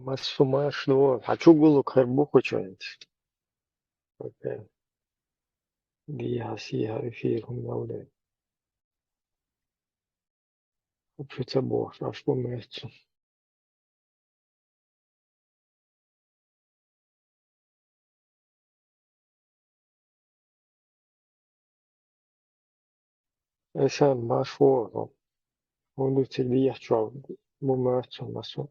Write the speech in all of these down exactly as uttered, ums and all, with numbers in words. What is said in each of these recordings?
Массо марш ду, хьа чугулук хер бу кхучунц. Окей. Дийхьа, сийхьа эфир хӀума ялде. Вообще ца бохуш, аш бу моьтту. Эсан баш вогӀу. ХӀунда цига дехча бу моьтту массо.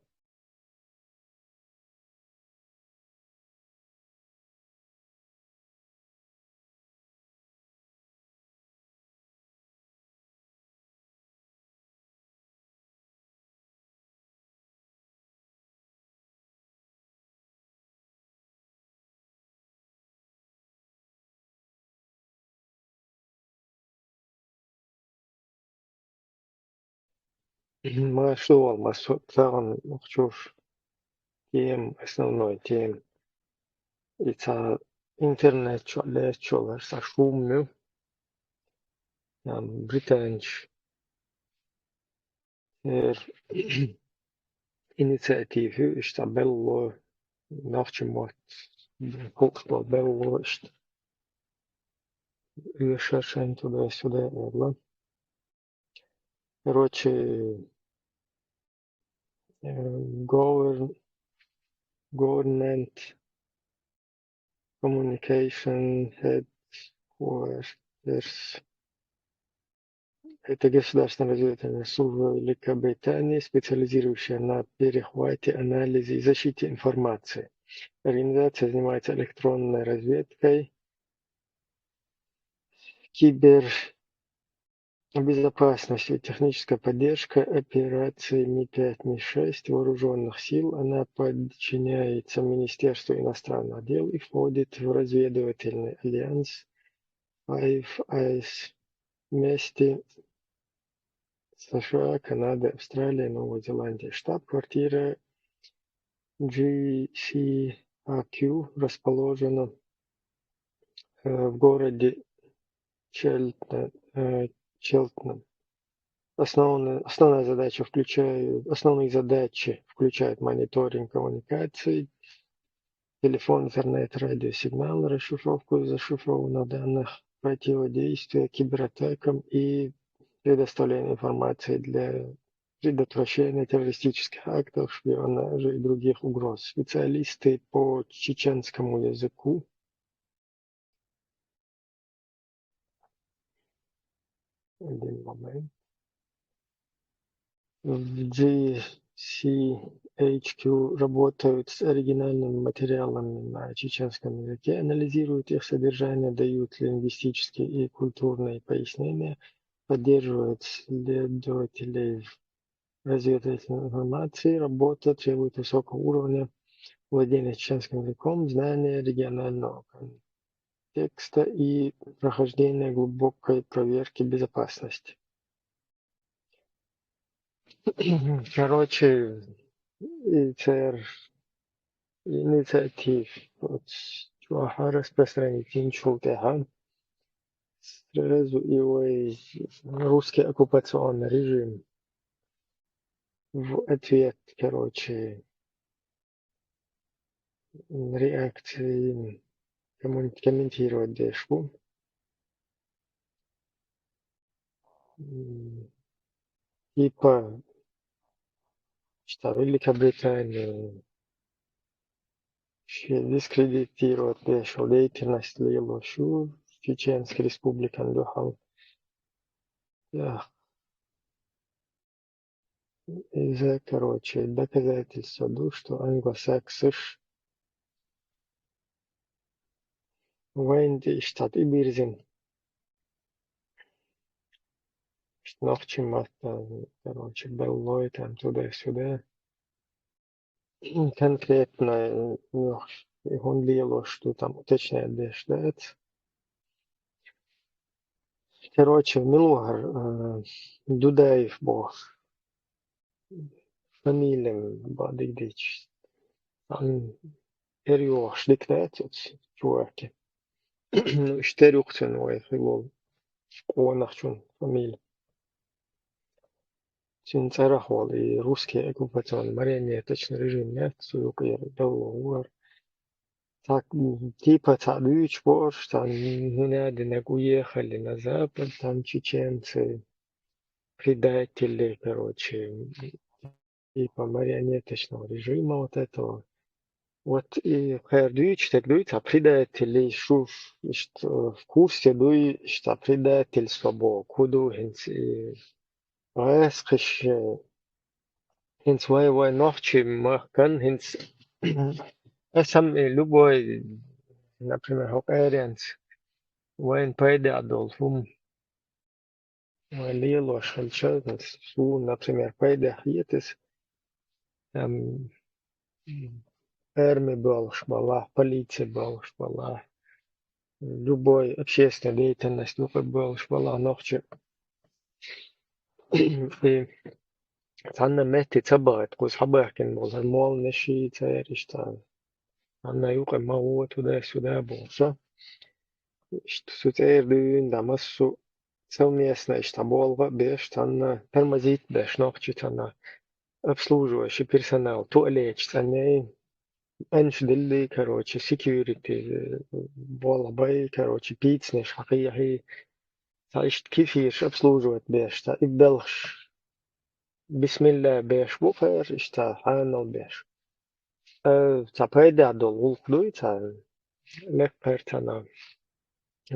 Ма шугӀал, ма со-, сагӀан охчуш тема, основной тема. И ца интернет чу лечу лар са шумму. Там британч эр инициативу иштта белло, нохчи мотт, хукъ белло иштта. Решашен туда-сюда, ладно. Короче, э, govern-, government communication headquarters. Это государственная разведывательная служба Великобритании, специализирующая на перехвате, анализе и защите информации. Организация занимается электронной разведкой, кибербезопасностью, техническая поддержка операции Ми пять, Ми шесть вооружённых сил. Она подчиняется Министерству иностранных дел и входит в разведывательный альянс Five Eyes вместе с США, Канадой, Австралией, Новой Зеландией. Штаб-квартира G C A Q расположена, э, в городе Челтне-, э, Челтнем. Основная, основная задача включает, основные задачи включают мониторинг коммуникаций, телефон, интернет, радиосигнал, расшифровку зашифрованных данных, противодействие кибератакам и предоставление информации для предотвращения террористических актов, шпионажа и других угроз. Специалисты по чеченскому языку. Один момент. В G C H Q работают с оригинальными материалами на чеченском языке, анализируют их содержание, дают лингвистические и культурные пояснения, поддерживают следователей в разведывательной информации. Работа требует высокого уровня владения чеченским языком, знания регионального контекста и прохождения глубокой проверки безопасности. Короче, и цер инициатив, вот, чуаха распространить инчул тӀехьа. Сразу и вай русский оккупационный режим в ответ, короче, реакции коммен-, комментировать деш бу. М, типа, что Великобритания ше дискредитировать деш деятельность лело шу Чеченская республика дуьхьал. Я. Иза, короче, доказательство ду, что англосаксаш вайн тӀе иштта тӀебирзина. Иштта нохчи мотт, короче, беллой там туда-сюда. Конкретно, э, ну, и хӀунда лелош ду там уточнять деш дац. Короче, мила ву хӀара, э, Дудаев боху. Фамилия бадигдича. Ам, эр йохуш дика дац оцу чуваке. Ну, иштта эр ю-кх цуьнан вай хилла волу къонахчун фамилия. цуьнан цӀарах волу и русский оккупационный марионеточный режим яц, цу юкъера далла вара. Цхьа, типа, цхьаъ дуьйцуш бу уьш, цхьа хӀунда динарг уехали на запад, там чеченцы, предатели, короче, типа марионеточного режима вот этого. Вот и кхара дуьйцуш дерг дуй, цхьа предатели, шу, иштта, в курсе дуй, иштта предательство боху, хӀун ду хӀинца и гӀаскхиш, э, хӀинца вай, вай нохчийн махкан, хӀинца аса ам и любой, например, хӀокху аренца вайна пайдехь долу хӀума вай лелош хилча, суна, например, пайдехь хета иза, ам, арми боьлхуш балахь, полици боьлхуш балахь, любой общественная деятельность юкъа боьлхуш балахь нохчи. И цхьанна метте ца бахийта, кхуза хьабаьхкина болу хӀара молланаш а, церан иштта, цхьанна юкъа ма гӀо, туда-сюда бохуш. Иштта цу цӀера дуьйна, да, массо а совместно иштта болх а беш, цхьанна тормозить беш нохчи, цхьанна обслуживающий персонал, туалеташ цӀанъяй, Ӏаьнаш диллий, короче, security, э, болх бай, короче, пиццанаш хьакхехьий, цхьа иштта кефирш обслуживать беш, цхьа и белхаш. Бисмилла беш бу кхара, иштта хьанал беш. Э, цхьа пайдехь долу гӀуллакх дуй, цхьа лекха кхара цхьана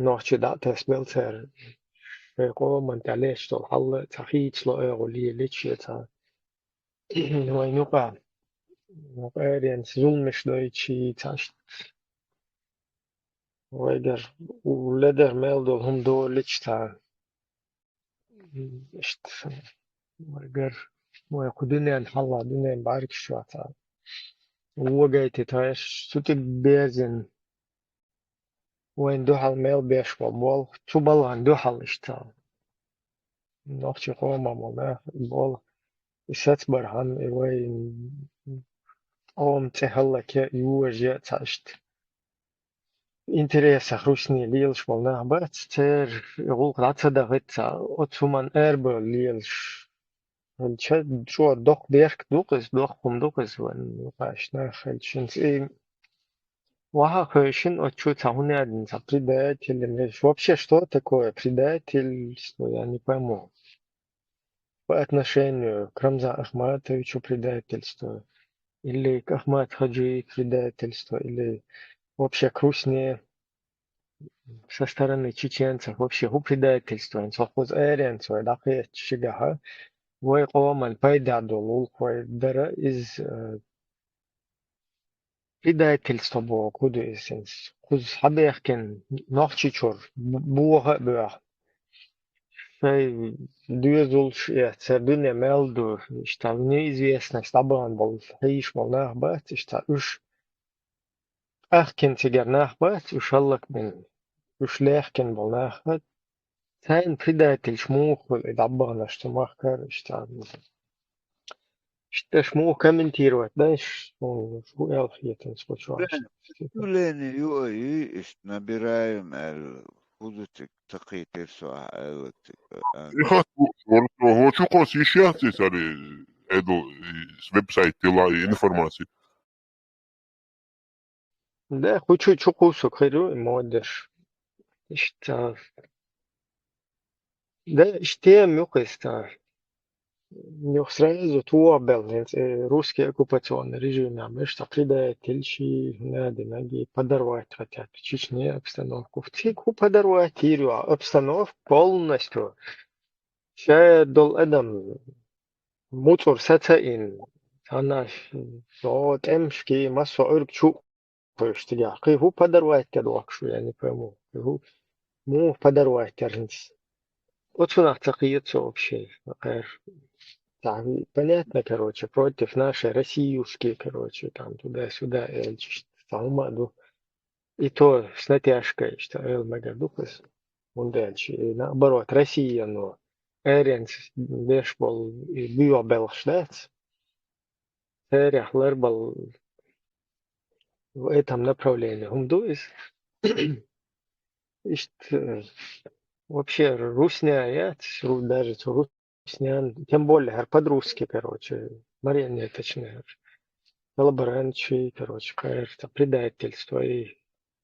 нохчи дӀа а тасбелла цара шайн къоман тӀехь лаьтташ долу хьал а, цхьа хийцало оьгӀув лелийча, цхьа вайн юкъа, юкъа аренца зуламаш дойтуш, цхьа иштта вайгара у-, ледара мел долу хӀума долуьйтуш, цхьа иштта вайгара, вай кху дуьненан хьалха, дуьненан бӀаьргаш чохь, цхьа вогайтийташ, цу тӀе берзина вайна дуьхьал мел беш бу болу, цу балхана дуьхьал иштта. Нохчийн къоман болу нах и болу, и сацбархьама, и вайн къоман цӀе хӀаллакья, йожа, цхьа иштта интересах, русне лелаш болу нах бац, церан и гӀуллакх дӀа ца дахийта, цхьа оцу хӀуманна арабевлла лелаш. Хилча, чӀогӀа доккха бехк ду-кх иза, доккха хӀума ду-кх иза вайн юкъахь нах хилча. ХӀинца и ваха а хевшина, оцу чу цхьа хӀунда аьлла, цхьа предатель, вообще, что такое предательство, я не пойму. По отношению к Рамзану Ахматовичу предательство, или к Ахмат-Хаджи предательство, или вообще к русне со стороны чеченцев, вообще хӀун предательство, хӀинца хӀокхуза аренца вай дӀакхетча шигахьа, вай къоман пайдехь долу гӀуллакх вай дара, иза, э, предательство боху, хӀун ду иза хӀинца? Кхуза хьабаьхкина Нохчийчуьра б-, боха а боьхна. Шайн доьзалш а эцна, дуьне мел ду, иштта в неизвестность дӀабахана болу, хьийзаш болу нах бац, иштта уьш къаьхкина цигара нах бац, уьш хӀаллакбина, уьш лаьхкина болу нах а, царна предательш муха хуьлу и дӀабаханарш цу махкара, иштта. Иштта аш муха комментировать дан, аш хӀун аьлла хеташ кху чохь. Ю Лени ю а ю, иштта набираем аьлла, хӀун ду цига, ца кхийтира со ахь аьлла цига, а? И хатта ву-, ву-, ву-, чу кхосса йиш яц и цара, и, эдал, и веб-сайт тила, и информаци. Да, кху чу, чу кхуссург хир ю и модаш. Иштта. Да, иштта тема ю-кх иза. Юха сразу тоха белла хӀинца, э, русский оккупационный режимехь, иштта предательш, хӀун а динарг, подорвать хотят в Чечне обстановку. Цига хӀун подорвать йийр ю, обстановка полностью. Ша долу адам муцӀур саца а йина, цхьанна со тӀемашкий, массо а Ӏуьрг чу а кхуьйсу цигахь. Кхин хӀун подорвать доккхуш ву, я не пойму. Кхин хӀун, муха подорвать яра хӀинца? Оцунах ца кхета со вообще, кхара. Цхьа, понятно, короче, против нашей Россиюшки, короче, там туда-сюда, аьлча, цхьа хӀума а ду. И то с натяжкой, что эл мегар ду-кх иза. ХӀунда аьлча, и наоборот, Россияно аренца деш болу и боьха белхаш дац. Царех ларбала в этом направлении хӀума ду иза. Иштта, э, вообще русня яц, ру-, даже цу ру-, объяснян, тем более, говорю, по-дружески, короче, марионеточный, короче, коллаборантчи, короче, какое-то предательство. И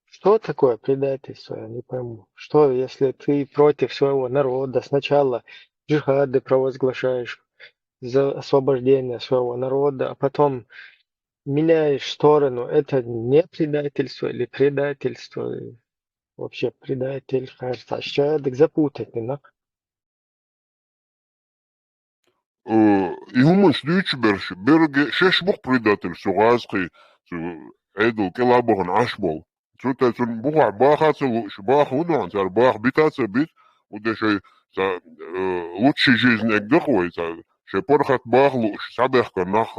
что такое предательство, я не пойму. Что, если ты против своего народа, сначала джихады провозглашаешь за освобождение своего народа, а потом меняешь сторону, это не предательство или предательство? Вообще предатель, кажется, а человек запутать не надо. Э, и хӀуманаш дуьйцу берш, берге шеш бух предатель, цу гӀазкхий, цу Ӏедал кӀелабахана Ӏаш бол. Цу тӀа цун бухахь баха ца лууш, баха хӀун ду хьан, цара баха бита ца бит, уде шай ца, э, лучший жизнь эгдах вай, ца, шай паргӀат баха лууш, цхьабехкан нах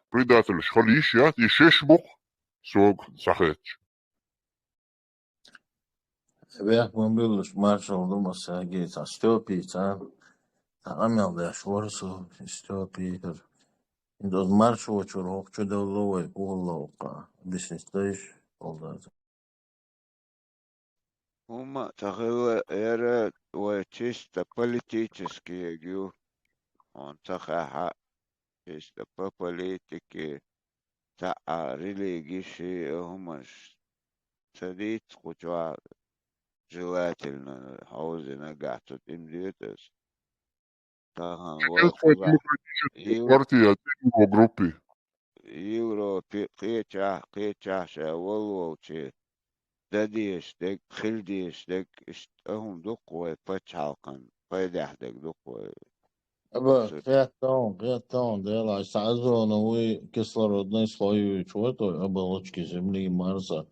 предательш хала йиш яц, и шеш бух, сога ца хеташ. Вех ма буьллаш, маршалла ду массаьрга, цхьа Стёпица, цхьа къамел деш вара со, Стёпи хӀара. ХӀинца оцу маршо чуьра хӀокху чу девлла вай, кхолла вукха, объяснить дайша, хӀалдаза. ХӀумма а ца хилла, яра вай чисто политически ю, хьуна ца хаьа, чисто по политике, цхьа а религиш а хӀуманаш ца дийца кху чохь, желательно, хьовзина нагахь цу тӀе ма доьду аса. Тахана вай Чеченская кхузахь демократическая Ев-, партия, цӀе йолу группа. Европе кхечахь, кхечахь ша валла волчу дан дезаш дерг, хила дезаш дерг, иштта а хӀума ду-кх вай пачхьалкхан пайдехь дерг ду-кх вай. Аба, Су- хеттон, хеттон, Дела, аса Ӏазоно вуй, кислородный слой юьйцуш вай тхо, оболочки земли, Марса.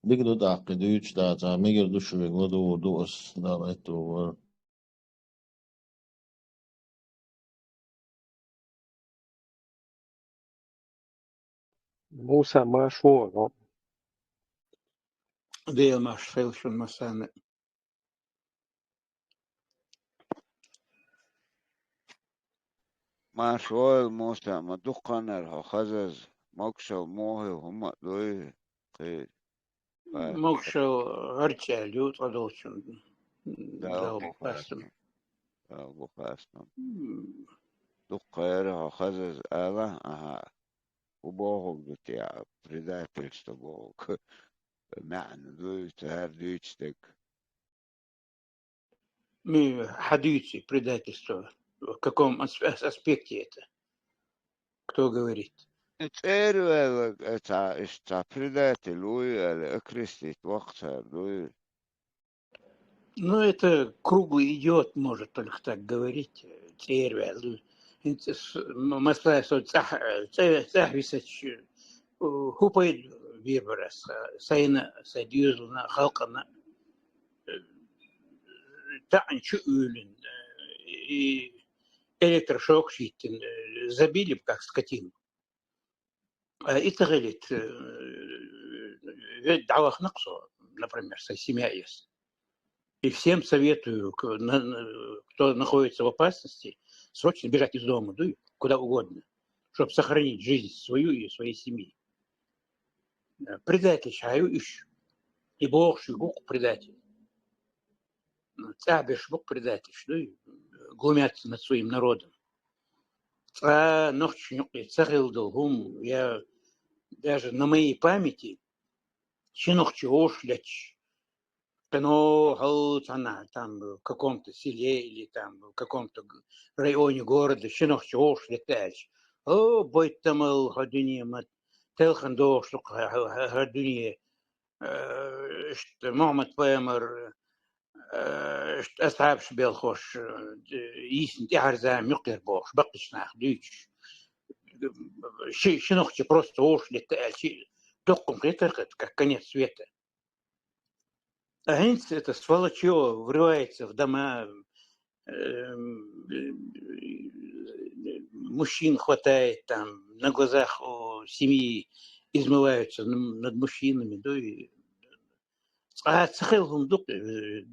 Дика ду тӀаккха дуьйцуш дацахь, мегар ду шуьга ладугӀур ду ас, Дала аьтто вара. Муса, марша вогӀу. Дела марша хила шуна массарна. Марша вогӀийла, Муса, ма дуккханара хьо хазаза, могушалла муха хӀума а дуй, кхин, Могушалла гӀарчӀ аьлла ю цкъа долчун. Дала Дала бу бу хастам. хастам. Дала бу хастам. М. Дуккха яра хьо хазаза ала, аха, хӀун бохург ду те, предательство бохург. МаьӀна дуй, цара дуьйцу дерг. Ми, хьан дуьйцу предательство? В каком ас-, ас-, аспекте это? Кто говорит? И цӀера ваьлла, э, цхьа, иштта цхьа предатель вуй аьлла, окрестить воккху цара дуй. Ну, это круглый идиот может только так говорить, э, цӀера ваьлла. ХӀинца с-, м-, масала со цӀахь, э, цӀе-, цӀахь висачу, э, хӀун пайда бийр бара аса, сайна, сайн доьзална, халкъана, э, таӀна чу уьйлина, э, и электрошокаш йиттина, э, забили бы, как скотину. А и ца хилийта, э, вед дӀавахана-кх со, например, сайн семья эца. И всем советую, к-, на-, на-, кто находится в опасности, срочно бежать из дома, дуй, куда угодно, чтоб сохранить жизнь свою и своей семьи. Э, предательш хьан ю уьш? И бохуш ю гу-кх предатель. ЦӀахь берш бу-кх предательш, дуй, глумятся над своим народом. Цкъа нохчашна юкъе ца хилла долу хӀума, я даже на моей памяти, ши нохчи вовшах леташ, кхино хьал цхьанна там в каком-то селе или там в каком-то г-, районе города ши нохчи вовшах летта аьлча: «О, бойтамал, хьо дуьне ма, телхина догӀуш ду-кх хьо, хьо, хьо, хьо дуьне, э, иштта Мухьаммад-пайхамар, э, иштта асхьабаш белхош, э, йисина тӀаьхьара зама юкъера бохуш, баккхийчу наха дуьйцуш». Ши, ши нохчи просто вовшах летта аьлча, доккха хетара, как конец света. А хӀинца это сволочьё врывается в дома, эм, мужчин хватает, там, на глазах у семьи измываются н-, над мужчинами, да, и цкъа ца хилла хӀума ду-кх, э,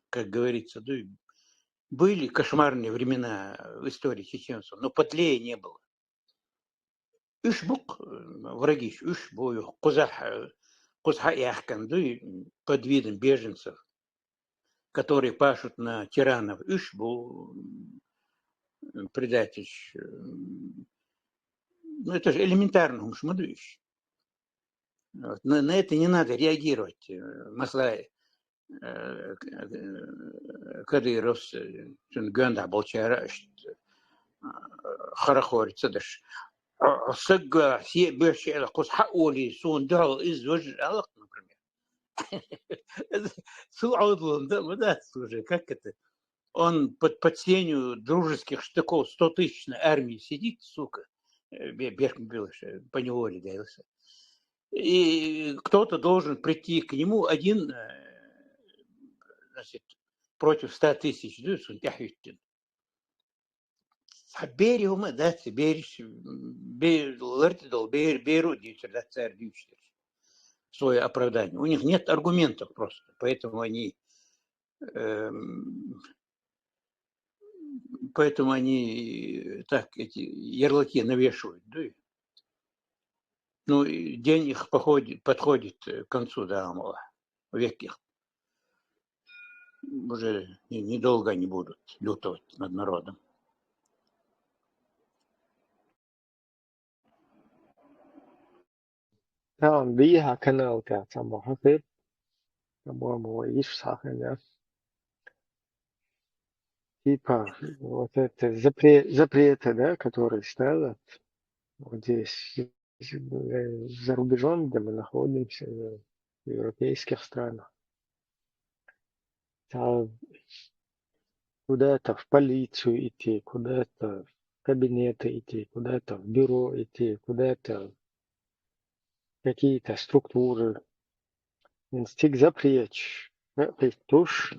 как говорится, да, и были кошмарные времена в истории чеченцев, но подлее не было. Уьш бу-кх, э, врагиш, уьш бу, кхузахь, э, кхуза хьа а яхкана дуй, под видом беженцев, которые пашут на тиранов. Уьш бу, м, предатель. Ну, это же элементарно, уж мы дышим. Вот. На, на это не надо реагировать. Масла Кадыровс цун гонда болчара харахори цадаш. Сагга се бешела кус ха оли сун дал из вож алак, например. Су аудлунда, да, слушай, как это? Он под, под сенью дружеских штыков сто тысячной армии сидит, сука, берхм билыш, по неволе даился. И кто-то должен прийти к нему один, значит, против ста тысяч, да, сунтяхвиттин. Бери ума, да, бериш, ларти дол, беру дьютер, да, царь дьютер. Свое оправдание. У них нет аргументов просто, поэтому они эм, поэтому они так эти ярлыки навешивают, да? Ну, день их походит, подходит к концу, да, мало, век их. Уже недолго они будут лютовать над народом. Там биха канал кацам бахахир. По-моему, иш саханя. Типа, вот это запре- запреты, да, которые ставят вот здесь, за рубежом, где мы находимся, в европейских странах. Куда-то в полицию идти, куда-то в кабинеты идти, куда-то в бюро идти, куда-то какие-то структуры. Инстинкт запречь, туш,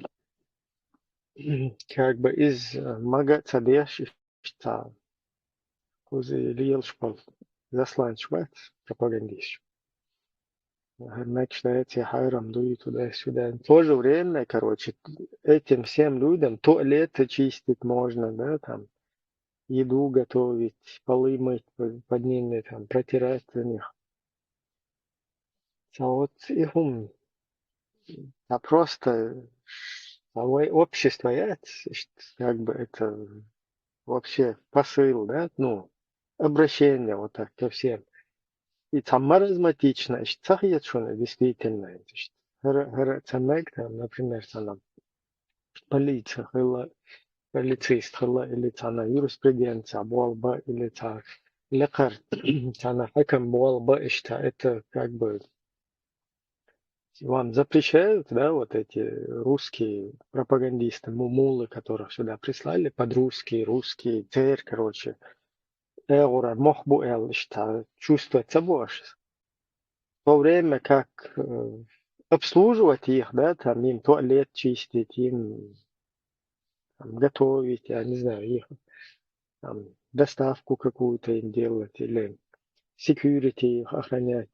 как бы из мага цадеш, что кузы лиел шпал засланчвать пропагандист. Значит, эти хайрам дуют туда-сюда. В то же время, короче, этим всем людям туалеты чистить можно, да, там, еду готовить, полы мыть, подними, там, протирать за них. А вот их ум, а просто общество, как бы это вообще посыл, да, ну, обращение вот так ко всем. И там маразматично, цахият шуна, действительно, хара, хара, цамайк, там, например, санам, полиция, хыла, полицист, хыла, или цана юриспруденция, болба, или ца лекар, цана хакам, болба, ишта, это как бы вам запрещают, да, вот эти русские пропагандисты, мумулы, которых сюда прислали, под русские, русские, цер, короче, эгура мохбу эл, ишта, чувствовать собой. В то время как э, обслуживать их, да, там им туалет чистить, им там, готовить, я не знаю, их там, доставку какую-то им делать или security их охранять.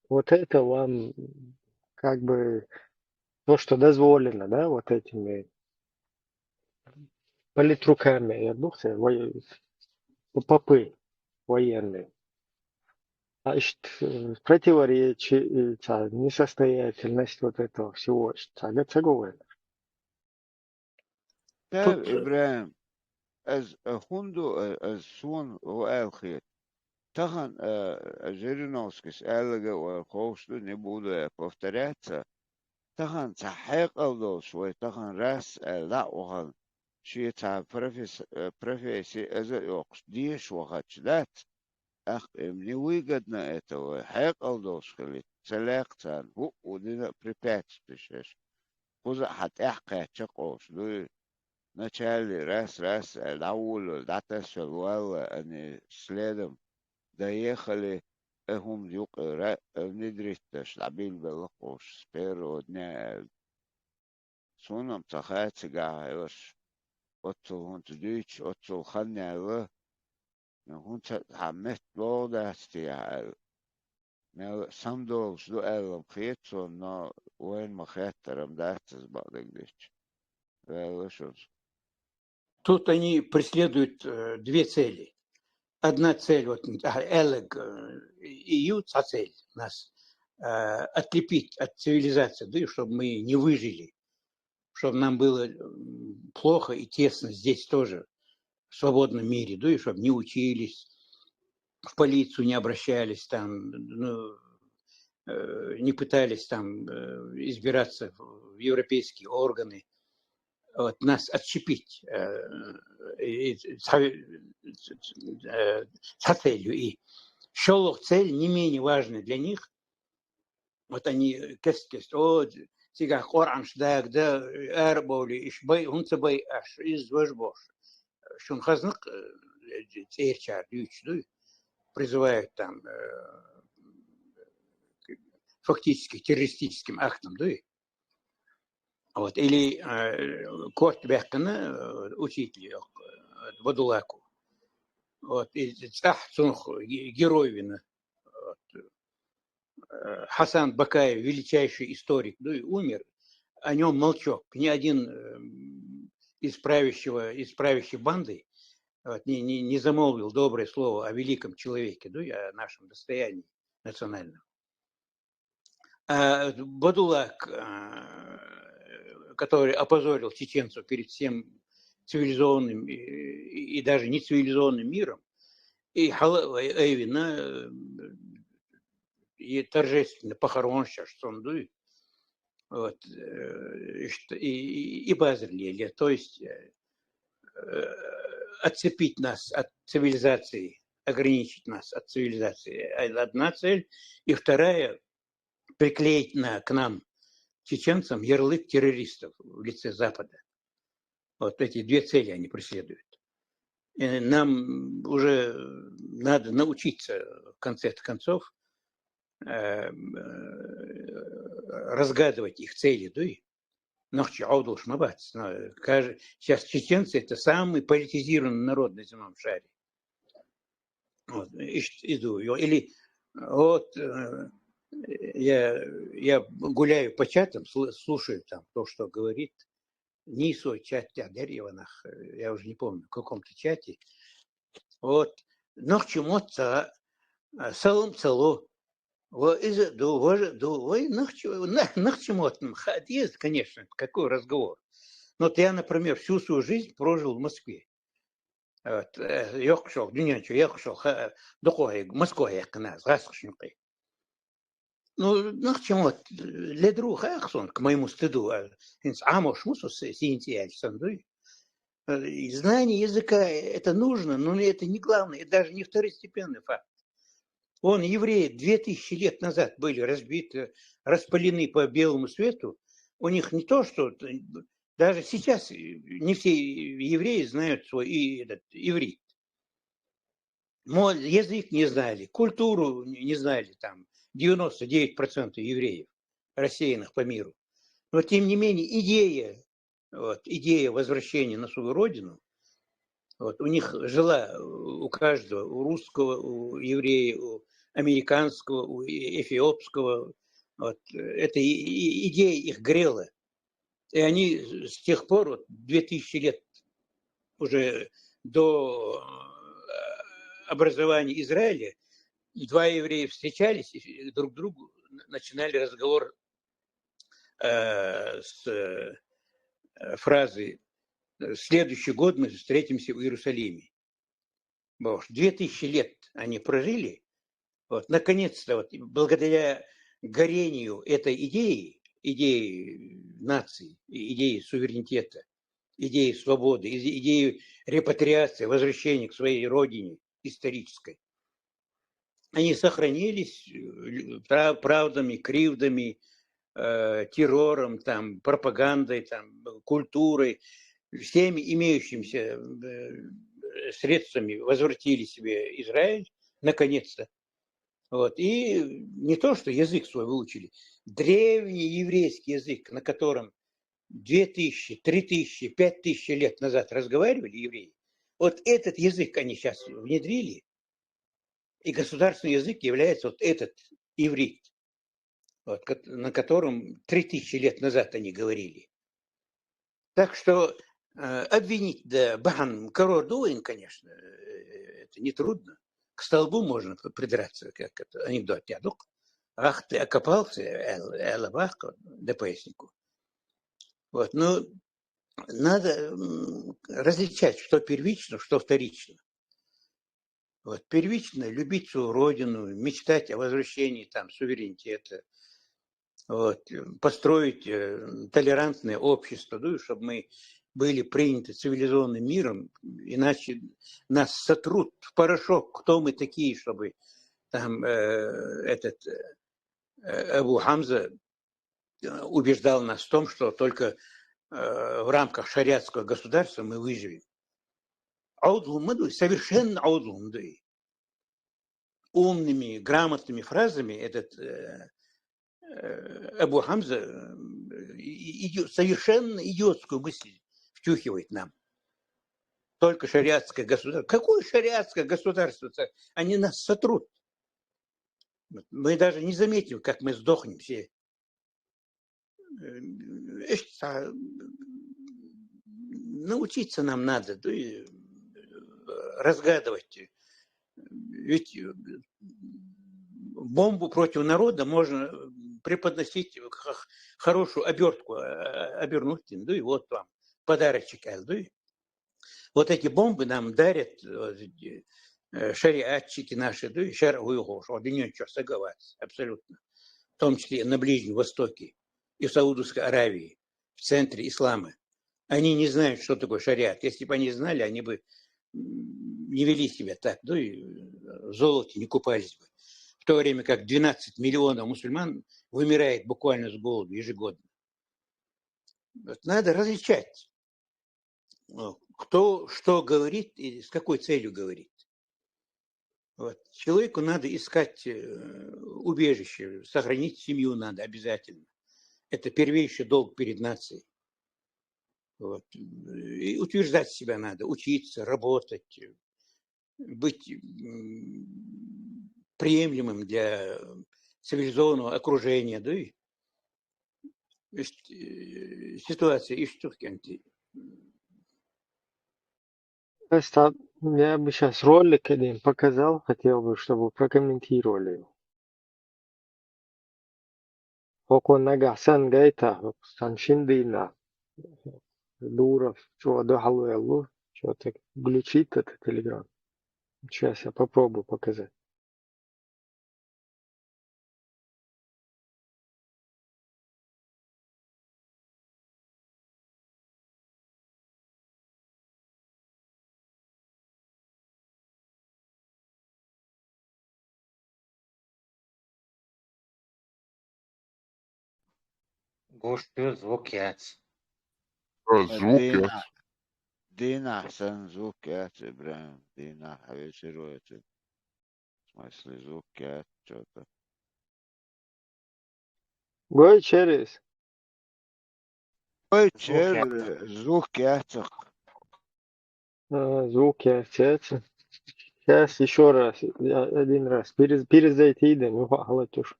Вот это вам как бы то, что дозволено, да, вот этими политруками, я бухся, попы военные. А противоречие, несостоятельность вот этого всего, цага цаговой. Тав, Ибрахим, аз хунду, аз сон ваалхет. Тахан Жириновскис аьллага вай ховшду не буду повторяться. Тахан ца хьекъал долуш вай тахан рас аьлла дӀа а вахана, шен ца профессия аза а йоккхуш деша вахача дац. Ах, им не выгодно это вай, хьекъал долуш хилийта, ца лаькха царна, хӀуъу дина а препятствуешь аш. Кхуза а хьан тӀаьхьа кхаьчча а къовш дуй. Начале раз-раз аьлла дӀаволавелла, дӀатасвелла валла, ани следом доехали, э хӀума юкъера внедрить даш дӀабилбелла къовш с первого дня аьлла. Суна-м ца хаьа цигахь хьеварш, оццул хӀунца дуьйцуш, оццул хан яьлла, хӀунца цхьа метта логӀу дац те аьлла. Мел самадолуш ду аьлла-м хета суна, но вайна ма-хеттара-м дац иза бакъдерг дича. Ваьлла шуна. Тут они преследуют э, две цели. Одна цель, вот, аьллаг, э, и ю, а цель у нас э, отлепить от цивилизации, да, чтобы мы не выжили, чтобы нам было плохо и тесно здесь тоже. в свободном мире, да, и чтобы не учились, в полицию не обращались, там, ну, э, не пытались там э, избираться в европейские органы, вот, нас отщепить. Э, и, и, ца-, э, цхьа цель ю и. ШоллагӀа цель не менее важная для них. Вот они кест-кест, о, цигахь КъорӀанаш дагада, арабовли, иш бай, хӀунца бай аш, из важ бош. Шун хазнакъ, э, цӀерчар дуьйцуш дуй, призывают там э, фактически террористическим актом дуй. Вот, или э, корт бяхкана э, учитель йокъ, э, Бадулаку. Вот, и цӀахь цунах ге-, герой вина. Вот. Э, Хасан Бакаев, величайший историк, ну и умер, о нем молчок. Ни один э, из правящего, из правящей банды вот, не, не, не замолвил доброе слово о великом человеке, ну и о нашем достоянии национальном. А Бадулак, э, который опозорил чеченцев перед всем цивилизованным и, и даже нецивилизованным миром, и хьала-, Эйвина э, и торжественно похоронщаш цун дуй. Вот, э, и, и, и базар леле. То есть э, э, отцепить нас от цивилизации, ограничить нас от цивилизации. Э, Одна цель. И вторая, приклеить на, к нам, чеченцам, ярлык террористов в лице Запада. Вот эти две цели они преследуют. И нам уже надо научиться, в конце концов, э, э, разгадывать их цели, да и нохчи Ӏовдалуш ма бац. Но, э, каж-, сейчас чеченцы — это самый политизированный народ на земном шаре. Вот, иш-, иду, ё-, или вот э, я, я гуляю по чатам, сл- слушаю там то, что говорит Нисо чат тяхь дер Иванах, э, я уже не помню, в каком-то чате. Вот, нохчи мотца, э, салам цало, ва иза ду, ва же ду, вай нахчи, на-, нахчи мотным, ха-, дез, конечно, какой разговор. Но вот я, например, всю свою жизнь прожил в Москве. Вот, э, йокъ шо, дунен чу йокъ шо, ха-, дукъо хьег, Москва яьккхина, гӀасхшнукъи. Ну, нахчи мот, ледру хахсон, к моему стыду, а, инц амош мусу с-, синци альсан дуй. Э, и знание языка — это нужно, но это не главное, это даже не второстепенный факт. Вон евреи две тысячи лет назад были разбиты, распылены по белому свету. У них не то, что, э, даже сейчас э, не все евреи знают свой и, этот, иврит. Мой язык не знали, культуру не не знали там девяносто девять процентов евреев, рассеянных по миру. Но тем не менее идея, вот, идея возвращения на свою родину, вот, у них жила э, у каждого, у русского, у еврея, у американского, у э- эфиопского. Вот, э, эта и- и- идея их грела. И они с тех пор, вот, две тысячи лет уже до э, образования Израиля, два еврея встречались и друг другу н- начинали разговор э, с э, фразы «Следующий год мы встретимся в Иерусалиме». Боже, две тысячи лет они прожили. Вот, наконец-то, вот, благодаря горению этой идеи, идеи нации, и идеи суверенитета, идеи свободы, иде- идеи репатриации, возвращения к своей родине исторической, они сохранились э, лю- пра- правдами, кривдами, э, террором, там, пропагандой, там, культурой, всеми имеющимися э, средствами возвратили себе Израиль, наконец-то. Вот. И не то, что язык свой выучили, древний еврейский язык, на котором две тысячи, три тысячи, пять тысяч лет назад разговаривали евреи, вот этот язык они сейчас внедрили, и государственный язык является вот этот иврит, вот, кот- на котором три тысячи лет назад они говорили. Так что э, обвинить, да, бахьан карор ду вайн, конечно, э, это нетрудно. К столбу можно п- придраться, как это анекдот тяхь ду-кх. Ах, ты окопался, эл- эл бах, да пояснику. Вот, ну, надо различать, что первично, что вторично. Вот, первично любить свою родину, мечтать о возвращении там суверенитета, вот, построить э, толерантное общество, ну, чтобы мы были приняты цивилизованным миром, иначе нас сотрут в порошок. Кто мы такие, чтобы там э, этот э, Абу Хамза э, убеждал нас в том, что только э, в рамках шариатского государства мы выживем. Аудумаду, совершенно аудумаду. Умными, грамотными фразами этот э, э, Абу Хамза э, и- и- совершенно идиотскую мысль втюхивает нам. Только шариатское государство. Какое шариатское государство? Они нас сотрут. Мы даже не заметим, как мы сдохнем все. Э, Научиться нам надо, да, и разгадывать. Ведь бомбу против народа можно преподносить, хорошую обертку обернуть, да, и вот вам подарочек, да. Вот эти бомбы нам дарят э, шариатчики наши, да, шар уйгуш, о динёнчо согласен, абсолютно. В том числе на Ближнем Востоке и в Саудовской Аравии, в центре ислама. Они не знают, что такое шариат. Если бы они знали, они бы не вели себя так, да, и в золоте не купались бы. В то время как двенадцать миллионов мусульман вымирает буквально с голоду ежегодно. Вот надо различать, кто что говорит и с какой целью говорит. Вот. Человеку надо искать э, убежище, сохранить семью надо обязательно. Это первейший долг перед нацией. Вот. И утверждать себя надо, учиться, работать, быть приемлемым для цивилизованного окружения, да и ситуация и штуки. Просто я бы сейчас ролик один показал, хотел бы, чтобы прокомментировали его. Хоко нагахсан гайта, сан шиндина. Дуров, чего дохалуялу, что-то глючит этот телеграм. Сейчас я попробую показать. Гуш звук яц. А, звук яц. Дина, сан звук яц, Ибрагим. Дина, хавесирует. В смысле, звук яц, что-то. Гой через. Гой через, звук яц. А, звук яц. Сейчас еще раз, один раз. Перез, перезайти, да, ну, хватит уж.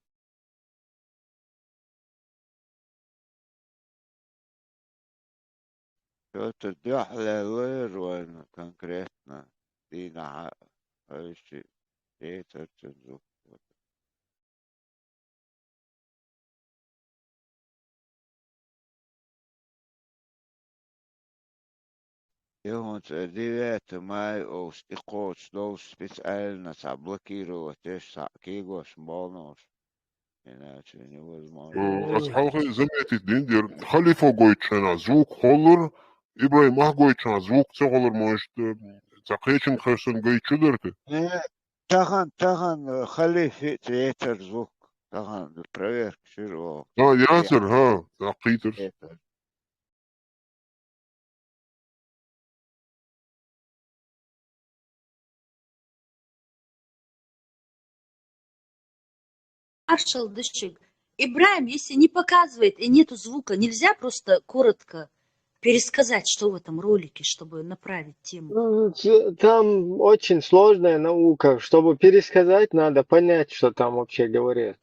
Что-то дёхле лыр война конкретно. Дина, а, а, ещё, это, это, Юнца девятое май овс икъоч долс специально ца блокировать эш ца кигош молнош. Иначе невозможно. Аз хьалхе заметить дин дер халифа гойчана звук холур, Ибрагим ах гойчана звук ца холур, может, ца кхечен херсон гойчу дерте? Тахан, тахан халифи третер звук. Тахан проверка шир о. А, яцер, ха, ца кхитер. Маршал дышик. Ибрагим, если не показывает и нету звука, нельзя просто коротко пересказать, что в этом ролике, чтобы направить тему? Там очень сложная наука. Чтобы пересказать, надо понять, что там вообще говорят.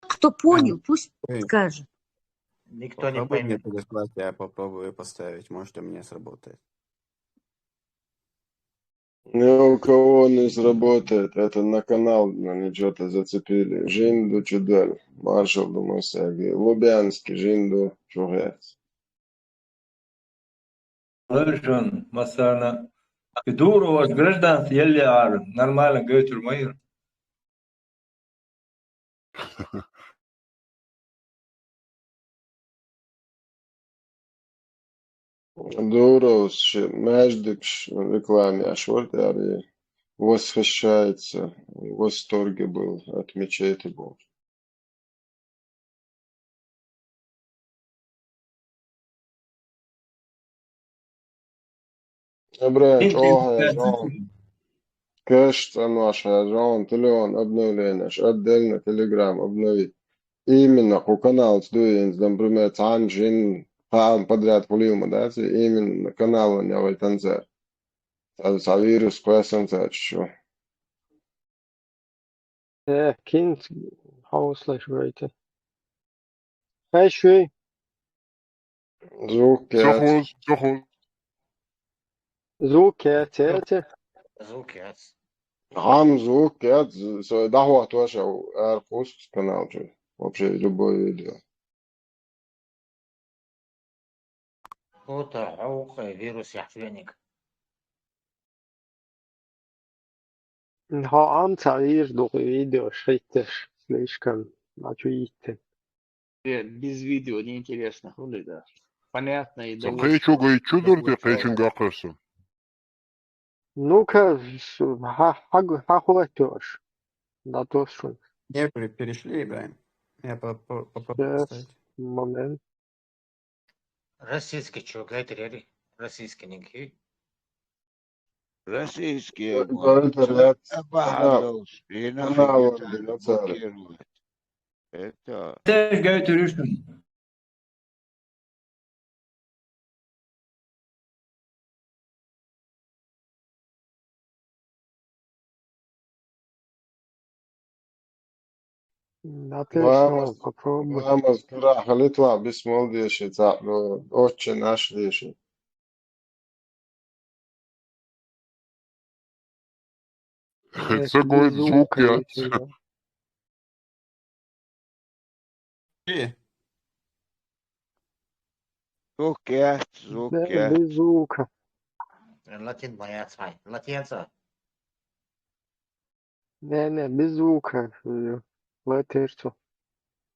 Кто понял, пусть скажет. Никто не поймет. Переслать, я попробую поставить, может, у меня сработает. Ни у кого не сработает. Это на канал, ну, они что-то зацепили. Жинду чудал. Маршал, думаю, саги. Лубянский, Жинду, чугец. Ларжан, масана. Дуро ваш гражданство елли ар. Нормально, говорит, майор. Дуровс ши маьждигаш реклама яш вар, ари восхищается, в восторге был от мечети бу. Абра, чӀоагӀа хьежон. Кеш цӀанош хьежон, телефон обновленеш, отдельно Telegram обновить. Именно кху каналца дуй инза, например, цхьана жин, цхьа подряд хулийла ма дац, именно каналан я вай танцар. Ца, ца вирус кхоьссам ца чу. Э, кин хьовслаш вайта. Хай шуй. Звук кец. Чохуз, чохуз. Звук кец, кец. Звук кец. Хьам звук кец, со дӀахӀоттош а ара кхуссу канал чу. Вообще любое видео. Ота хьокху вирус яхь веник. Хьо ам ца вийр дукха видео шийтта, слишком, а чу йитта. Э, без видео неинтересно хули, да. Понятно, и Ца довольство. Кхечу гай чу дур де, кхечун гакхарса. Ну-ка, с-, хьа-, хьа-, хьахӀоттош. Да, то шун. Не, пере-, перешли, Ибраим. Я по-, по-, попробую Сейчас, поставить. Момент. Российский чё, гайтер яри? Российский нинки. Российский. Гайтер яц. Абахадовс. Канал, канал блокирует. Это. Ты гайтер шун. Отлично, попробуй. Ламаз карахь хилитлахь, бисмал деши, цхьаъ, ну, отче наш деши. Ца гойт звук яц. Чи? Звук яц, звук яц. Без звука. Латин ма яц хьайн. Латинца. Не, не, без звука. Латинцу.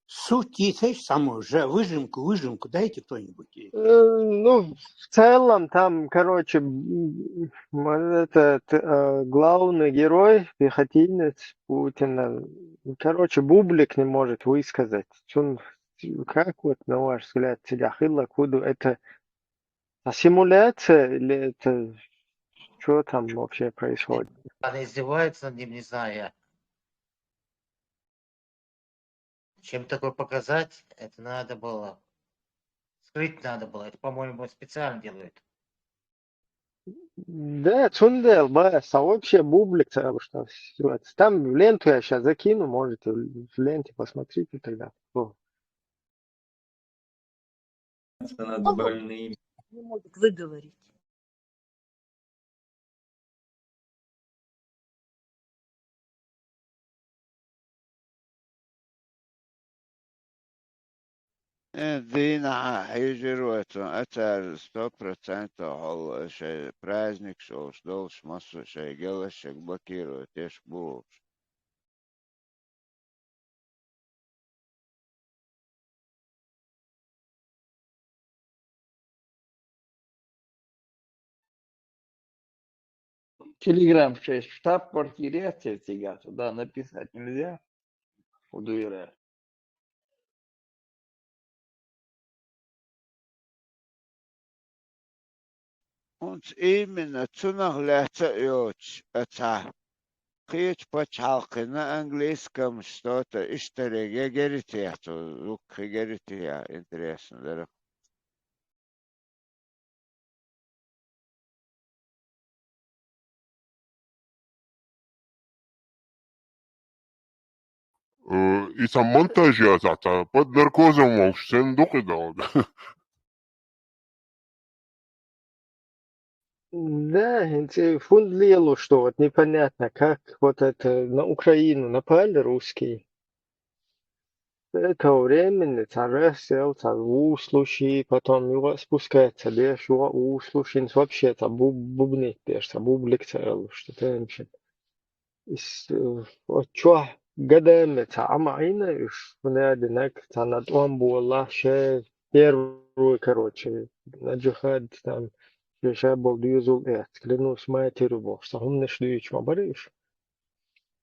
Суть есть, самую же выжимку, выжимку дайте кто-нибудь. Э, ну, в целом там, короче, м, м, этот, э, главный герой, пехотинец Путина, короче, бублик не может высказать. Цун, как вот, на ваш взгляд, цигахилла куду, это симуляция или это что там вообще происходит? Она издевается над ним, не знаю я. Чем такое показать, это надо было. Скрыть надо было. Это, по-моему, специально делают. Да, цундел, ба, сообщие бублик, потому что там в ленту я сейчас закину, можете в ленте посмотрите тогда. О. Надо больные. Не может выговорить. Э, дийнахьа хьийжар вай цунна, а цара сто процентов хьол шайн праздникаш олуш долуш, массо а шайн гелаш шега блокировать деш бу. Телеграм шесть, штаб-квартира цигахь, туда написать нельзя. Удуйра. Унца именно цунах лаьцна а йоцуш, а цхьа кхечу пачхьалкхина английском что-то иштта герга яц, цо зуккхи герга яц, интересно дара. Э, и сан монтаж яц, а ца под наркозом волуш сен ду кхидолга. Да, хӀинца фундлело, что вот непонятно, как вот это на Украину напали русские. С этого времени царас сел, цар услуши, потом его спускается, беш, его услуши, вообще, ца буб-, бубнить беш, ца бублик, ца эл, что-то. Ис, э, вот чё, годами ца ама айна, иш, надо, нак, ца на том было, ше, первую, короче, на джихад, там, ше, ше был дюзул, э, клянусь матерью Бог, что он не шлюч, ма бариш.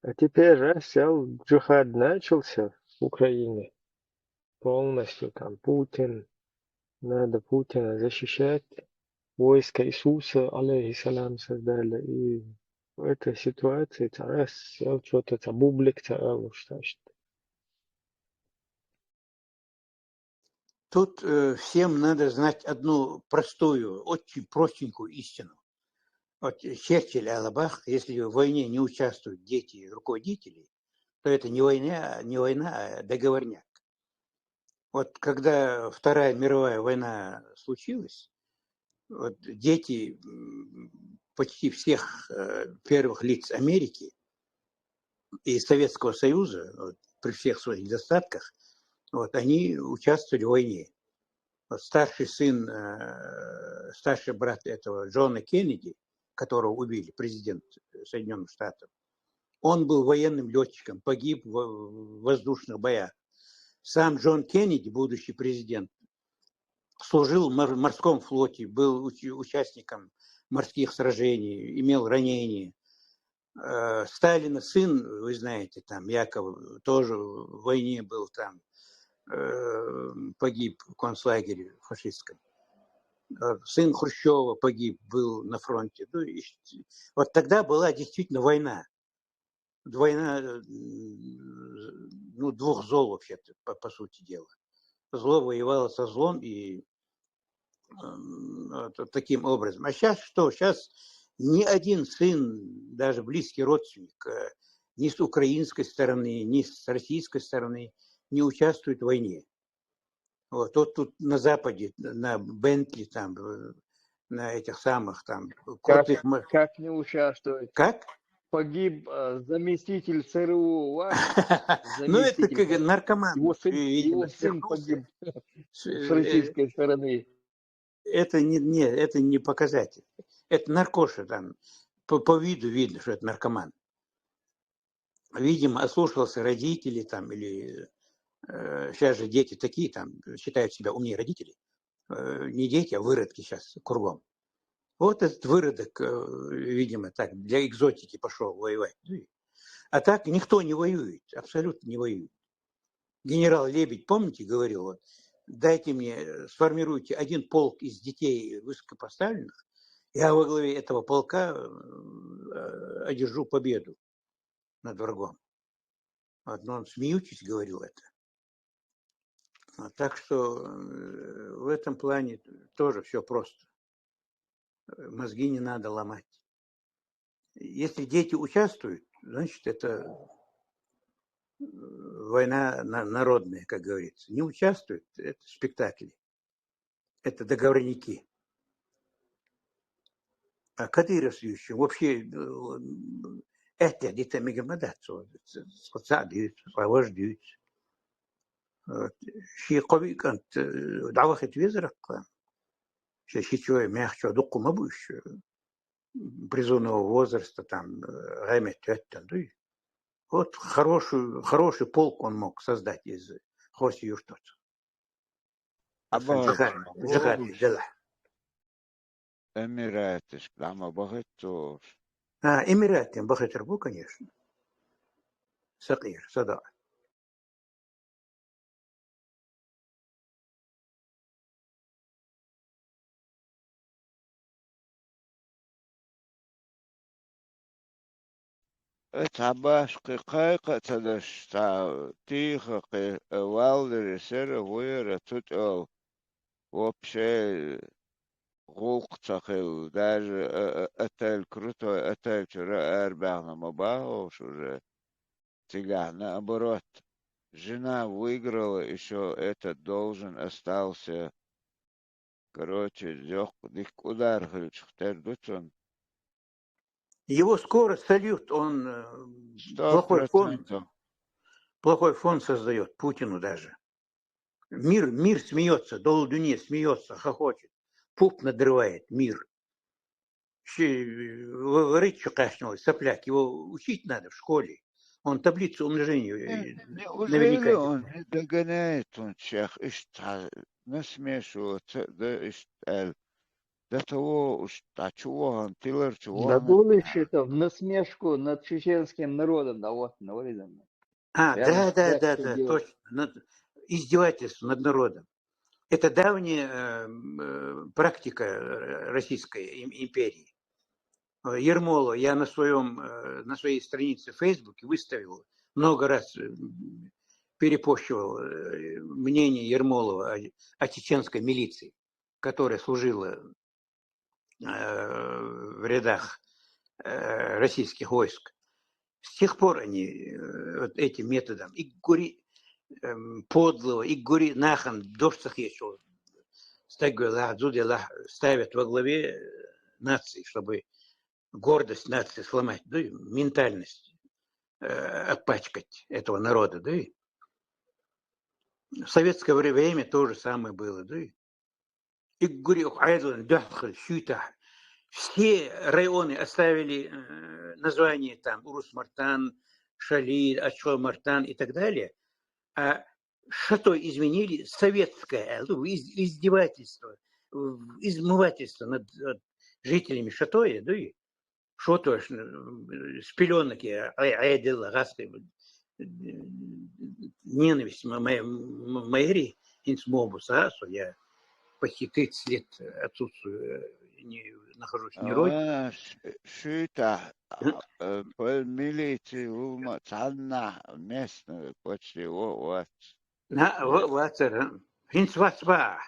А теперь раз сел, джихад начался в Украине. Полностью там Путин, надо Путина защищать. Войско Иисуса, алейхиссалам, создали. И в этой ситуации царас сел, что-то ца бублик, ца эл, что-то. Тут э, всем надо знать одну простую, очень простенькую истину. Вот Черчилль, Алабах, если в войне не участвуют дети руководителей, то это не война, не война, а договорняк. Вот когда Вторая мировая война случилась, вот дети м, почти всех э, первых лиц Америки и Советского Союза, вот, при всех своих недостатках, вот, они участвовали в войне. Вот старший сын, э, старший брат этого Джона Кеннеди, которого убили, президент Соединенных Штатов, он был военным летчиком, погиб в, в воздушных боях. Сам Джон Кеннеди, будущий президент, служил в мор- морском флоте, был уч- участником морских сражений, имел ранения. Э, Сталина сын, вы знаете, там Яков тоже в войне был, там э, погиб в концлагере фашистском. Э, Сын Хрущева погиб, был на фронте. Ну, и щ- вот тогда была действительно война. Война, э, ну, двух зол вообще-то, по, по сути дела. Зло воевало со злом, и м, вот таким образом. А сейчас что? Сейчас ни один сын, даже близкий родственник, э, ни с украинской стороны, ни с российской стороны не участвует в войне. Вот, вот тут на Западе, на Бентли, там, э, на этих самых, там, Как, крутых... ма- как не участвовать? Как? Погиб э, заместитель ЦРУ, ваш Ну, это заместитель. как наркоман, Его сын, видимо, его сын свихнулся. Погиб С- с э, российской стороны. Это не, не, это не показатель. Это наркоша там. По, по виду видно, что это наркоман. Видимо, ослушался родителей там или э, сейчас же дети такие там считают себя умнее родителей. Э, не дети, а выродки сейчас кругом. Вот этот выродок, э, видимо, так для экзотики пошел воевать. Ну и- А так никто не воюет, абсолютно не воюет. Генерал Лебедь, помните, говорил, вот, дайте мне, э, сформируйте один полк из детей высокопоставленных, я во главе этого полка э, одержу победу над врагом. Вот, но он смеючись говорил это. А Так что э, в этом плане тоже все просто. Э, Мозги не надо ломать. Если дети участвуют, значит, это э, война на- народная, как говорится. Не участвуют, это спектакли. Это договорники. А Кадыров с Ющенко вообще э, это где-то мегамадат, скотца дают, провождают. Ши кобикант давахит везракка. Ши ши чой мягчо дуккума буш. Призывного возраста там гайме төттен дуй. Вот хороший, хороший полк он мог создать из хоси юртот. Абар Джихад, джихад, олуш дела. Эмиратиш, лама бахеттуш. А, Эмиратин бахетер бу, конечно. Сакир, сада. Э, цхьа башкхи кхайкха а ца даш, цхьа тийха кхи, э, валлари сера, вуяра тутӀал вообще гӀуллакх ца хилла. Даже, э, э, отель, крутой отель чура арабаьхна ма бахалуш уже. Цигахь, наоборот, жена выиграла, ещё этот должен остался. Короче, лёгко, дикка удар хилча тера ду цунна. Его скоро сольют, он э, плохой фон, плохой фон создает Путину даже. Мир, мир смеется, долу дунен смеется, хохочет. Пуп надрывает мир. Говорит, что кашнил, сопляк, его учить надо в школе. Он таблицу умножения э, Неужели наверняка он не догоняет, он чех, иштта насмешивается, да, иштта до того уж, а чего он, тилар чего Да, был еще это в насмешку над чеченским народом, да, вот, на вырезанном. А, да, да, да, да, точно. Над, издевательство над народом. Это давняя э, практика Российской империи. Ермолова, я на своем, э, на своей странице в Фейсбуке выставил, много раз э, перепощивал э, мнение Ермолова о, о чеченской милиции, которая служила э, в рядах э, российских войск. С тех пор они э, вот этим методом и гури эм, подлого, и гури нахан дождь сахечу, стагула, дзудела ставят во главе э, нации, чтобы гордость нации сломать, да, и ментальность э, отпачкать этого народа, да. И в советское вре- время то же самое было, да. И Иггури Айдлан, Дяххаль, Сюта. Все районы оставили э, название там Урус Мартан, Шалиль, Ачхо Мартан и так далее. А Шато изменили советское, э, ну, из- издевательство, в- измывательство над э, жителями Шатоя, да и Шато ш- э, с пеленок я, ай, ай, дела, газ, э, ненависть ма- ма- ма- мэри, инс мобуса, что я почти тридцать лет отсутствую, э, не, нахожусь в Нерой. А, ш- Шута, э, пол милиции улма цанна местная почти о вас. На, во- вацара. Хинс вацба.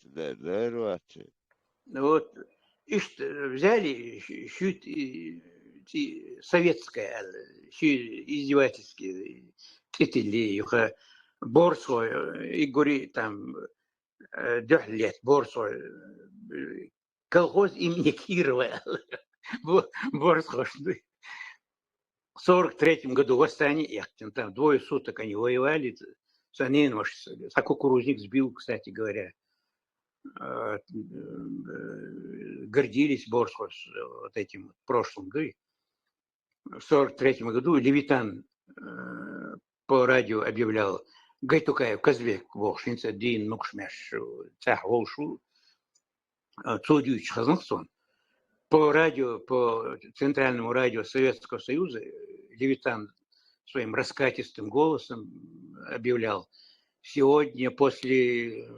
Да, да, руачи. Вот. Ишт, э, взяли, щ- щут, и, ти- советское, э, щу- издевательские, титили, юха, борсо, э, и гури там, э, дёхлет, борсо, э, колхоз имени Кирова. Бо- Борсо, что ли. В сорок третьем году восстание Яхтин, там двое суток они воевали, Санин ваш, а кукурузник сбил, кстати говоря. Э, э, Гордились Борсхо с вот этим вот прошлым. Да и в сорок третьем году Левитан э, по радио объявлял, Гайтукаев Казбек, Волшинца, Дин, Мукшмеш, Цах Волшу, Цудюч Хазнаксон. По радио, по центральному радио Советского Союза э, Левитан своим раскатистым голосом объявлял: сегодня после э,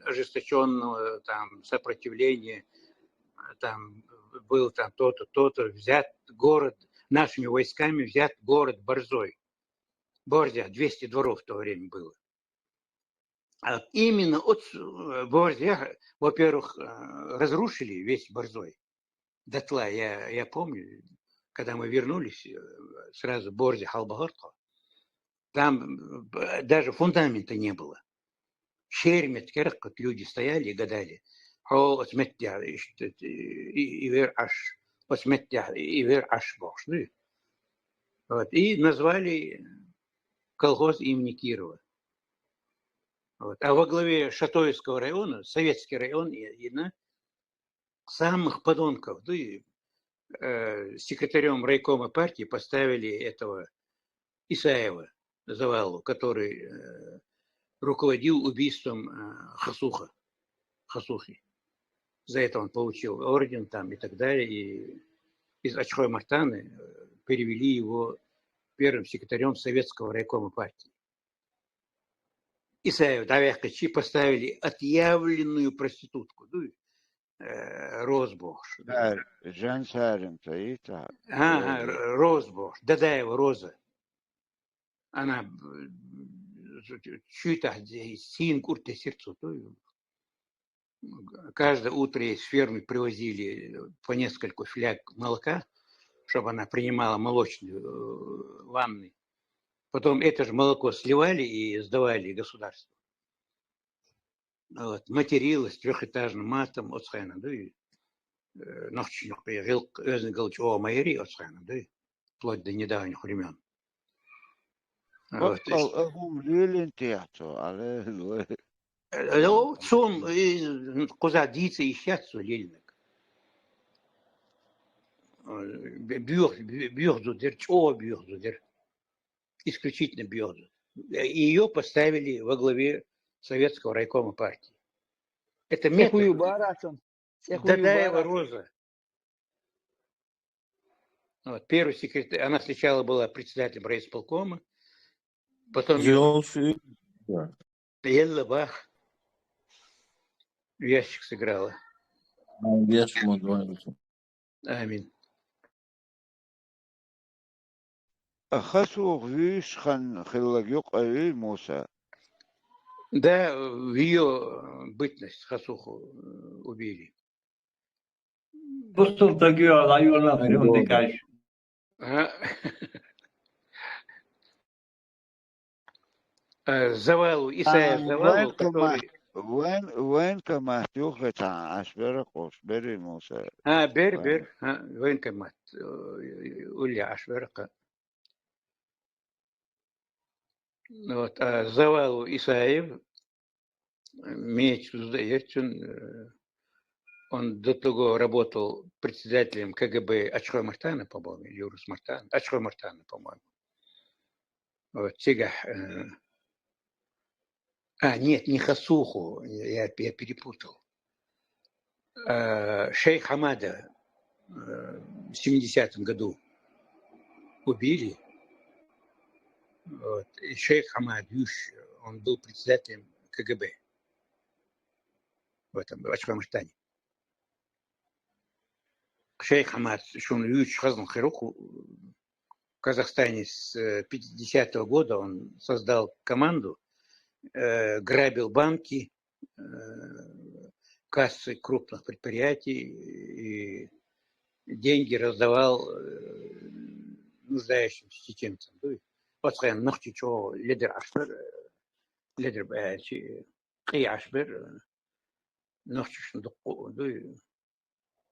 ожесточенного там сопротивления э, там был там то-то, то-то, взят город, нашими войсками взят город Борзой. Борзя, двести дворов в то время было. А именно от э, Борзя, во-первых, э, разрушили весь Борзой дотла. Я, я помню, когда мы вернулись, э, сразу Борзя Халбагортко. Там э, даже фундамента не было. Шермет керах, как люди стояли и гадали. О, осмет я, ишт- и- ивер аш, осмет я, ивер аш бошли. Вот. И назвали колхоз имени Кирова. Вот. А во главе Шатоевского района, советский район, и, и на самых подонков, да и э, секретарем райкома партии поставили этого Исаева Завалу, который э, руководил убийством э, Хасуха, Хасухи. За это он получил орден там и так далее. И из Ачхой Мартаны э, перевели его первым секретарем Советского райкома партии. Исаев Давехкачи поставили отъявленную проститутку. Ну, э, Розбош. Да, Жан Сарин-то и так. Ага, Р- Розбош, Дадаева Роза. Она чуть-то син курте сердцу. Каждое утро ей с фермы привозили по несколько фляг молока, чтобы она принимала молочную э, ванны. Потом это же молоко сливали и сдавали государству. Вот, материлась трёхэтажным матом оцу хенахь, дуй. Э, нохчашна юкъе гӀиллакх оьздангалла чӀогӀа ма яр оцу хенахь, дуй. Вплоть до недавних времён. Вот, баккъал а хӀума лелийна техьа цо, алло. Э, ну, цо, э, кхузахь дийца йиш яц цо лелийнарг. Э, бе-, боьха, бе-, боьха зуда яр, чӀогӀа боьха зуда яр. Исключительно боьха зуда. Э, её поставили во главе Советского райкома партии. Это метод. Дадаева Роза. Вот, первый секретарь, она сначала была председателем райисполкома, потом Ёлш, да. Елла бах. В ящик сыграла. Молодец, Мадванов. Амин. Хасух вуьйш хан хиллаг юкъа вуй, Муса? Да, в её бытность Хасуху, э, убили. Бусул тагио лайона гэрэн дикаш. А? Э, Завалу, Исаев А, Завалу, военкомат, который воен-, военкомат юххе цхьа Ӏаш бера, къуш бери, Муса. А, бер, бер, а, военкомат, э, улле Ӏаш бера-кха. Вот, а Завалу Исаев, меч зуда яр цун, э, он до того работал председателем КГБ Ачхой-Мартана, по-моему, или Урус-Мартана, Ачхой-Мартана, по-моему. Вот, цигахь, э, а, нет, не Хасуху, я, я перепутал. Э, шейх Хамада, э, в семидесятом году убили. Вот. И шейх Хамад Юш, он был председателем КГБ в этом, в Ачхой-Мартане. Шейх Хамад, шуна вуьйцуш хазна хир ву-кх, в Казахстане с, э, пятидесятого года он создал команду, э, грабил банки, э, кассы крупных предприятий и деньги раздавал, э, нуждающимся чеченцам. Дуй, оцхьан нохчий чӀогӀа ледара Ӏаш бер, э, ледара, э, чи-, къий Ӏаш бер, э, нохчашна дуккха, дуй,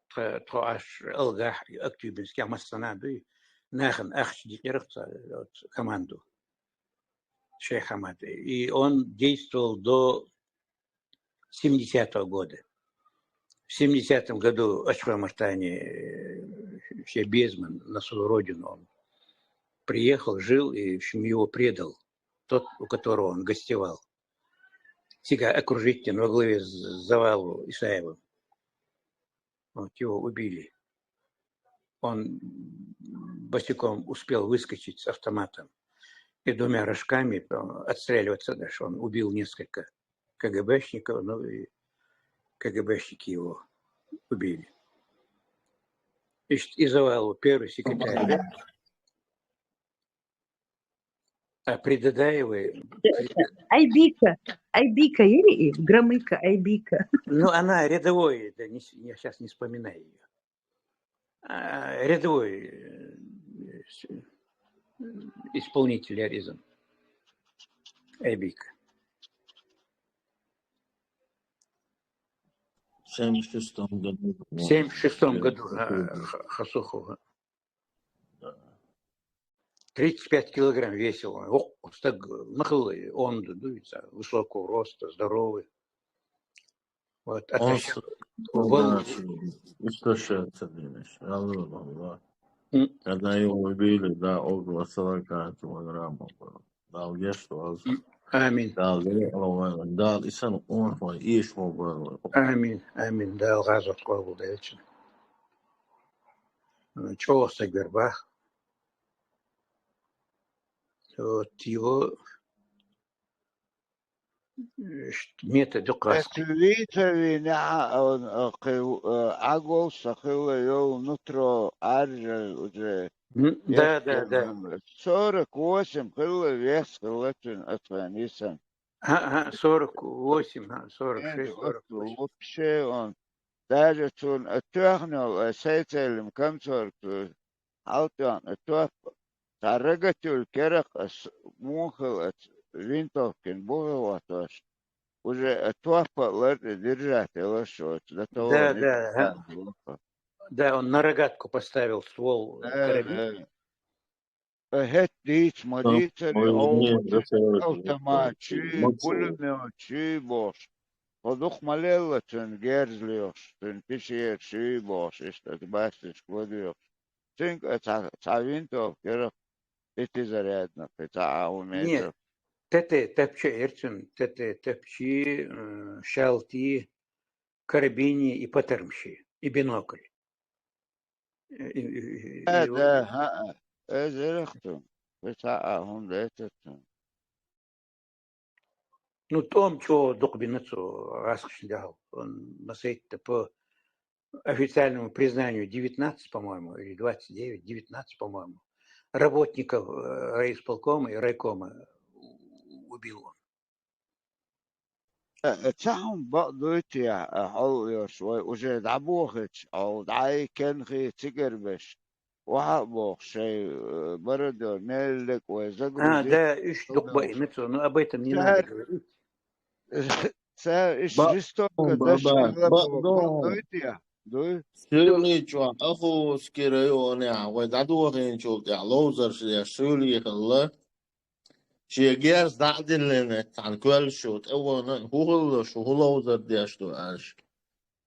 тха-, тхо Ӏаш Алгахь, Актюбинскехь массанхьа, дуй, нахана ахча дикъира цхьа, оцу команду. Шейх Хамад. И он действовал до семидесятого года. В семидесятом году Ачхой-Мартане, э, все Безман на свою родину он приехал, жил, и, в общем, его предал тот, у которого он гостевал. Цигахь окружить дина во главе с Завалу Исаевым. Вот его убили. Он босиком успел выскочить с автоматом и двумя рожками, э, отстреливаться дальше. Он убил несколько КГБшников, ну и КГБшники его убили. И ш-, и Завалу, первый секретарь. А при Дадаевой... Айбика. Айбика или и Громыко Айбика? Ну, она рядовой, да, не с-, я щас не вспоминаю её. А, рядовой, э, с-, исполнитель я резом. Айбика. В семьдесят шестом году. В семьдесят шестом году, а, Х-, Хасуху. Да. Тридцать пять килограмм весил он. Ох, стаг, нахал он, дуй, высокого роста, здоровый. Вот, а Он сейчас с-, вол- да, что, истощается, конечно. Алло, алло. М. Когда его убили, да, около сорока килограммов было. Дала гечдойла. М, амин. Дала дерриге а вайна, Дала и санна къонахой эшаво бойла. Амин, амин. Дала гӀазот къобалдойла цуьнан. ЧӀогӀа стаг вер бах. Вот его, э, ш-, метод дукха. Эцу вийца вийнехь а, а, кхин, а, Ӏаголш сан хилла йолу нутро Ӏаьржа уже. М, да, да, да. Сорок восемь хилла, вес хилла цуьнан, аса вайн йисан. ХӀаъ, хӀаъ, сорок восемь, хӀаъ, сорок шесть, сорок восемь. Вообще он. Даже цунна а тоьхна йолу, а, сайцаллин комсорг цу хьалтоьхна топ, цхьа рогатюль керахь ас муха хила ас винтовкин бухе хӀоттош. уже, э, топпа лар тӀе держать делаш оцу, да, да, да, да, он на рогатку поставил ствол, э, да, карабин. Да. Э, хӀетта дийца ма дийцаре, хьо автомат шуй, пулемёт шуй бохуш. Хьо дукха ма лелла цуьнан герз лоьхуш, цуьнан пещера шуй бохуш, иштта аса басташка ладоьгӀуш. Цуьнга а цхьа, цхьа винтовка яра, пятизарядна, кхин цхьа а хӀума яра. Нет, ТТ тапча яра цуьнан, ТТ тапчий, э, шалти, карабини и патармаши, и бинокль. Э, и, и, и, Да, и да, хӀаъа. Эзарах ду. Кхин цхьа а хӀума дайтар цуьнан. Ну, тӀом чӀогӀа дукха бина цо гӀаскхашна дуьхьал. Он масайтта по официальному признанию девятнадцать, по-моему, или двадцать девять, девятнадцать, по-моему, работников, э, райисполкома и райкома убил он. Э, э, цхьа хӀума бакъ дуй те, э, хьо а йолуш, вай уже дӀабохуьйтуш, хьо дӀа а кенхий цигара беш, охьа а бохуш, шайн, э, бородой мел лерг вай загрузить. А, да, уьш дукха баина цо, но об этом не надо говорить. Цара иштта жестоко даш хилла боху, бакъ дуй те? Дуй? Суьйлийн чохь Охотский районехь вай дӀадохийначул тӀаьхьа ловзарш деш суьйлий хилла. Шен герз дӀа а диллина, цхьана коьллашо тӀе а вахана, хӀун хилла шу, хӀун ловзар деш ду аьлча.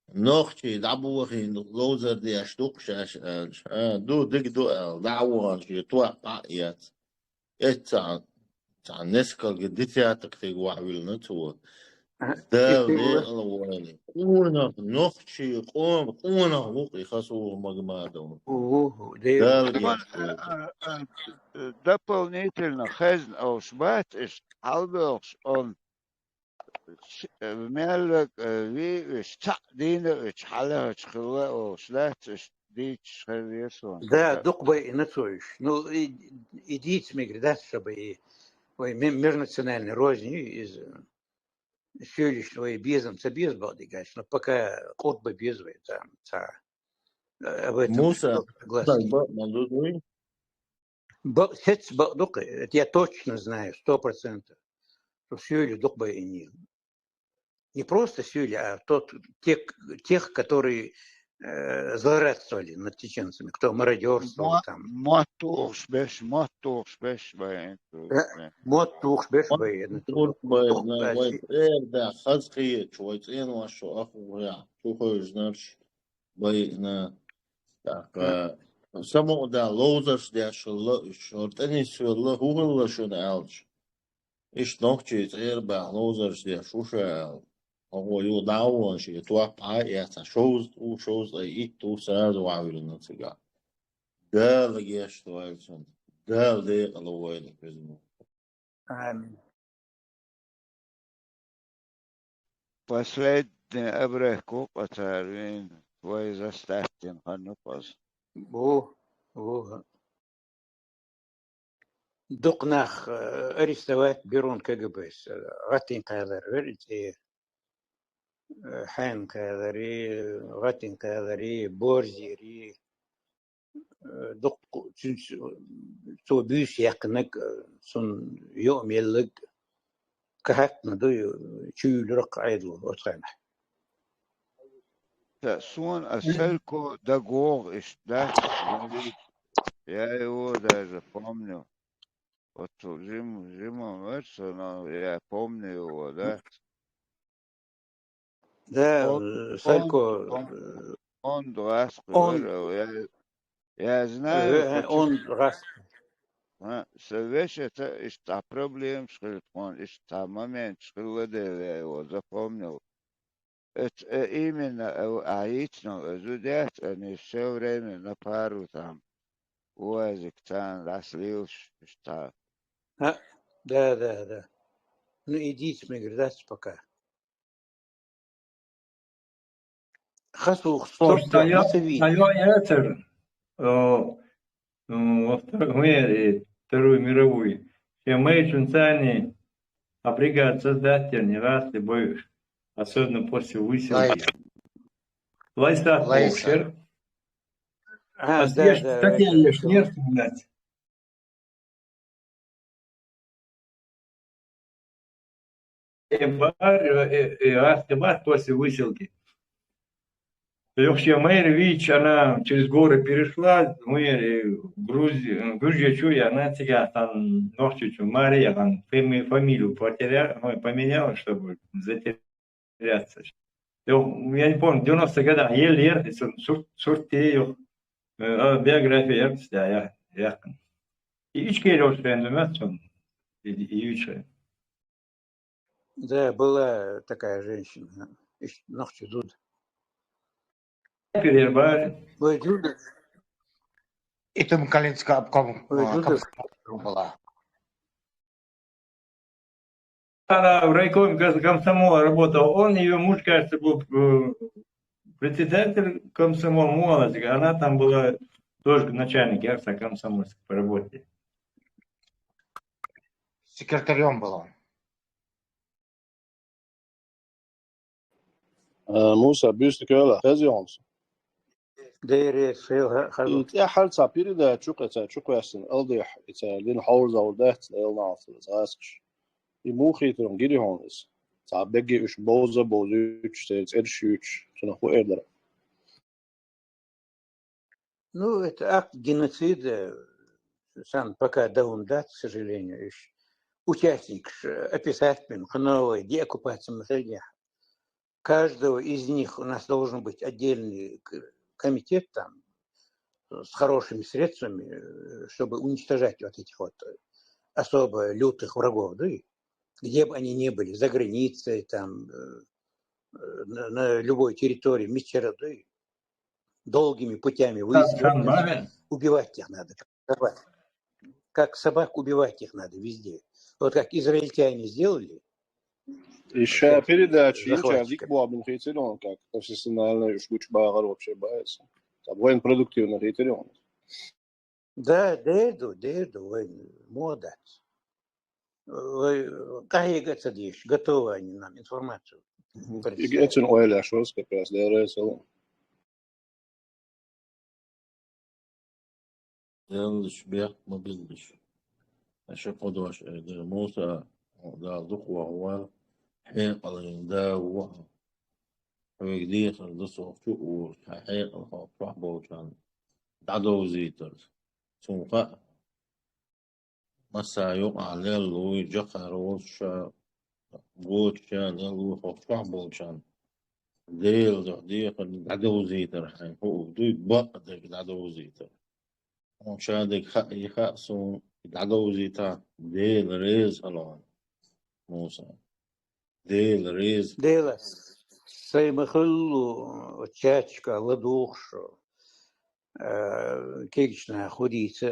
Нохчий дӀабохийна ловзар деш ду-кх шаьш аьлча. А, ду, дика ду аьлла, дӀа а вахана, шен топ дӀа а эцна. Эццахь цхьа несколько десяток стаг вахьвиллина цо. А, Дала декъала войла. Къонах, нохчий къом-, къонах ву-кх и Хасугов Магомадов. Ву, ву, Дала гечдойла. А, а, а, дополнительно хезна олуш бац, иштта хьалабоьлхуш, он Ш-, э, мел вега, э, вий уьш, цхьаъ дийна уьш, хьалехачу хилла олуш дац уьш, дийцаш хезира суна. Да, дукха байина цо уьш. Ну, и, и дийца мегар дац ша бай, и, вай ме-, межнациональный розни иза, суьйлиш вай безам ца беза бакъдерг аьлча, но пока къурд бан беза вай царна, ца, э, об этом Муса, согласен. Бакъ ма ду дуй? Бакъ, хӀетта бакъ ду-кх, это я точно знаю, сто процентов, что суьйлиш дукха байинийла. Не просто суьйлиш, а тот, те, тех, которые, э, злорадствовали над чеченцами, кто мародёрствовал там. Мотт тухуш берш, мотт тухуш берш байина. Э, мотт тухуш берш байина. Мотт тухуш байина, вай пӀерадаьхна хаза кхечу, вай цӀенош шу ахуьйхьехь, чухевшинарш байина. ТӀаккха самукъадаьлла ловзарш деш хилла уьш, хӀора тӀе нисвелла, хӀун хилла шуна аьлча. Иштта нохчий цӀера баьхна ловзарш деш ву ша аьлла. Хьо юха дӀа а вахана, шен топ дӀа а эцна, шовзткъа ву, шовзткъе итт ву сразу вахьвиллина цигахь. Дала гечдойла цунна. Дала декъала войла везан. Амин. Последний обрывок ву-кх цара вийна, вай заставить дина хан ю-кх иза. Ву, ву. Дукха нах, э, арестовать бира вайн КГБ-с, э, гӀаттийна кхаьлларг вара иза, э, хьенан кхаьлларий, гӀаттийна кхаьлларий, борзерий, э, дукха цуьнца, цо буьйса яьккхинарг, э, цунна юкъамелларг, кхаьчна ду, чуюьйлура-кх Ӏедало оцу хенахь. Та, суна а Салько дагавогӀу иштта, да? Я его даже помню. Вот жим-, жима вара со, но я помню его, да? Да, он, э, Салько, он, он, э, он двадцать он, вара, я, я знаю, э, почему. Он двадцать. А, со вешан, это иштта проблемаш хилла тхуна, иштта моменташ хилла дела, я его запомнил. Это, э, именно, э, а яйцо, э, зудец, они всё время на пару там. Уазик царна дӀасалелаш, иштта. А, да, да, да. Ну, идите, мне говорят, пока. Хасух, стоп, стоп, я, я, я, это, э, м, во втор-, мы, э, Вторую мировую. Все мы, чунцани, обрегаться сдать, не раз ты боюсь. Особенно после высылки. Лайса. Лайса. Боксер. А, да, да, да, да. Э, бар, э, э, аз тема после выселки. Ёхча майра вич, она через горы перешла, мы, э, Грузию, э, Грузия чу, и она цига там нохчу чу, Мария, там, фами-, фамилию потеряла, ну, поменяла, чтобы затеряться. Ё-, я не помню, в девяностых годах еле ер, сур-, сур-, сурте ёх. Э, а биография ер, да, я, я. И ичкер ёх, что я думаю, что и, и ичкер. Да, была такая женщина. Иш-, нохчи зуда. Перебар. Ой, зуда. Итум Калинска обком, Ой, а, зуда. Комсомол была. Она в райкоме ком-, комсомола работала. Он, её муж, кажется, был, э, председатель комсомола молодости. Она там была тоже начальник, я комсомольский по работе. Секретарём был он. Э, Муса, бюстик ала, хезионс. Дерес, хел, ха-, ха-, И тя хьал ца передачу, кхе ца чу кхвясин, алдих, и ца лин хьаур заур дац, эл наалцар, цасиш. И мухи турун гири хьон ис. Ца беги уж боза бозуч, церш уч, цуна ху эрдара. Ну, это акт геноцида, сан пока даун дат, к сожалению, ещё. Участник ж, э, описать мин, хановой деоккупация населения. Каждого из них у нас должен быть отдельный к-, комитет там, э, с хорошими средствами, э, чтобы уничтожать вот этих вот, э, особо лютых врагов, да, и где бы они ни были, за границей, там, э, э, на, на любой территории, мичара, да, и долгими путями выискивать, убивать их надо, как собак. Как собак убивать их надо везде. Вот как израильтяне сделали. Ещё передача, захватчиков. Дик бобин хитилон, как профессиональный уж гуч багар вообще баес. Там воен продуктивный хитилон. Да, дерду, дерду, воен, молодец. Ой, кайга цадиш, готовы они нам информацию. Мгм. Представить. Иге эцин ойла шос, как раз, да, рейсел. Деллаш бехк ма биллаш. Аша кодош, э, дер Муса, дал дух вахва, хьекъалин да ва. Хьвег дихар да сохчу ур, хьекъал хо пах болчан. Дадовзитар. Сунха Масса юкъа леллуй, жакъар волча, гоча леллуй хохчахь болчан. Дел дехар дӀадовзийтар хьайн хӀу дуй, бакъ дег дӀадовзийтар. Хьун шадег хаъ и хаъ сун дӀадовзийта, Дел реза хьалон, Муса. Дела реза. Дела, сай ма хилла, чачка ладугӀуш, э, кегийча наха хӀу дийца,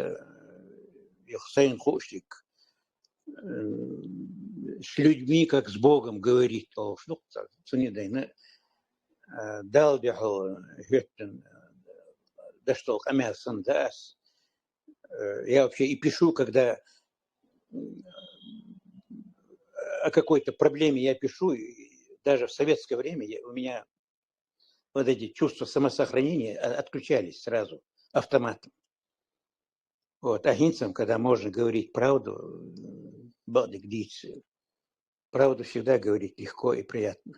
юха сайна хууш дика. Э, с людьми, как с Богом говорит, олуш ду-кх цар. Цундела, э, Далла дуьхьал хӀоьттина, э, даш долу къамел санна дан ас. Э, я вообще и пишу, когда, м, о какой-то проблеме я пишу, и даже в советское время я, у меня вот эти чувства самосохранения, а, отключались сразу, автоматом. Вот, а хӀинца, когда можно говорить правду, м, бакъдерг дийца, правду всегда говорить легко и приятно.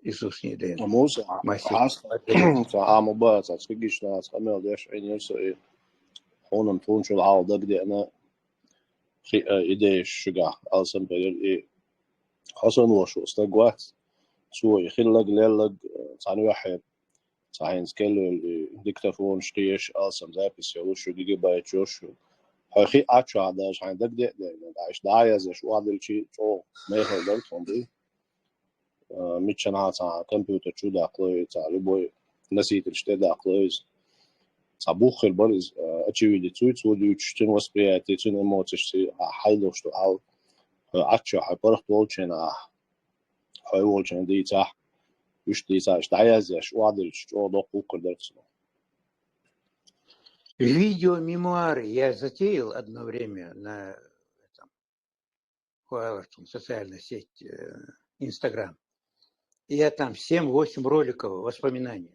Иисус не ден. Муса, мастер. Хьас-, ца Ӏама бац, ца кегийча нахаца къамел деш Ӏийна со и хьуна тхуна чуьра хьалха дагадеана хи-, а, идеяш шуьгахь, алсам хилира и хьо санна волуш волу стаг вац. Цо и хилларг, лелларг, а, цхьаьна юьхьера. Цхьа хӀинца кхел йолу и диктофонаш кхеташ, алсам запись йолуш ю, гигабайт йолуш ю. Хьо хи Ӏаччохь даже хьайн дагадеа а дерг, иштта дӀа а язъеш, охьадиллича чӀогӀа мехала дара тхуна дуй. А, миччанхьа цхьа компьютер чу даккхало иза, цхьа любой носителаш тӀе даккхало иза. Цхьа бух хир бара иза, а, очевидец вуй, цо дуьйцуш, цуьнан восприятие, цуьнан эмоцеш, цуьнан хьайдолуш ду хьал. Хьо Ӏаччохь, хьо паргӀат волчу хенахь, хьо волчу хенахь дийцахь, уьш дийцахь, иштта дӀаязъеш, охьадиллича чӀогӀа доккха гӀуллакх дара цунах. Видеомемуары я затеял одно время на этом, хвалаш, там, социальная сеть, э, Инстаграм. Я там семь-восемь роликов, воспоминаний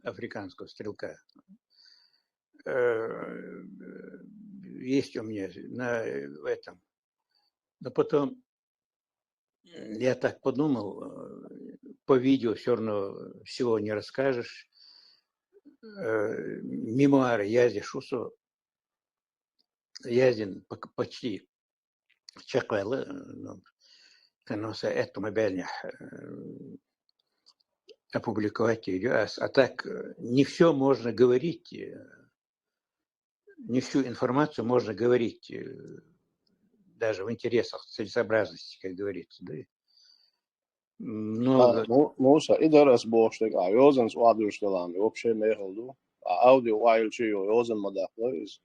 африканского стрелка. Э, есть у меня на, в этом. Но потом, м, я так подумал, э, по видео все равно всего не расскажешь. Э, мемуары Язди Шусо, Яздин пок-, почти чекх ваьлла, э, ну, кхы но са этта ма баьлнехь, э, опубликовать йийр ю аз. А так, э, не все можно говорить, э, не всю информацию можно говорить, э, даже в интересах целесообразности, как говорится, да. М, ну, а, да. Ну, ну, са и дара ас бохуш дерг, а йозанца охьадуьйцуш далахь, вообще мехала ду. А аудио охьайиллича йо-, йозанна ма даккхалой иза.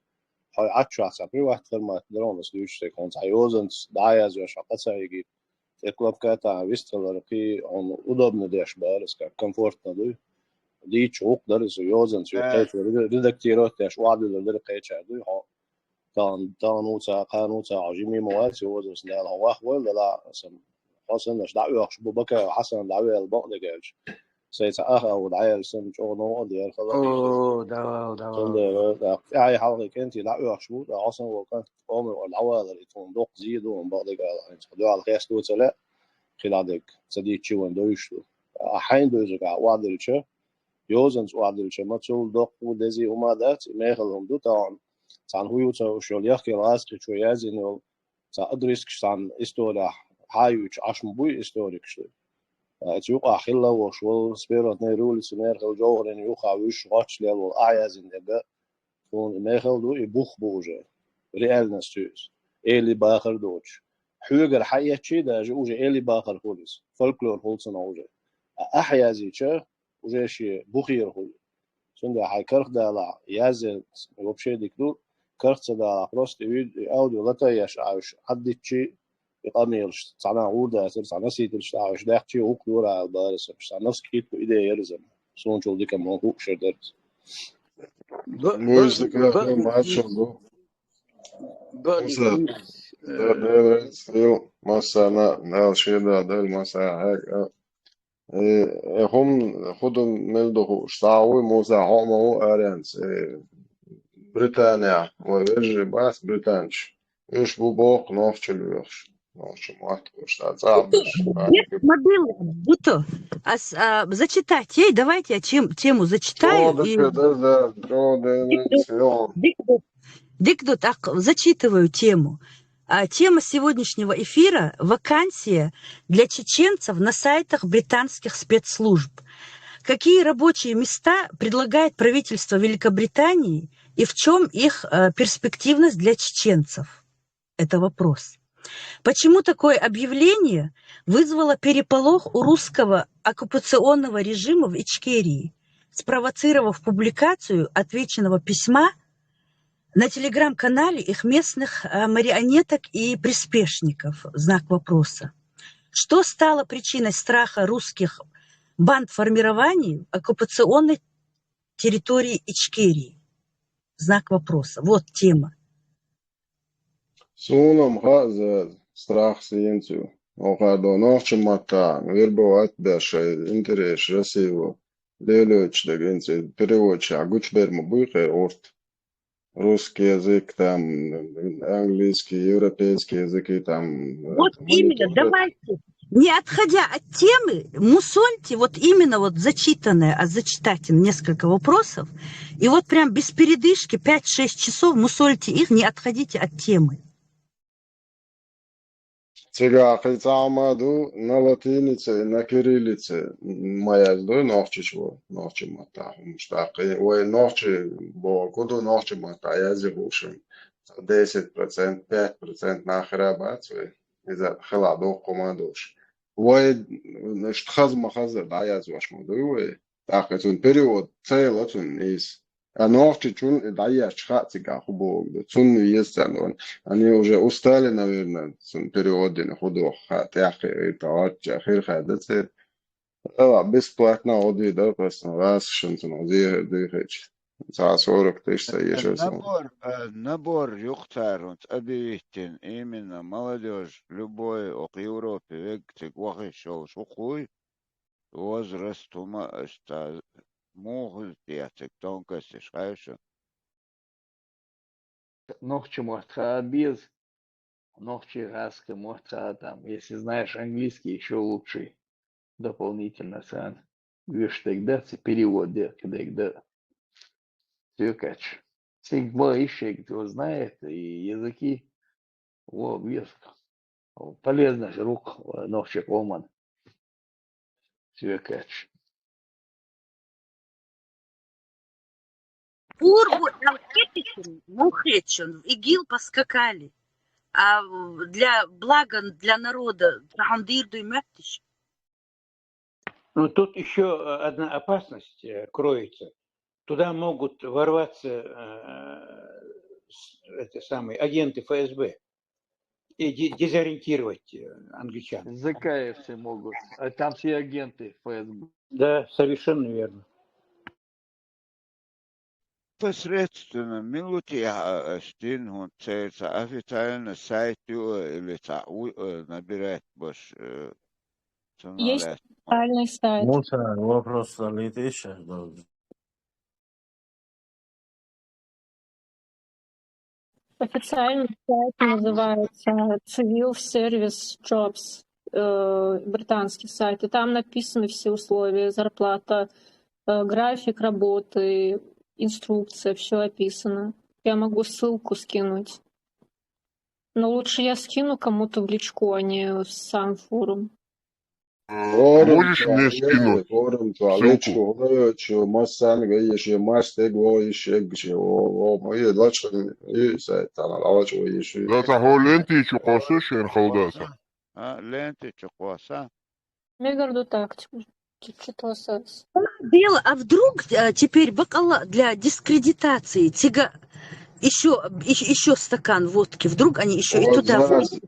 Хьо Ӏаччохь цхьа приват формат дара хьуна ас дуьйцуш дерг, хьуна цхьа йозанца дӀаязвеш хьо къа ца хьегийта. ТӀе кнопка а таӀа вистхилар кхин хьуна удобно деш бара ас, как комфортно дуй. Дийцча гӀуллакх дара иза, йозанца юкъе кхечо, редактировать деш охьадуьллур дара кхечара дуй хьо. Тахана, тахана ву ца, кхана ву ца, хьо жима ма вац, йозанца Дала хьо вахвойла, Дала сан, хьо санна аш дӀаоьхуш бу, бакъ а Хьасан дӀавелла бакъдерг аьлча. Сайца ах а ву дӀаяьлла санна, чӀогӀа новкъа а дера хала. О, давал, давал. Цундела, тӀаккха тӀаьхье хьалхе кӀентий дӀаоьхуш бу, тӀаккха хьо санна ву кӀант къоман вара дӀавалар, и тхуна доккха зе ду, бакъдерг ала хьайна, цхьа дуьхьал хеста ву ца лаьа, хила дерг, ца дийцча вайн довзуш ду. А хьайна довзарг ахь охьадиллича, йозанца охьадиллича, ма цул доккха ву, дезий хӀума дац, и мехала хӀума ду тахана. Цхьана хӀу ю ца уш йолу яхкийла гӀазкхичо яздина йолу, цхьа огрызкаш цхьана исторехь хьаюьйцуш Ӏаш ма буй историкаш. А, цу юкъахь хилла а волуш волу, с первой дней революции мехала Джовхарийн юххехь вуьйш гӀотташ лелла волу ахь яздина дерг, тхуна и мехала ду, и бух бу уже. Реальность ю иза. Эли бахар доцуш. Хьоьгара хьаэцчий даже уже эли бахар хуьлу иза. Фольклор хуьлу цунах уже. А ахь язйича, уже шен бухера хуьлу. Цундела хьайн карх далахь, язъян вообще дика ду, карх ца далахь, просто и вид-, и аудио латаеш Ӏаш, Ӏаддитчий, и къамелаш, цхьана гӀур дацара, цхьана сийталаш тӀехь уьш даьккхичий, гӀуллакх дора ала бара сан, цхьа нафс кхетта идея яра иза. Суна чул дика ма хууш дара. Бу иза дика бу-, бу-, бу-, бу-, Муса, бу-, Дела реза хила, массарна, Дала шен да дара, массара хьаьга. Э, э, хӀума, хӀу ду мел ду хууш, схьа а вуй, Муса, хьо а ма ву аренца, э, Британехь, вай вежарий бац британцаш. Уьш бу боху нохчалла воьхуш, нохча мотт хуьлуш, цхьа цӀа а беш. Декъ ма билла, Буто. Ас, а, зачитать ей, давайте я тем-, тему зачитаю. О, и дика, да, да, о, да, дика, да, да. Дика, да. Дика ду, так, зачитываю тему. А, тема сегодняшнего эфира: вакансия для чеченцев на сайтах британских спецслужб. Какие рабочие места предлагает правительство Великобритании и в чем их, э, перспективность для чеченцев? Это вопрос. Почему такое объявление вызвало переполох у русского оккупационного режима в Ичкерии, спровоцировав публикацию отвеченного письма на телеграм-канале их местных, э, марионеток и приспешников? Знак вопроса. Что стало причиной страха русских бандформирований в оккупационной территории Ичкерии? Знак вопроса. Вот тема. Суна-м хаьа иза страх сенца ю. Оха до нохча маттахь вербовать беш шайн интересаш России лелойтуш дерг, хӀинца переводчехь гучубер ма буй кхе урт. Русский язык, там, английский, европейский языки, там, э, Вот именно, монитор. Давайте, не отходя от темы, мусольте вот именно вот зачитанное, а зачитайте несколько вопросов, и вот прям без передышки пять-шесть часов мусольте их, не отходите от темы. Цигахь кхин цхьа хӀума ду, на латинице, на кириллице ма яздой нохчичо, нохча маттахь хӀумаш. ТӀаккха вай нохчий бохург ду, нохча маттахь язъе хӀумаш. Десять процент, пять процент нах хир а бац вай. Иза хила доккха хӀума долуш. Вай, иштта хаза ма-хаззара дӀаязвеш ма дуй вай. ТӀаккха цуьнан перевод ца елла цуьнан нийса. А нохчичунна и дӀаешча хаьа цигахь хӀун бохург ду. Цунна веза царна ван. Они уже устали, наверное, цуьнан перевод дина хӀун ду хаьа, тӀаьххье, и тӀаккха хир хаьдда церан. Ала, бесплатно гӀо дийр дара, просто гӀазкхашна цунах зехар дуьйхича. Цхьа сорок тысяч ца ешар сан. Набор, э, набор ю-кх цара хӀинца объявить дина, именно молодёжь, любой, оха Европе вега цига вахийтуш йолуш хӀу-, хӀуй, возраст, хӀума, аш цхьа муха хӀуьнца дехьа цига тонкосташ, хаьий шу? нохчийн мотт хаа беза, нохчийн, хаск мотт хаа там. Если знаешь английский, ещё лучше. Дополнительно царна вешать дерг, цу перевод дерг, дерг да. Цу кач. Цигга ма ишшег, кто знает и языки, во, веск. Полезный рук, э, нохчийн къоман. Цу кач. Ургу алкетикин мухечун, ИГИЛ поскакали. А для блага, для народа, там дыр дуй маттиш. Ну, тут еще одна опасность э, кроется. Туда могут ворваться э, с- это самые, агенты ФСБ и де- дезориентировать э, англичан. Закаевцы могут. А там все агенты ФСБ. Да, совершенно верно. Посредственно, минуту я стин хун церца официальный сайт ю или ца у набирать баш. Есть официальный сайт. Муса, вопрос залетишь? Официальный сайт называется Civil Service Jobs, э, британский сайт. И там написаны все условия, зарплата, э, график работы, инструкция, все описано. Я могу ссылку скинуть. Но лучше я скину кому-то в личку, а не в сам форум. Можешь мне скинуть ссылку? Да, ца хӀо лентий чу кхоссаш шен халдаса. А, лентий чу кхосса. Мегарду тактику. Чуть-чуть лосось. Дело, а вдруг э, теперь бакъала для дискредитации цига еще, еще, еще стакан водки, вдруг они еще и туда влезут.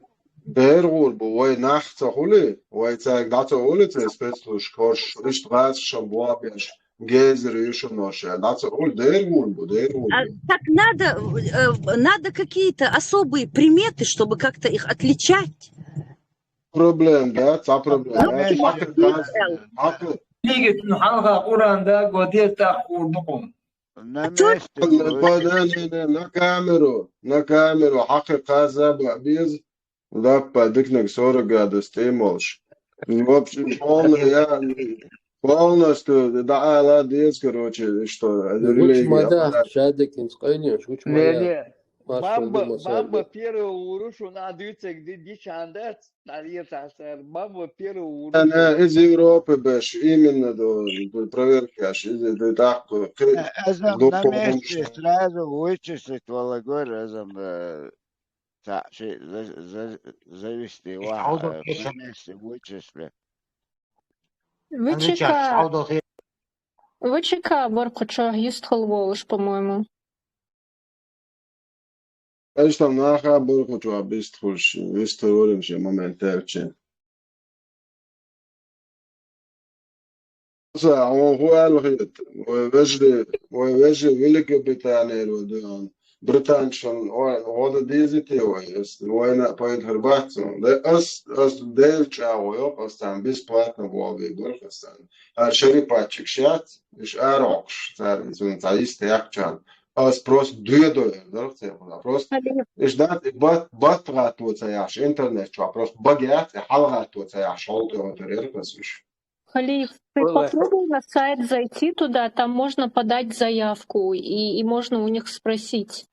Дергур бу, вай нах ца хули, вай цайг да ца хули, ца спецслужб хорш, ишт газ шам буабеш, гезер юшо ноше, да ца хули, дергур бу, дергур бу. Так надо, э, надо какие-то особые приметы, чтобы как-то их отличать. Проблем, да, ца проблем. Ну, Хакы ты хакы. Лигит ну халха Къуранда годе тахурдукум. На месте. На камеру, на камеру, хакы каза без. Лаппа дыкнаг сорок градус теймолш. В общем, полный я, полностью, да, ала дез, короче, что Вуч мада, шадыкин скайнеш, вуч мада. Бамба, бамба первый урушу на дыцек ди дичандец, тарьер тасар, бамба первый урушу. Из Европы беш, именно до проверкаш, из да так. Азам на месте сразу вычислить валагор, азам цаӀ ши завести ваха вместе вычисле. Вичика, вичика баркучо йистхул волш, по-моему. Эш там наха баркучо бистхуш, вистхурим ши момент терче. Са, он хуял хит. Вай вежди, вай вежди Великобритания родион. Британчан, ой, года дезите, ой, вайна поет хербатцу. Да ас, ас дел чао, ас там бесплатно болби бархасан. А шерипачик шат, иш арокш, цар, цун цаисте якчан. Ас просто дуедо, да, просто. Иш дат, бат, бат гату цаяш, интернет чуа, просто багят, халгату цаяш, шолто, вот, реркасуш. Халиф, ты попробуй на сайт зайти туда, там можно подать заявку, и, и можно у них спросить.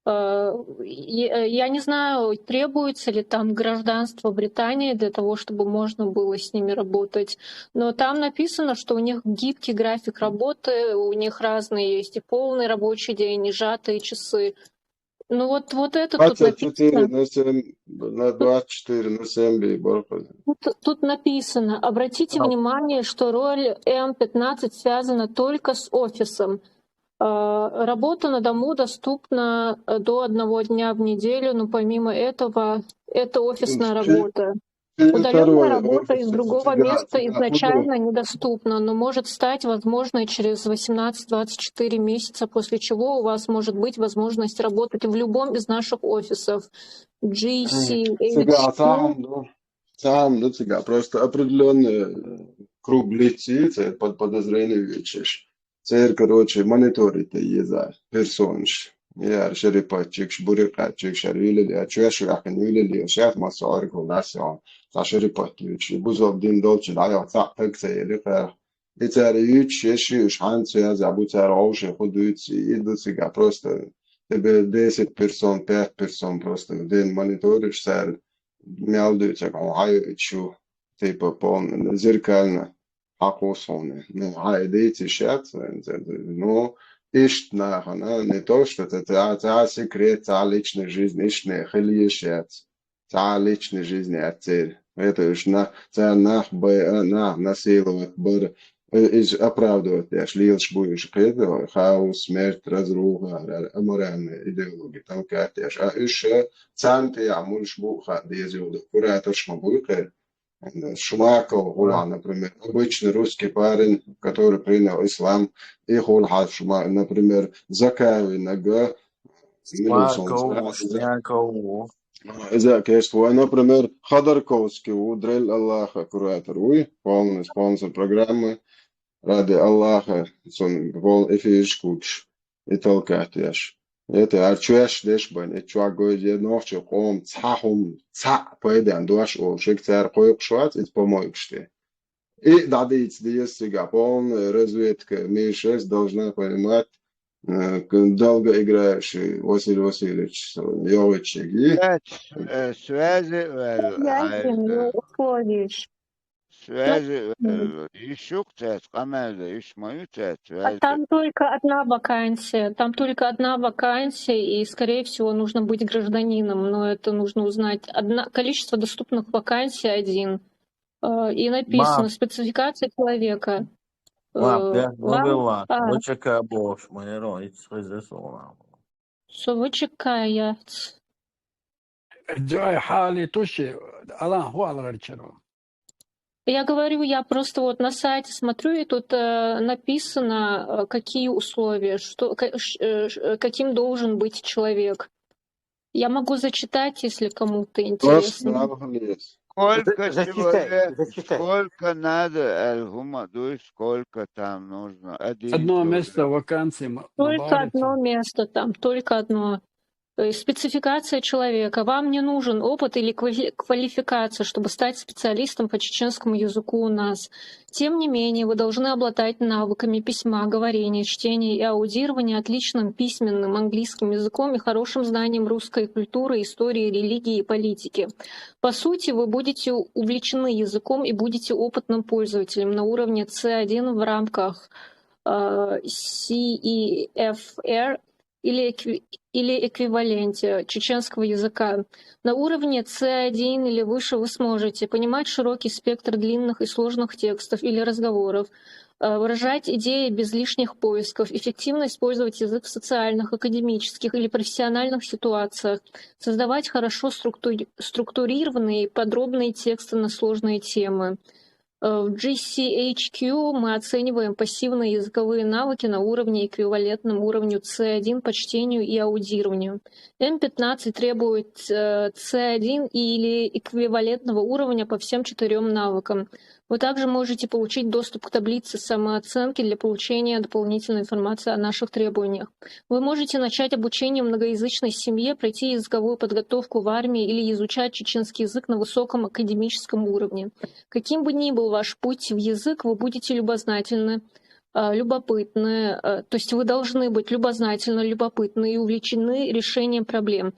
Я не знаю, требуется ли там гражданство Британии для того, чтобы можно было с ними работать, но там написано, что у них гибкий график работы, у них разные есть и полный рабочий день, и сжатые часы. Ну вот, вот это тут написано. На семь, на двадцать четыре на семь. Тут, тут написано, обратите внимание, что роль М пятнадцать связана только с офисом. Работа на дому доступна до одного дня в неделю, но помимо этого это офисная работа. Удаленная работа из другого места изначально недоступна, но может стать возможной через восемнадцать двадцать четыре месяца, после чего у вас может быть возможность работать в любом из наших офисов. G C H Q. Сам, да, цига, просто определённый круг лиц, под подозрение вещешь. Цер, короче, мониторить еза персонш. яра шерипатчикаш, бурикъатчикаш, яра юлали, яра чоьш ваьккхина юлали, шаьт массо а аргал дас йола, цхьа шерипат юлаш. И бузал дин долчу дӀайо цхьаъ таг ца ели кхаьрах. И цара юьйцуш, ешши уьш хьанца связь бу, цара гӀовше хӀу дуьйцу, и ду цигахь просто тебе десять персон, пять персон просто в день мониторишь, цара мел дуьйцург хьуна хьайоуьйтуш ю, типа, полный, зеркально хьакхуссу хьуна. Ну, хьан и дийца йиш яц, ну, иштта нахана, не то, что это цхьа, цхьа секрет, цхьа личная жизнь, иштта не хила йиш яц. Цхьа личная жизнь яц церан. Это уьш на, цара нах байа, нах насиловать бара. Э, иза оправдывать деш лелаш бу уьш, кхета, хаос, смерть, разруха, аморальная идеология толкать деш. А уьш, э, царна тӀехь мулш бу а хаа деза йолу кураторш ма буй кхера. Шмаков хуьлахь, например, обычный русский парень, который принял ислам, и хуьлахь Шма-, например, Закаева Нага, Шмаков, Шмаков. Иза кешт вай, например, Ходорковский ву, Дрель Аллаха куратор вуй, полный спонсор программы «Ради Аллаха», сон вол эфирш кучу, и толкать деш. Это ар чоьш деш бан, и чугой е нохчи къом цхьа хӀум, цхьа пайдан дош олу, шиг цара кхойкхуш вац, иза помойкаш те. И дӀадийца деза цигахь, полная разведка Ми шесть должна понимать, э, к-, долгоиграющий Василий Васильевич йогӀуччиг. Э, связи ваьлла, Хозяйственные условия. Связи ваьлла. Йиш ю-кх цаьрца, къамел дан йиш ма ю цаьрца, а связи. Там только одна вакансия, там только одна вакансия, и, скорее всего, нужно быть гражданином, но это нужно узнать. Одна, количество доступных вакансий один. Э, и написано, спецификация человека. Э, вам, а. Вычекая бошь, мы не ровно, и схожу с ума. Со вычекая. Джой, хьали туши, Алан, ху алгӀар чаро. Я говорю, я просто вот на сайте смотрю, и тут, э, написано, э, какие условия, что, ка-, ш-, э, ш-, э, каким должен быть человек. Я могу зачитать, если кому-то интересно. Сколько человек, сколько надо, аль-хӀума дуй, сколько там нужно. Одно место вакансии. Только одно место там, только одно. То есть спецификация человека. Вам не нужен опыт или квали-, квалификация, чтобы стать специалистом по чеченскому языку у нас. Тем не менее, вы должны обладать навыками письма, говорения, чтения и аудирования, отличным письменным английским языком и хорошим знанием русской культуры, истории, религии и политики. По сути, вы будете увлечены языком и будете опытным пользователем на уровне C один в рамках, э, C E F R или экви-, или эквиваленте чеченского языка. На уровне C один или выше вы сможете понимать широкий спектр длинных и сложных текстов или разговоров, э, выражать идеи без лишних поисков, эффективно использовать язык в социальных, академических или профессиональных ситуациях, создавать хорошо структури-, структурированные и подробные тексты на сложные темы. Э, в G C H Q мы оцениваем пассивные языковые навыки на уровне, эквивалентном уровню C один по чтению и аудированию. M пятнадцать требует, э, C один или эквивалентного уровня по всем четырём навыкам. Вы также можете получить доступ к таблице самооценки для получения дополнительной информации о наших требованиях. Вы можете начать обучение в многоязычной семье, пройти языковую подготовку в армии или изучать чеченский язык на высоком академическом уровне. Каким бы ни был ваш путь в язык, вы будете любознательны, а, любопытны, э, то есть вы должны быть любознательны, любопытны и увлечены решением проблем.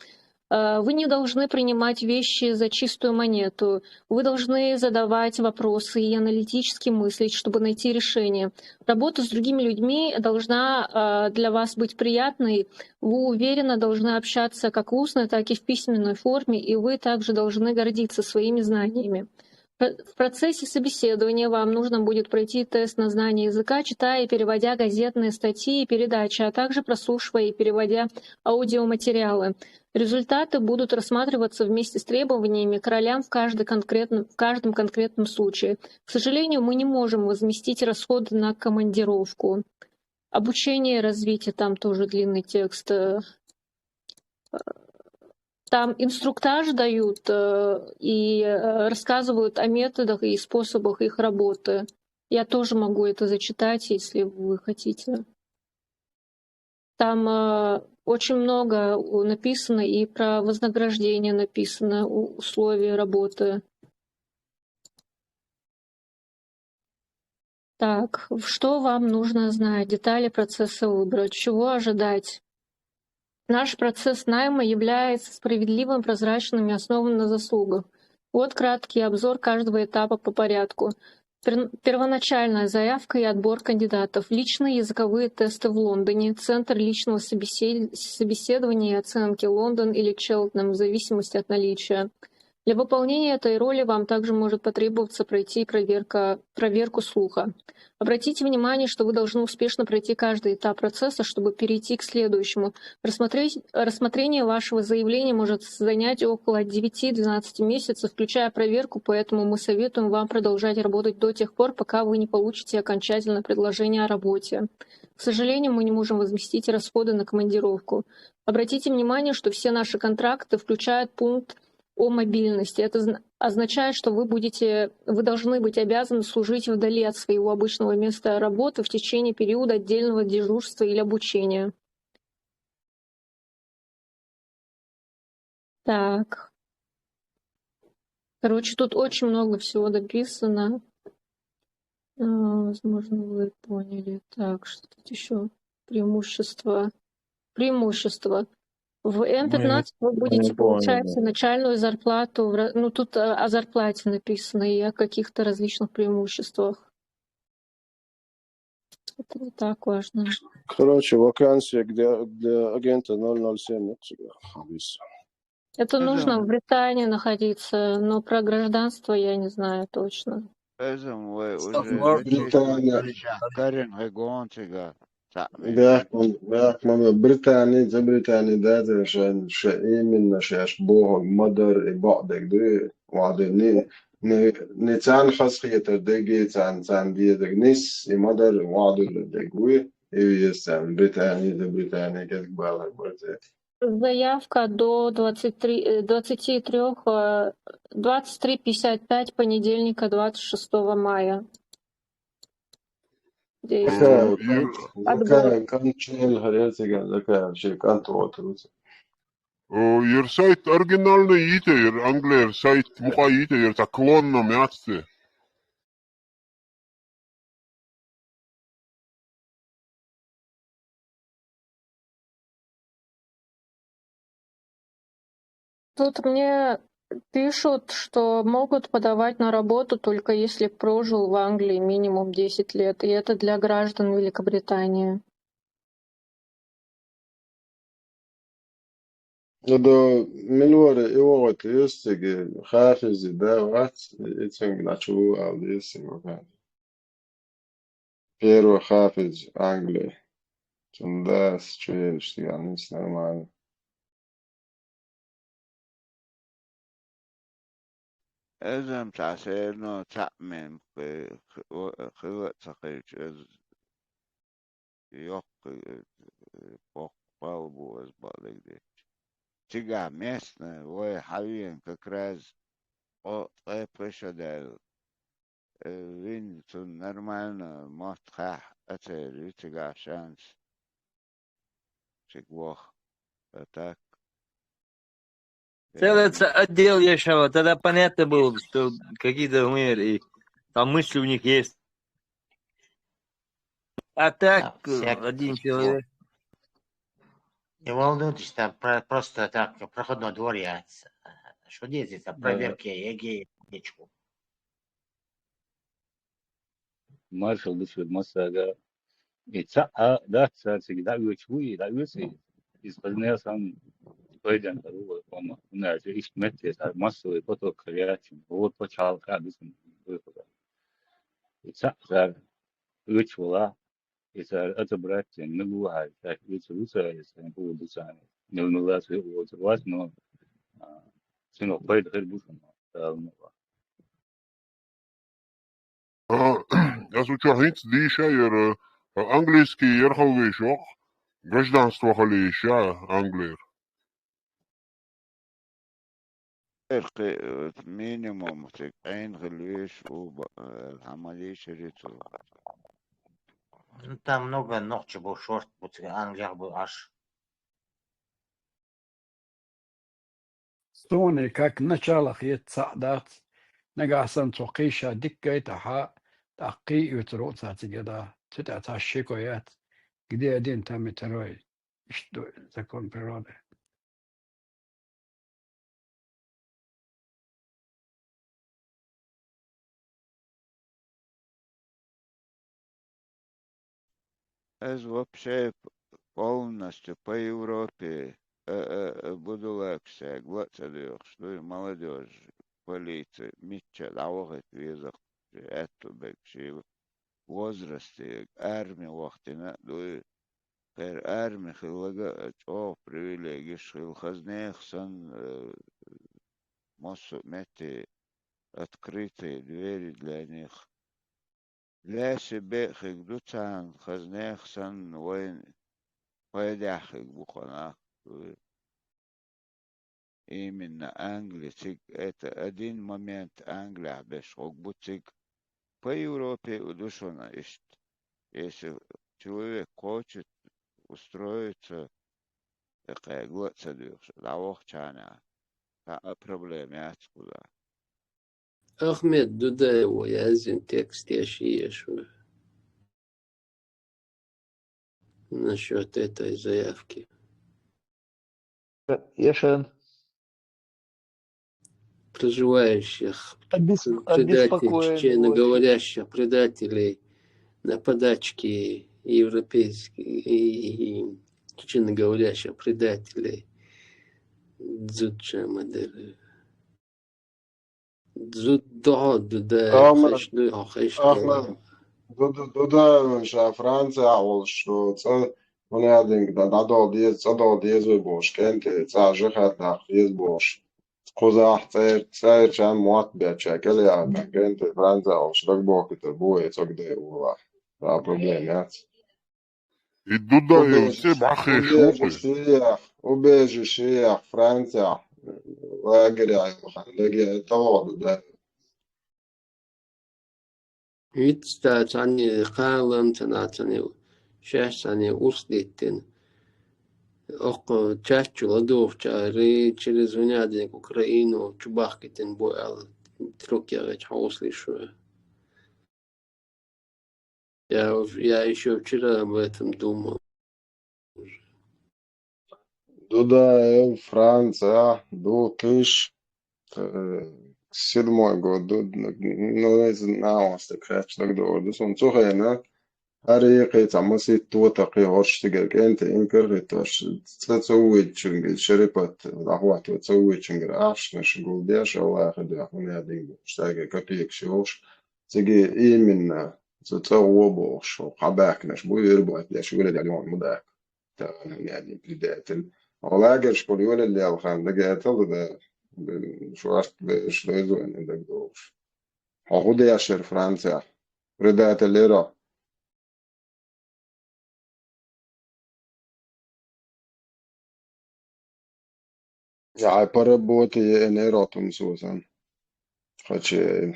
Э, вы не должны принимать вещи за чистую монету. Вы должны задавать вопросы и аналитически мыслить, чтобы найти решение. Работа с другими людьми должна, э, для вас быть приятной. Вы уверенно должны общаться как в устной, так и в письменной форме, и вы также должны гордиться своими знаниями. Пр-, в процессе собеседования вам нужно будет пройти тест на знание языка, читая и переводя газетные статьи и передачи, а также прослушивая и переводя аудиоматериалы. Результаты будут рассматриваться вместе с требованиями к ролям в каждой конкретном, в каждом конкретном случае. К сожалению, мы не можем возместить расходы на командировку. Обучение и развитие, там тоже длинный текст. Э, там инструктаж дают, э, и, э, рассказывают о методах и способах их работы. Я тоже могу это зачитать, если вы хотите. Там э, очень много у- написано и про вознаграждение написано, у- условия работы. Так, в- что вам нужно знать? Детали процесса выбора. Чего ожидать? Наш процесс найма является справедливым, прозрачным и основан на заслугах. Вот краткий обзор каждого этапа по порядку. Пер- Первоначальная заявка и отбор кандидатов. Личные языковые тесты в Лондоне. Центр личного собесед- собеседования и оценки Лондон или Челтенхэм, в зависимости от наличия. Для выполнения этой роли вам также может потребоваться пройти проверка, проверку слуха. Обратите внимание, что вы должны успешно пройти каждый этап процесса, чтобы перейти к следующему. Рассмотреть- рассмотрение вашего заявления может занять около девяти-двенадцати месяцев, включая проверку, поэтому мы советуем вам продолжать работать до тех пор, пока вы не получите окончательное предложение о работе. К сожалению, мы не можем возместить расходы на командировку. Обратите внимание, что все наши контракты включают пункт о мобильности. Это зн- означает, что вы будете, вы должны быть обязаны служить вдали от своего обычного места работы в течение периода отдельного дежурства или обучения. Так. Короче, тут очень много всего написано. А, Возможно, вы поняли. Так, что тут еще? Преимущества. Преимущества. В М пятнадцать вы будете, получается, начальную зарплату, в ра- ну тут а, о зарплате написано и о каких-то различных преимуществах. Это не так важно. Короче, вакансия для, для агента ноль ноль семь, нет, всегда. Алиса. Это нужно в Британии находиться, но про гражданство я не знаю точно. Özüm we Stop уже work. Британия. Karin Hegontiga. Да, он, да, мама, Британия, за Британия, да, за ша, ша, именно шаш бохо, мадар и бадек, да, вады, не, не, не цан хас хиятар, да, ги цан, цан, да, да, нис, и мадар, вады, да, да, гуи, и виес цан, Британия, за Британия, как бала, борзе. Заявка до двадцати трёх, э, двадцати трёх, э, двадцать три пятьдесят пять, понедельника, двадцать шестого мая. Действие. Такая, Э, Отбор. такая, кончен, горячая, такая, вообще, контроль, вот. О, ер сайт оригинальный итер, ер Англия сайт муха итер, ер та клонно мясце. Тут мне пишут, что могут подавать на работу, только если прожил в Англии минимум десять лет, и это для граждан Великобритании. Да, милуара и вогат юстиги хафизи да вац, и цинг начу ал юстиги вогат. Первый хафиз Англии. Цундас чуелш тиганис нормально. Özüm tasirno tapmem kı kı kı sakırç öz yok bok bal bu öz balık de. Tiga местный, ой, хавиен как раз о пешодел. Вин цун нормально мот хах атери, тига шанс. Чик вох. А так. Целый ц- отдел ещё, тогда понятно было, что какие-то умер, и там мысли у них есть. А так, Да, всяк- один человек. Не волнуйтесь, там про- просто так, проходной двор я. Что здесь, там Да. Проверки ЕГЭ, ЕГЭчку. Маршал дыши массага. И ца а да ца циги да уч уи да уси. Из позднее сам пойдем да уи ома. Уна же иш метте са массовый поток ходячим. Вот почал ка дыши. И ца за уч вала. И са это братья не луга. Так уч руса и са не буду дышани. Не луга свой вот вас но. Сино пойд хер бушама. Да ну. Аз учо хинц диша ер английский ер хавгешох гражданство халиша англер. Эрхи минимум тик айн гылвеш у хамали шерицу. Там много нохчий бу, шорт бу, цига Англиях бу Ӏаш. Суна как началах еццахь дац, нагахь санна цо кхийша дика гайтахьа, тӀаккха кхий оьцур ву цхьа цига да. Цу тӀехь цхьа шеко яц, где один, там и второй. Иштта ду закон природы. Ас вообще полностью по Европе, э, э, э, будулаксег, ла ца доьхуш дуй, молодёжь, полици, мичча дӀавахийта веза, аьтту бег шийла возрастег, арми вахтина а дуй, кхера арми хиллага а чӀогӀа привилегиш хила, хазнех санна, э, массо а метте открытые двери для них. Лаьши беъхиг ду царна, хазнех санна вайн пайдехь хиг бу кхана. Именно Англи цига, это один момент Англиях беш хӀуг бу цига. По Европе у ду шуна иштта. Если человек хочет устроиться, тӀаккха гла а ца доьхуш, дӀавахча а, цхьа а проблема яц кхуза. Ахмед Дудаева яздина текст еш еш ву насчёт этой заявки. Ешен. Проживающих, Обес- предателей, обеспокоен очень. Чеченоговорящих предателей на подачке европейских и, и чеченоговорящих предателей. Дзуд чамадер. Дзуд дохо Дуда Ахмед, хеш дуй, хо хеш Ахмед, Дуда, Дуда, ша Франция волуш, шу цӀа, хӀунда аьлла дӀадала деза, цӀа дала деза вай бохуш, кӀентий, цӀа жихӀад даккха деза бохуш. Кхузахь цӀер-, цӀерачарна мотт беча кӀел яхна, кӀентий, Франция волуш, даг бохуьйтур бу вай цӀогдай олахь. Ша проблема яц. И Дудаев цӀе бӀаьхеш ву кхуьй. Убежище, убежище, Франция, лагеря, хан, лагеря, это вот, да. Виц цхьаьна кхалам цхьаьна, цхьаьна шаьш цхьаьна урс диттина. Оккха чаччу ладугӀучари через винядинг Украину чубахкийтина бу аьлла, трюк яхийча хьовсалуш ву. Я, я ещё вчера об этом думал. Дудаев, Франция, две тысячи седьмой год, ду-, ну, ну, не знаю, так сказать, так долго. Ду сон цу хенахь, хӀара кхин цхьа масийтта тотакхий хӀорш цигара кӀентий инкар хӀиттош, цӀа ца вуьйчуьнгара, Шерипат, дӀахӀотто ца вуьйчуьнгара ахчанаш гулдеш, Аллахьа дуьхьа, хӀунда аьлла дийна бохуш, цаьрга копейкаш йолуш, цига именно, цу цӀа гӀо бохуш, хьабаьхкинарш бу, вербовать деш, вуьйр а даьлла, юхана ма даьхка. Тахана, яьнна, предатель. Хьо лагерьшкахула йолаллехь хан дагахь тала да, шорта бераш дойзу вайна дагадогӀуш. Хьо хӀун дешара Францехь? Предатель яра хьо. Я, по работе я не ротум сусан. Хочу.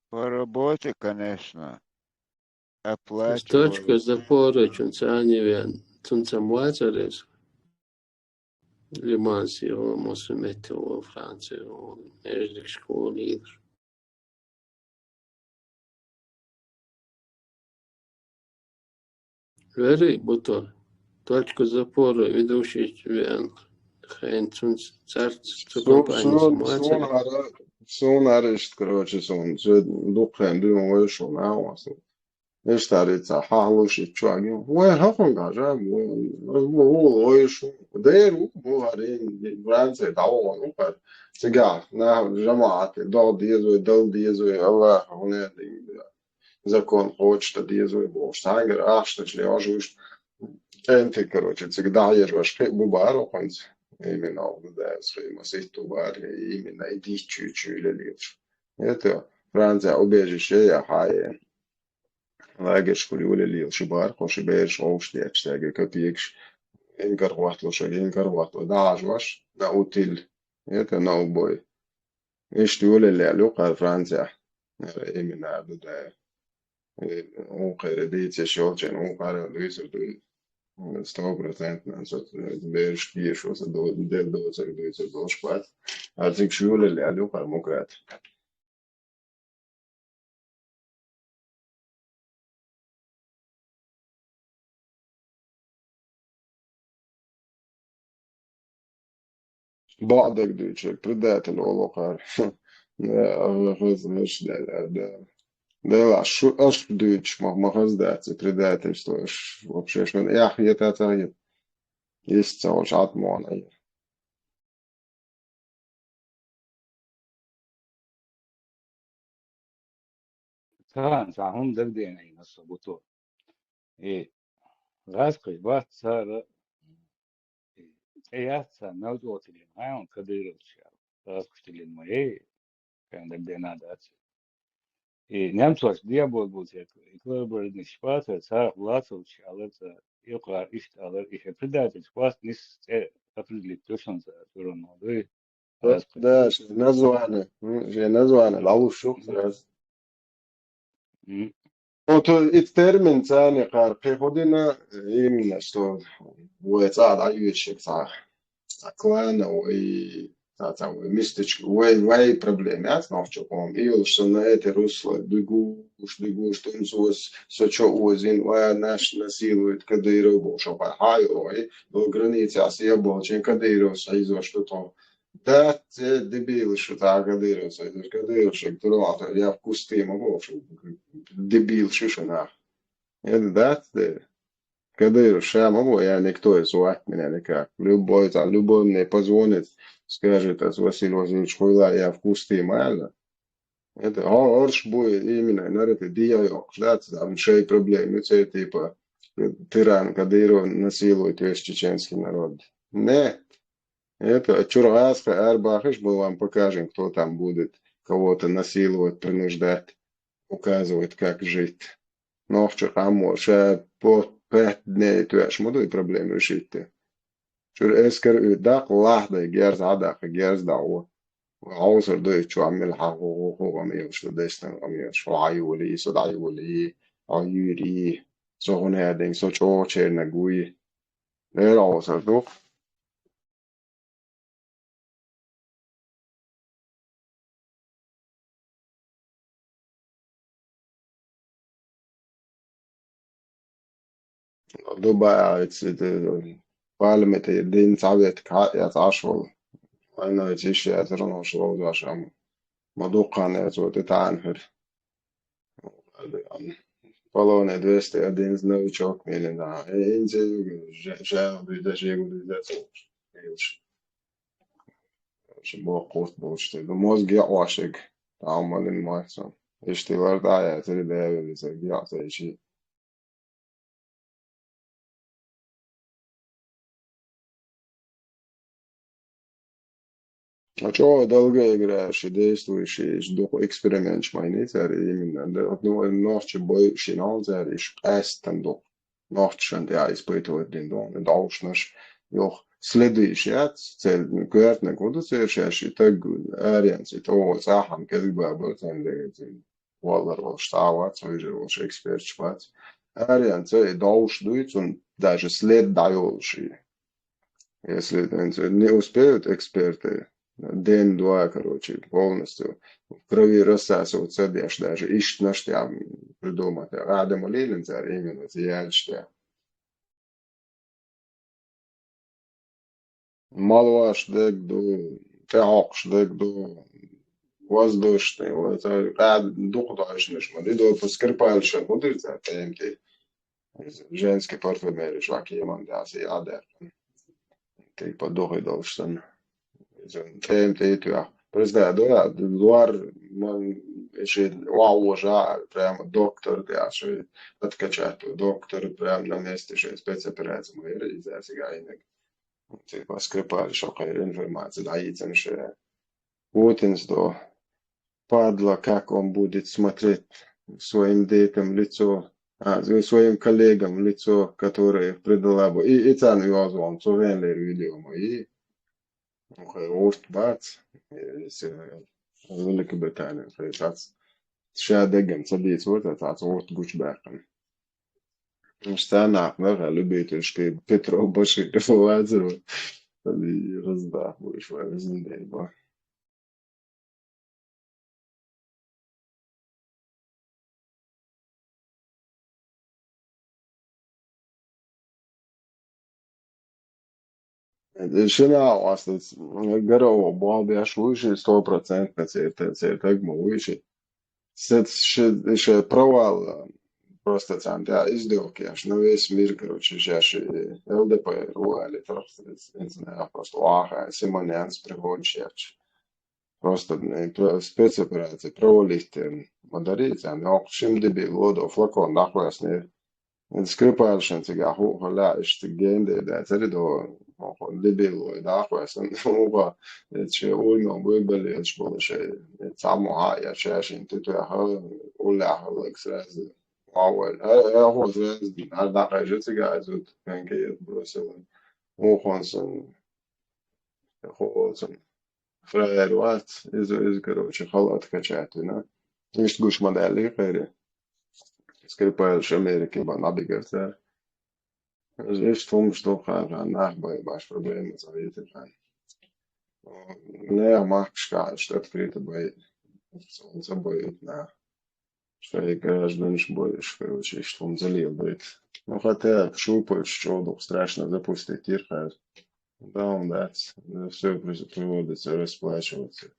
По работе, конечно. Из Оплачивают. точка запора чунца не вен, цунца муацарез. Лиманси, о, Мосумети, о, Франция, о, между школы. Вери, буто, точка запора, ведущий вен, хен цунца царц, цу Су-, компании сун-, муацарез. сун хӀара, сун хӀара иштта, короче, сун, цу дуккха хен дуьйна вай шуна, а, ван сун. Иштта хӀара ца хьахалуш и чуьнга. Вай хӀокхуьнга жа, вай, вай, вай, вай шу. Дер ву, ву хӀара, Франция дӀавахана ву хӀара. Цигахь, нах, жамаӀате, догӀа деза вай, дала деза вай, Аллахьа, хӀунда закон кхочуш дан деза вай бохуш. Цхьаьнгара ахчанаш леш вуьш, кӀентий, короче, цига дӀахьежош кхин а бу бара хӀинца. Именно, да, схема ситту бара, именно, и дичу чуьйле лелаш. Это Франция убежище я хьае. Лагерьшкахула йолаллехь ши бара, кхо ши бераш гӀовш детташ, цаьрга копейкаш, инкар хӀотталуш, инкар хӀоттало, дӀахьажош, на утиль, это на убой. Иштта йолаллехь ю кхара Францехь. Именно Дудаев. Э, укхара дийцаш йолчун, укхара дуьйцур ду. Сто процентов со бераш кийшо, со до-, де доцаг дуьйцур долуш бац. А цига шуьлалли аьлла ю хӀара Мукрат. Бакъдерг дуьйцуш, предатель олу кхара. Да, да, да. Дела, шу, аш дуьйцуш, ма, ма хаза дац и предательство, аш вообще шуна яхъета ца хета. Иштта ца волуш Ӏатмона. Царна цхьа хӀума дагадеана со гуто. И гӀаскхий бац цара, и цӀе яц царна, мел чӀогӀа тиллина, хьайна кадыровцаш аьлла. ГӀаскхаш тиллина ма ей, шайна дагадеана дац. И немцош дебол бу те, и колаборанташ бацара, царах лацалча аьлла ца, и кхара иштта аьлла, и шайн предательш бац, нис цӀе определить ду шуна ца, цуьнан ма дуй. Да, да, шайн название, м, шайн название лалуш шу сразу. М. Вот, э, и термин царна кхара кхин хӀун дина, именно, что вай цӀа дӀаюьйцуш цхьа, цхьа клана, вай, цхьа, цхьа вай мисточка, вай, вай проблема яц нохчо, по-моему, и йолуш со на это русло, дуьгуш, дуьгуш, тунца вос, со чо озин, ва наш насилует Кадыров, бохуш, хьа, хьа, ой, до границы а съебал, чем Кадыров, союзо, что то. Дац, э, дебил шу цхьа Кадыров, со, Кадыров шу, туралахь, я в кусты ма боху, дебил шу шу нах. Это дац, э, Кадыров ша ма боху, я никто из вас меня никак. Любой, там, любой мне позвонит, скажет, ас Василий Васильевич хуйла, я в кусты ма аьлла. Это, о, орш бу именно, народ, и дия йоккхуш, да, там шей проблемы, це, типа, тиран Кадыров насилует весь чеченский народ. Нет. Это, чуьра гӀаскхий арабахаш, мы вам покажем, кто там будет кого-то насиловать, принуждать, указывать, как жить. Нохчо къамо, ша по пять дней тоьаш ма ду и проблема решить. Чуьра эскар уьйту даккха, лахьдай герз а даккха, герз дӀагӀо. Хьовсур ду и чохь мила хьан хӀу-, хӀу-, хӀу гӀам йолуш ду, дайшна гӀам йолуш, хьо хьан юлий, со дӀа юлий, хьо юьйрий, со хӀун яьдинг, со чӀогӀа чернаг вуй. Дера хьовсур ду. Дубай а, эцу, э, пальмы тӀе дин цхьаветта кхьа а эца Ӏаш волу. Вайна вайца йиш яцара нуша ловзош, амма ма дуккха а эца ву тӀе таьӀна хир. Полоне двести один новичок мелина. Э, инзе ю, жа-, жа-, дуьйда, жегу дуьйда, ца вуш. Шу боху кхуст болчу тӀе. Ду мозга яӀошиг, тӀаьхьа малин мойх сан. Иштта лар дӀа а яцара, бевелли ца геӀ ца иши. А чӀогӀа долгая игра ши действующий, иш дукха эксперименташ ма йиний цара именно. Да, ну, нохча бой шина хьал цара иш къаьстина дукха. Нохчашна тӀехь испытывать дина ду, дӀовшнаш, юха следующий яц, церан коьртаниг хӀун ду церан шаьш, и таг аренца, и тӀо цӀахьана кӀезиг бабар царна дегӀ. Валлар волуш цхьа а вац, вуьйжар волуш эксперташ бац. Аренца и дӀовш дуй, цунна даже след дӀайолуш и. Если не успеют эксперты день-два, короче, полностью в крови рассасываться деш, даже иштанаш тӀехь придумать. Адам лелин цара именно яьлча тӀехь. Малош дерг ду, тӀехьокхуш дерг ду, воздушный, вот, э, къаьда дукха дойшнаш ма ди, до Скрипаль шен хӀун дира цара тема тӀе? Иза женский парфюмериш ваки еман дас и Ӏадаьккхина. Типа духи долуш санна. Иза тема тӀе и тоьхна. Представь, да, лор, ман, ши вовожа, прямо доктор, да, ши откачать доктор, прямо на месте, ши спецоперация, ма яра иза цига айнаг. Типа, Скрипаль шо кхайра информация дӀайийцина ше. Путинс до, падла, как он будет смотреть своим детям в лицо, а, своим коллегам в лицо, которое предала бы. И, и царна йоза вон, цо вен лер видео ма и. Ну, хай урт бац, если Великобритания, хай сац. ша дагам ца дийцо, ца ца цо урт гучбаьккхина. Уж цхьа нах нах, любительский Петров, Баширов, Лазарев. Али раздах будешь, вай, раздах, ба. Шина астац гаро бал беш вуйши, сто процентов церта, церта гма вуйши. Сет ше, ше провал, просто цан, да, издевки, аж на весь мир, короче, сейчас и Л Д П Р, уали, просто, не знаю, просто Ваха, Симонян, Пригожин, просто, э, про-, спецоперация провалить, э, модарить, а, но, в общем, дебил, вот, флакон, нахуй, с ней. Скрипальщин цигахь хӀуъа хила, иштта генде даьцари до, дебил вай дахвесан, хӀуъа, эцчи уйнан вуй бале, эцчи болу шай, цхьаммо хьа а яц шаьшин тутуьйхьа, уллехь хӀаллаг сразу. Вавай, э, э, хӀо сразу, ар дакъайжа цига айзут, пенке ет бросила. Ухонсан, хӀоцан. Фраер вац, иза, иза, короче, халат качать вина. Иштта гуш ма даьллий кхайри. Скрипальщ Америки бан набигарца. Иштта хӀумаш ду кхана, нах бай баш проблема ца витар кхана. Нех махкашка иштта открыто бай. Солнце бай нах. Шай гражданаш бай, короче, иштта хӀума залел бай. Ну, хотя шупаш чӀогӀа страшно запустить йир кхара. Да, он дац. Все приходится расплачиваться.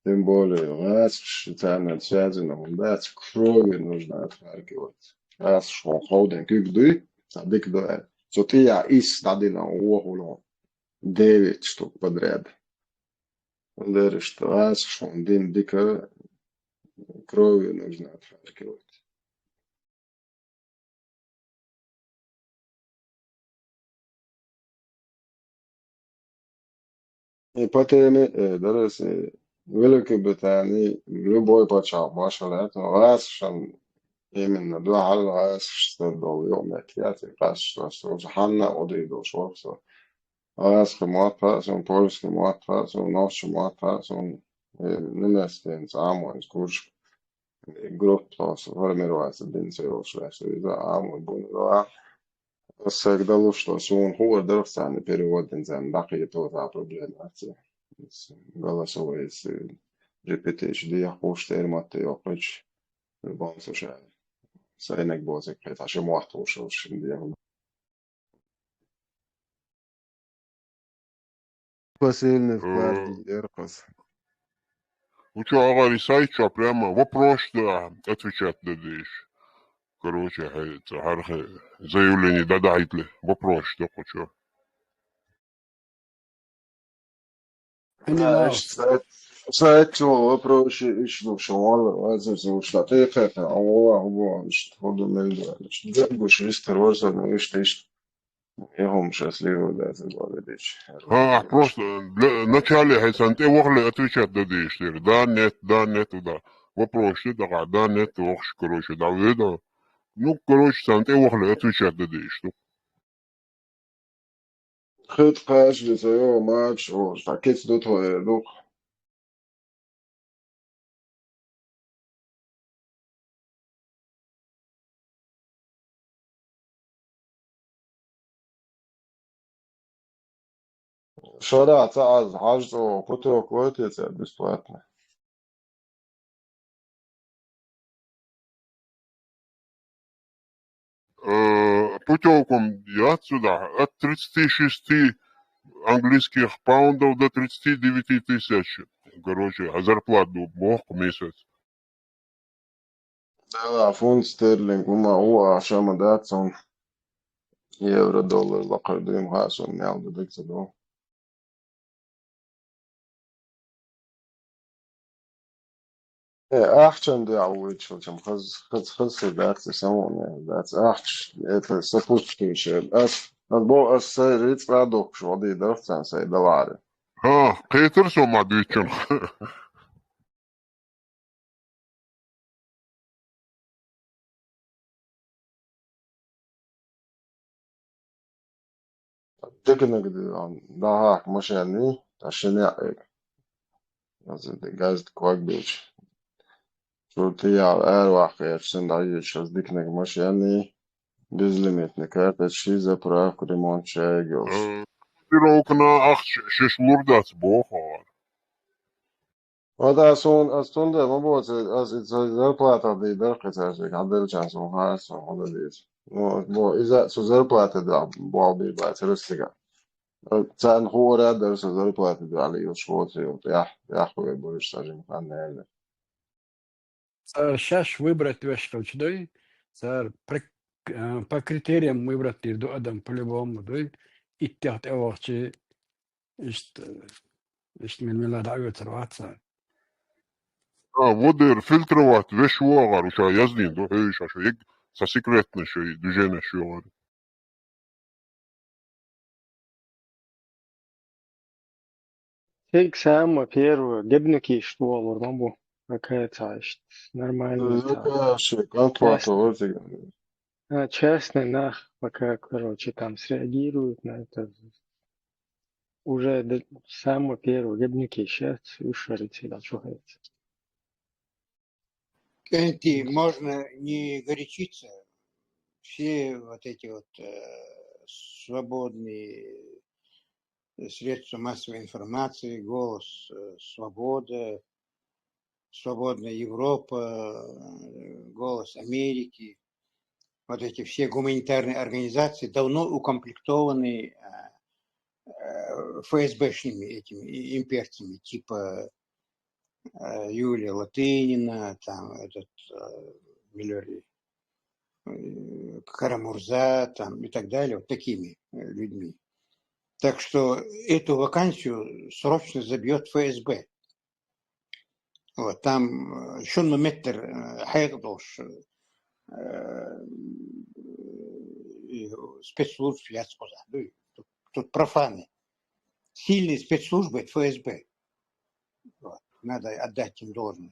Тем более, гӀазкхаш царна связано, он дац, крови нужно отхаркивать. Гьас шо ховден куьг дуй, ца дика дуьхьа. Цу тӀе я ис дӀадина вохула. Девять штук подряд. Леришта гӀас шун дин дика крови нужно отхаркивать. И по теме, э, дараси Великобритании любой пачхьалкх башхалаьцна гӀасашан именно дуьхьал гӀасашца долу юкъаметтиг яц, и къаьсташ долуш, хьанна а гӀо дийр долуш вара со. ГӀазкхийн мотт хаьа суна, польский мотт хаьа суна, нохчийн мотт хаьа суна, э, немецкийн цхьа а мо иза курс, э, группа формироваться дина ца йолуш ваьш иза а мо бун ваьа. Ас сайга далуш ду, суна хуур дарх царна перевод дина, царна дӀакхета цхьа проблема яц. Голосовой, э, репетици дехуш, терматта йоккхуьйтуш, бонсуша сайнаг боцург кхеташ, мотт хууш шин дехуш. Посильный вклад Э, динера кхуза. Учу агӀари сайт чохь прямо вопрос да, отвечать да деш. Короче, хьай, ца хьархе заявление да дахьийтли, вопрос да кхучу. Понимаю. Сайт, сайт чохь вопрос иш ду, шо вала, вазар зуш, та тӀе кхета, а вала, а вала, иш, ходу мел да, иш, дегуш, вистар, вазар, ну, иш, иш. Я вам счастливо, да, заблагодарить. Ха, просто для начала хьайсан тӀе вахле отвечать да деш дера. Да, нет, да, нет, да. Вопрос да, да, нет, вахш, короче, да, веда. Ну, короче, сан тӀе вахле отвечать да деш ду. Хит кхаш, лицо, мач, о, так кец ду твоя дух. Шара ца аз хьажа цӀа путевка лойтий цара бесплатно? Э, путевкам яц цу дӀа от тридцати шести английских паундов до тридцати девяти тысяч. Короче, а зарплат ду бохку месяц. Дела, фунт стерлинг, ума, уа, шама дац он. Евро, доллар, лакхара дуьйма хаа, сон мел ду дагца ду. Э, ахчан дуьхьа вуьйцуш волчам хаз-, хаз-, хаза дац, и самоне дац. Ахча, это сопутствующее. Ас, ас бо, ас сай рицкъа доккхуш вади дарх цан сай даларе. Ха, кхетар со ма дуьйцун. Диканаг ди, ан, дахьак машен ви, та шине а эк. Аз де газд квак бич. Цу тӀехьа араваккха гӀерташ санна дӀайоьдуш, аз диканиг машенний, безлимитный карточкий, заправка, ремонт шайга йолуш. Э, Блокировкана ахча шаьш лур дац боху хьо. Вот ас суна, ас цундела ма боцу, ас и ца зарплата дийр дара кхин цаьршинга, хьан делчарна суна хаьа, суна хӀун дан деза. Ну, бо, иза цу зарплата дуьхьа болх бийр бац Россияга. Царна хуур а дара со зарплата дуьхьа лелаш воцу йолу, тӀехь, тӀехь хуур бу уьш цхьа жима хан нерла. Цара шаьш выбрать веш хилча дуй, цара пр-, а, по критериям выбрать дийр ду адам по-любому дуй, иттех тӀевахча, иштта, иштта мел-мела дӀаоьцур вац цара. А, вот дера фильтровать веш ву агӀор, ша яздина ду, хьоьжуш ша, ша, ца секретно шайн движенеш йогӀур. Цига самое первое, гебнукиш тӀе валор ма бу, пока ца иштта нормально. Ну, ца. Конечно, комфортно, част-, вот и а, частный нах пока, короче, там среагируют на это. Уже д-, самое первое, гебнукиш, щас уж шарит цига, чухается. Кстати, можно не горячиться. Все вот эти вот, э, свободные средства массовой информации, «Голос», э, «Свобода», «Свободная Европа», э, «Голос Америки», вот эти все гуманитарные организации давно укомплектованы, э, э, ФСБшными этими и-, имперцами, типа, э, Юлия Латынина, там, этот, э, Милёри, э, Карамурза, там, и так далее, вот такими, э, людьми. Так что эту вакансию срочно забьёт ФСБ. Вот, там, э, шун метр, э, хьекъал долуш, э, и спецслужб яц кхузахь, дуй. Тут, тут профаны. Сильные спецслужбы — это ФСБ. Вот, надо отдать им должное.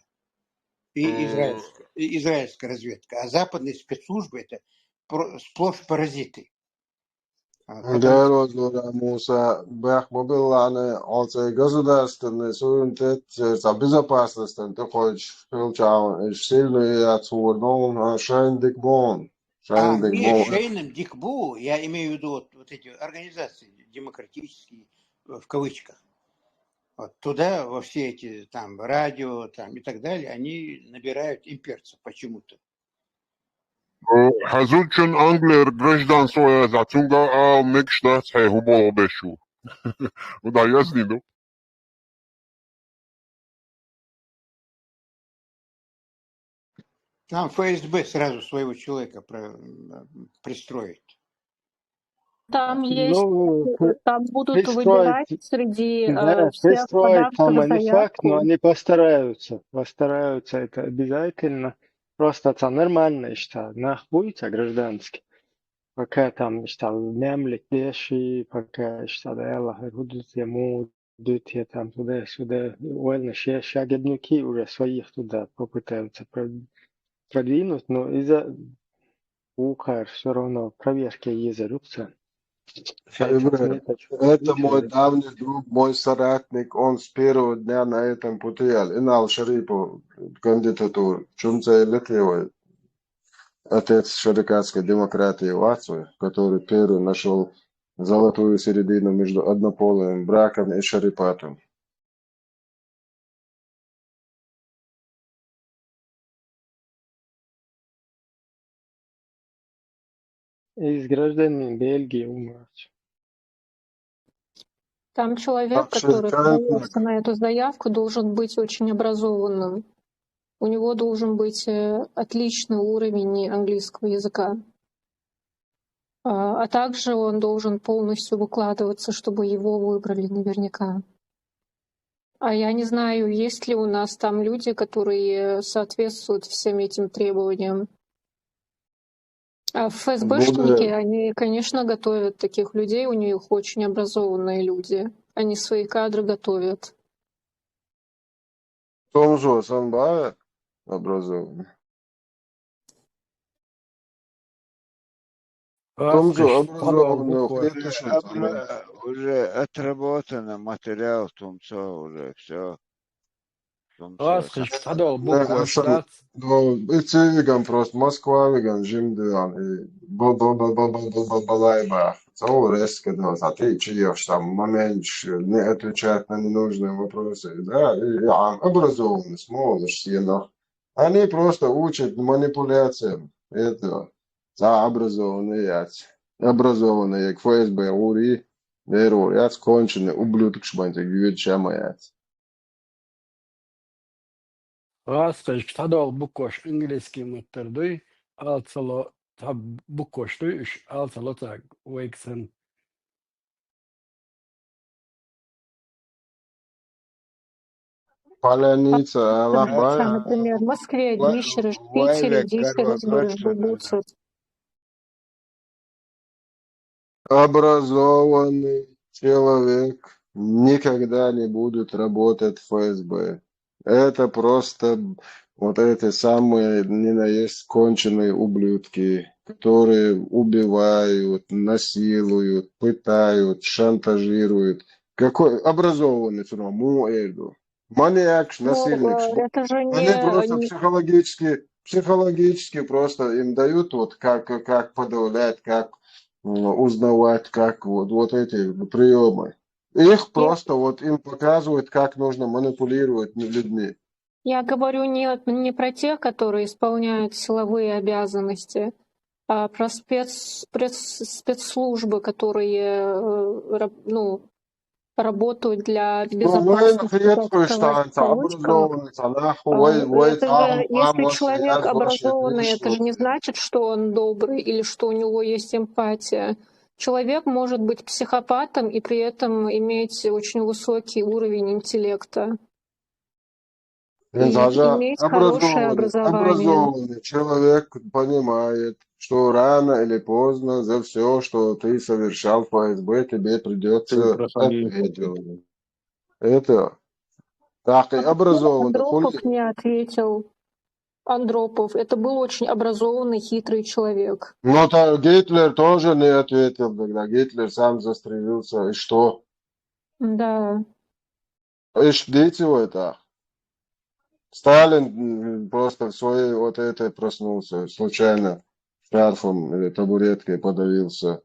И М. израильская, и израильская разведка. А западные спецслужбы — это про-, сплошь паразиты. А, потому Дера возлура Муса, бехк ма билла хьуна, оцу государственный суверенитет, церца безопасностьан тӀекхойчуш хилчахьана, уьш сильный яц хӀора новна, шайна дика боху. Шайна А, дика нет, боху. Шайна дика бу, я имею в виду вот, вот эти организации демократические, э, в кавычках. Вот туда, во все эти там радио там и так далее, они набирают имперцев почему-то. Э, хьан зудчун Англера гражданство яздахь, цуьнга ала мегаш дац хье хӀун болх беш ву. ХӀун дан яздина ду? Там ФСБ сразу своего человека про-, м, пристроит. Там есть, Ну, э, при-, там будут пристроить, выбирать среди, э, да, всех пристроить подавших там не факт, но заявку. Они постараются, постараются, это обязательно. Просто это нормально, что нах будет, а гражданский. Пока там, что мямлик деши, пока, что да, Аллах, будут ему, будут я там туда-сюда, вольно, ща, ща гебнуки уже своих туда попытаются про-, продвинуть, но из-за Ухар всё равно проверки есть, Рюкса. Шайбре, это мой давний друг, мой соратник, он с первого дня на этом пути, Инал Шарипов, кандидатура, чунца летевой, отец шарикатской демократии Латвии, который первый нашёл золотую середину между однополым браком и шарипатом. Из гражданин Бельгии умрать. Там человек, который подавался на эту заявку, должен быть очень образованным. У него должен быть, э, отличный уровень английского языка. А, а также он должен полностью выкладываться, чтобы его выбрали наверняка. А я не знаю, есть ли у нас там люди, которые соответствуют всем этим требованиям. А ФСБшники, они, конечно, готовят таких людей, у них очень образованные люди. Они свои кадры готовят. Томзо сан бара образованный. Томзо образованный, уже отработано материал, Томзо уже всё. Ас хиш цхьадолу букваш дац. Ну, и циган просто Москва виган жимдуьйхьан, и бо-, бо-, бо-, бо-, бо-, бо-, бо-, балай бах. Цо резко дала, а ты чё делаешь там, моментш, не отвечать на ненужные вопросы. Да, и, и, а, образованность, молодежь, сенах. Они просто учат манипуляциям. Это, да, образованные яц. Образованные, к Ф С Б ури, веру, яц конченый, ублюдок, шмантик, гюд шама яц. Гӏаскхиш цхьадолу букваш английский маттара дуй, алцало цхьа букваш дуй, уьш алцало цаьрга вайга санна. Поляница, алахь, например, в Москве десять раз, в Питере десять раз буквы. Образованный человек никогда не будет работать в Ф С Б. Это просто вот эти самые ни на есть конченые ублюдки, которые убивают, насилуют, пытают, шантажируют. Какой образованный всё равно, му эрду. Маньякш, насильникш. Ну, э, это же не, они просто не психологически, психологически просто им дают, вот как, как подавлять, как, м, узнавать, как вот, вот эти приёмы. Их просто вот им показывают, как нужно манипулировать людьми. Я говорю не, не про тех, которые исполняют силовые обязанности, а про спец-, спец-, спецслужбы, которые, э, раб-, ну, работают для безопасности. Ну, вай хеташ, что образованный, а, это же, если человек образованный, это же не значит, что он добрый или что у него есть эмпатия. Человек может быть психопатом и при этом иметь очень высокий уровень интеллекта. И иметь хорошее образование. Образованный человек понимает, что рано или поздно за всё, что ты совершал в Ф С Б, тебе придётся ответить. Это так и образованный. Андропов не ответил. Андропов. Это был очень образованный, хитрый человек. Но та-, Гитлер тоже не ответил тогда. Гитлер сам застрелился. И что? Да. Ишт дийци вай тӀаккха. Сталин, м, просто в своей вот этой проснулся, случайно шарфом или табуреткой подавился.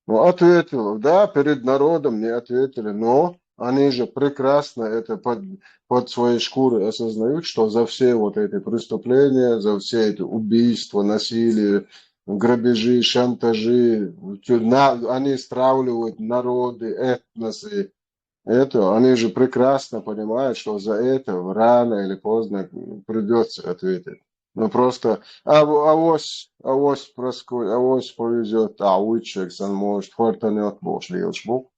Ну, ответил, да, перед народом не ответили, но они же прекрасно это под, под своей шкурой осознают, что за все вот эти преступления, за все эти убийства, насилие, грабежи, шантажи, тю-, на-, они стравливают народы, этносы, это, они же прекрасно понимают, что за это рано или поздно придётся ответить. Ну, просто, а, авось, авось проску-, авось повезёт, а уйчек сан, может, хвартанёт, бо уж лелаш бу.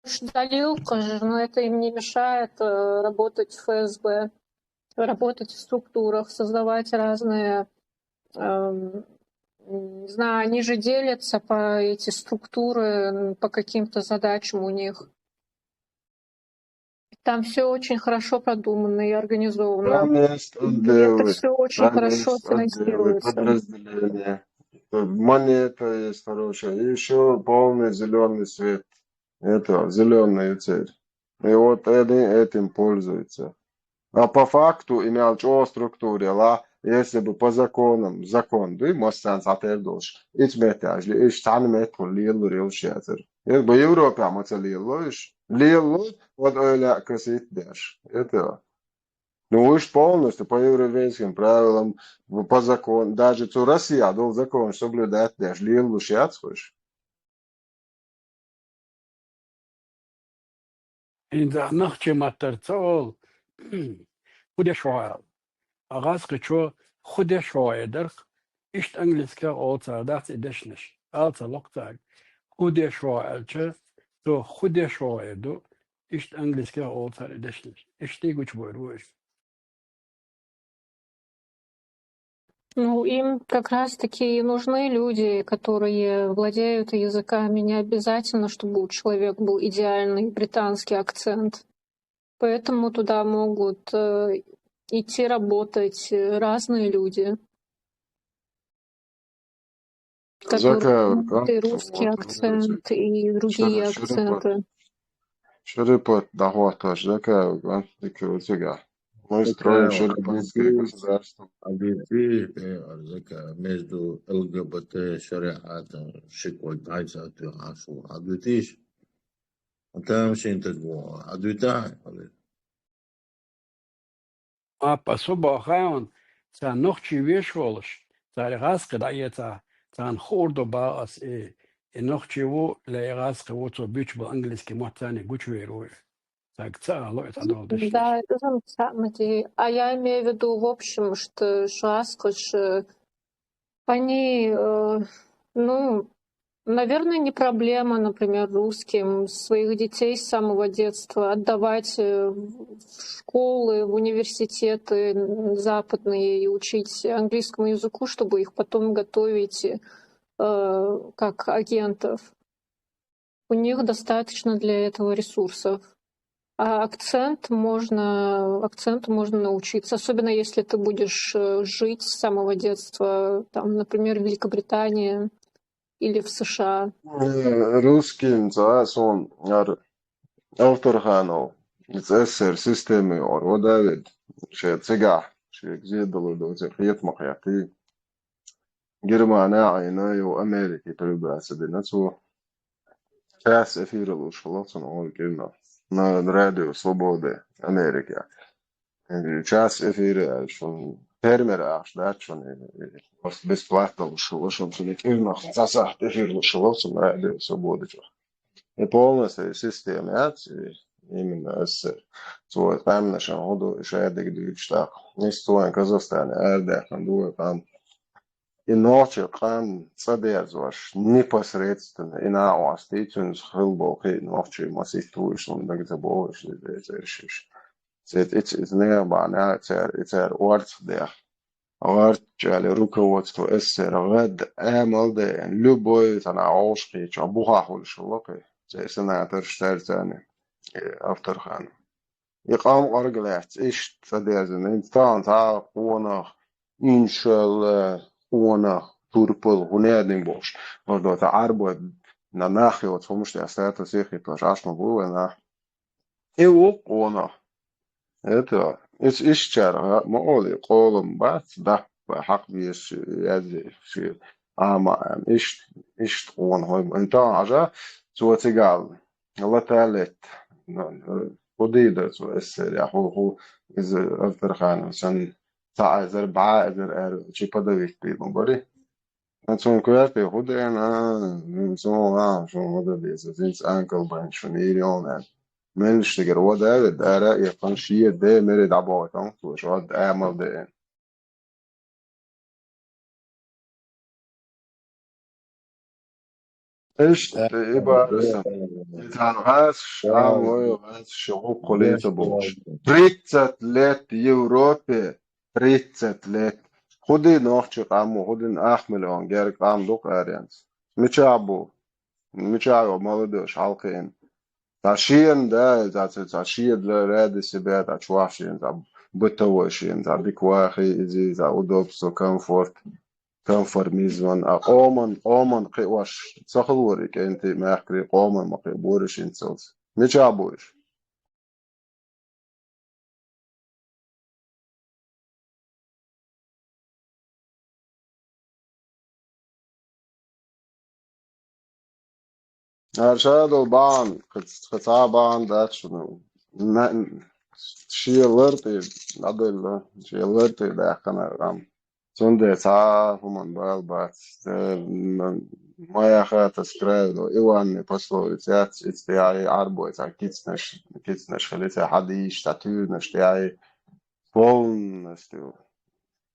Уж далил, конечно, но это им не мешает, э, работать в Ф С Б, работать в структурах, создавать разные, эм, м, не знаю, они же делятся по эти структуры, м, по каким-то задачам у них. Там всё очень хорошо продумано и организовано. Там есть отделы, там есть отделы, подразделения. Там есть отделы, подразделения. Монета есть хорошая. И ещё полный зелёный свет. Это, зелёная цель. И вот они этим пользуются. А по факту имел чё структуре, ла, если бы по законам, закон, да и моссан сатер долш, ич метажли, ич тан мет лил рил шатер. Если бы Европа маца лил лоиш, лил лоиш, вот ойля косит деш. Это. Ну, уж полностью по европейским правилам, по закону, даже цу Россия дол закон соблюдать деш, лил лоиш яц хуш. ХӀинца нахчи маттара ца олу, хӀун деш ву аьлла. Ткъа гӀазкхичо хӀун деш ву аьлла дарх, иштта английских олу цара дац и дешнаш. Ала ца локху цаьрга. ХӀун деш ву аьлча, цо хӀун деш ву аьлла ду, иштта английских олу цара и дешнаш. Иштта гучубойр ву иштта. Ну, им как раз-таки и нужны люди, которые владеют языками. Не обязательно, чтобы у человека был идеальный британский акцент. Поэтому туда могут, э, идти работать, э, разные люди, которые знают и русский акцент, и другие акценты. Шарипат дӀахотташ, закай, га, дика ю цигахь. Мы строим шарипатское государство. Объясни, э, закай, между Л Г Б Т, шариатом, ши кой дайса, а ты ашу, а две тысячи. А там шин так было, а две тысячи. Апа, со бахаун, царна нохчий веш волуш, цара гӀазкхи дӀаэца, царна хуур ду бах ас и, и нохчий ву, ле и гӀазкхи ву, цо буьйцуш болу английский мотт царна гучувер ву. Цаьрга ца ало, и ца долу дешнаш. Да, это же самое. А я имею в виду, в общем, что шуаскаш, э, они, э, ну, наверное, не проблема, например, русским своих детей с самого детства отдавать, э, в школы, в университеты, м, западные и учить английскому языку, чтобы их потом готовить, э, как агентов. У них достаточно для этого ресурсов. А акцент можно, акценту можно научиться, особенно если ты будешь, э, жить с самого детства, там, например, в Великобритании или в С Ш А. Э, русским цхьа а сон ар Авторханов, иза эс эс эс эр система йогӀур ву, Давид, шен цигахь, шега зен далур ду, цигахь хетам ма хеттий. Германия а Ӏийна, ю Америке передача дина цо. Час эфира луш хилла цунна гӀур кӀирнах. На Радио Свобода Америка. Час эфира аьлла шуна, фермер ахча дац шуна, просто бесплатно луш хилла шуна, шуна кӀирнах цхьа сахьт эфир луш хилла цунна Радио Свобода чохь. И полностью система яц, и именно эс эс эс эр. Цо къаьмнашна хӀун ду, и шадерг дуьйцуш тӀаккха. Иза цо вайн Казахстане арадаьккхина ду вай къам. И нохчийн къам цӀа дерзош, непосредственно, и накъостий, цуьнца хилла болу кхин а нохчий масийтта ву, иштта хӀума дага ца боху, иштта деза, иштта, иштта. Цуьнца иза, иза нехан бахьана, цара, и цара орцах деха. ГӀарччале руководство эс эс эс эр гӀадда амал деана, любой цхьана Ӏовшахийчохь бухахь хуьлуш хилла кхин. Церан сенаторш цаьрца, э, Авторханов. И къам къарга лаьцна, иштта цӀа дерзина. ХӀинца тахана цхьа къонах, иншалла, къонах, турпал, хӀун яздина бохуш. Вара до цхьа Ӏарбой на нах йоцу хӀумаш тӀехь статус хӀиттош Ӏаш ма бу вай нах. И ву къонах. Это, иза иштта чара, ма олий, къолам бац, даппа хьакъ безаш, язъеш, Ӏама Ӏама, иштта, иштта къонахой бу. ХӀинца хьажа, цо цигахь лата летта. ХӀун дийр дара цо эс эс эс эр, я хӀу, хӀу, иза Авторханов санна, цхьа эзар, бӀе эзар аьлла, чи подавить бийр ма барий. Ткъа цунна коьрте хӀун деана, цунна а, шуна хӀун дан деза, иза анкал бан шуна йийр йолу аьлла. Меллаша цигара вада а ведда, ара а эккхана, шен де мере дӀабохуьйту цо, шу хӀадда амал деана. Иштта, и бара сан. И цхьана гӀазкхаша, а, вай гӀазкхаша хӀу кхуллий ца бохуш. Тридцать лет Европе, тридцать лет. ХӀун дина нохчийн къам, хӀун дина ах миллион герга къам ду-кх аренца? Мичахь бу? Мичахь ю молодёжь хьалакхиъна? Цхьа шена, да, цхьа, цхьа, цхьа шена для ради себя, цхьа чохь шена, цхьа бытовой шена, цхьа дика вахий иза, цхьа удобство, комфорт, конформизм, а къоман, къоман кхиош ца хилла вара и кӀентий, мехкарий, къоман ма кхиабора шена цуьнца. Мичахь бу уьш? Ара ша долу бахьана, кхин цхьа бахьана дац шуна. На-, шен лар тӀе дӀаделла, шен лар тӀе даьккхина къам. Цундела цхьа а хӀуманна бала бац. Э, м-, моя хата с краю, до Иванны пословица яц, иза тӀехь Ӏарбой цхьа кицнаш, кицнаш хили, цхьа хьадийш, цхьа туьйранаш тӀехь полностью.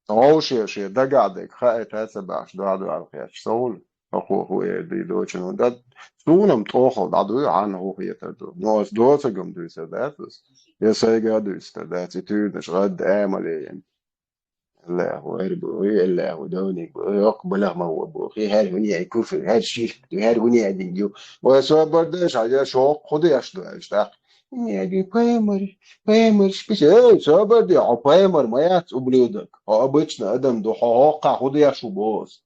Вовше шен дагахь дерг хаийта ца баьхча, дуьхьал-дуьхьал хеташ ца хуьлу, хӀокхо хӀун эр дийр доцург. Да, суна-м тӀохал дӀадуй, хьанна хӀун хетар ду. Но ас доцург-м дуьйцур дац ас. Я сайга а дуьйцур дац, и туьйранаш гӀадда амале ян. Аллаху Акбар, ой, Аллаху Давниг, ой, йоккха балагӀ ма вон боху, хӀара хӀун яй куфр, хӀара ширк ду, хӀара хӀун яй дин ю. Ой, собар де, ша я шок, хӀун деш ду аьлча, тӀаккха. ХӀун яй ду, пайхамар, пайхамар, спеси, эй, собар де, хьо пайхамар ма яц, ублюдок. Хьо обычно адам ду, хьо хӀоккхахь хӀун деш ву боху ас.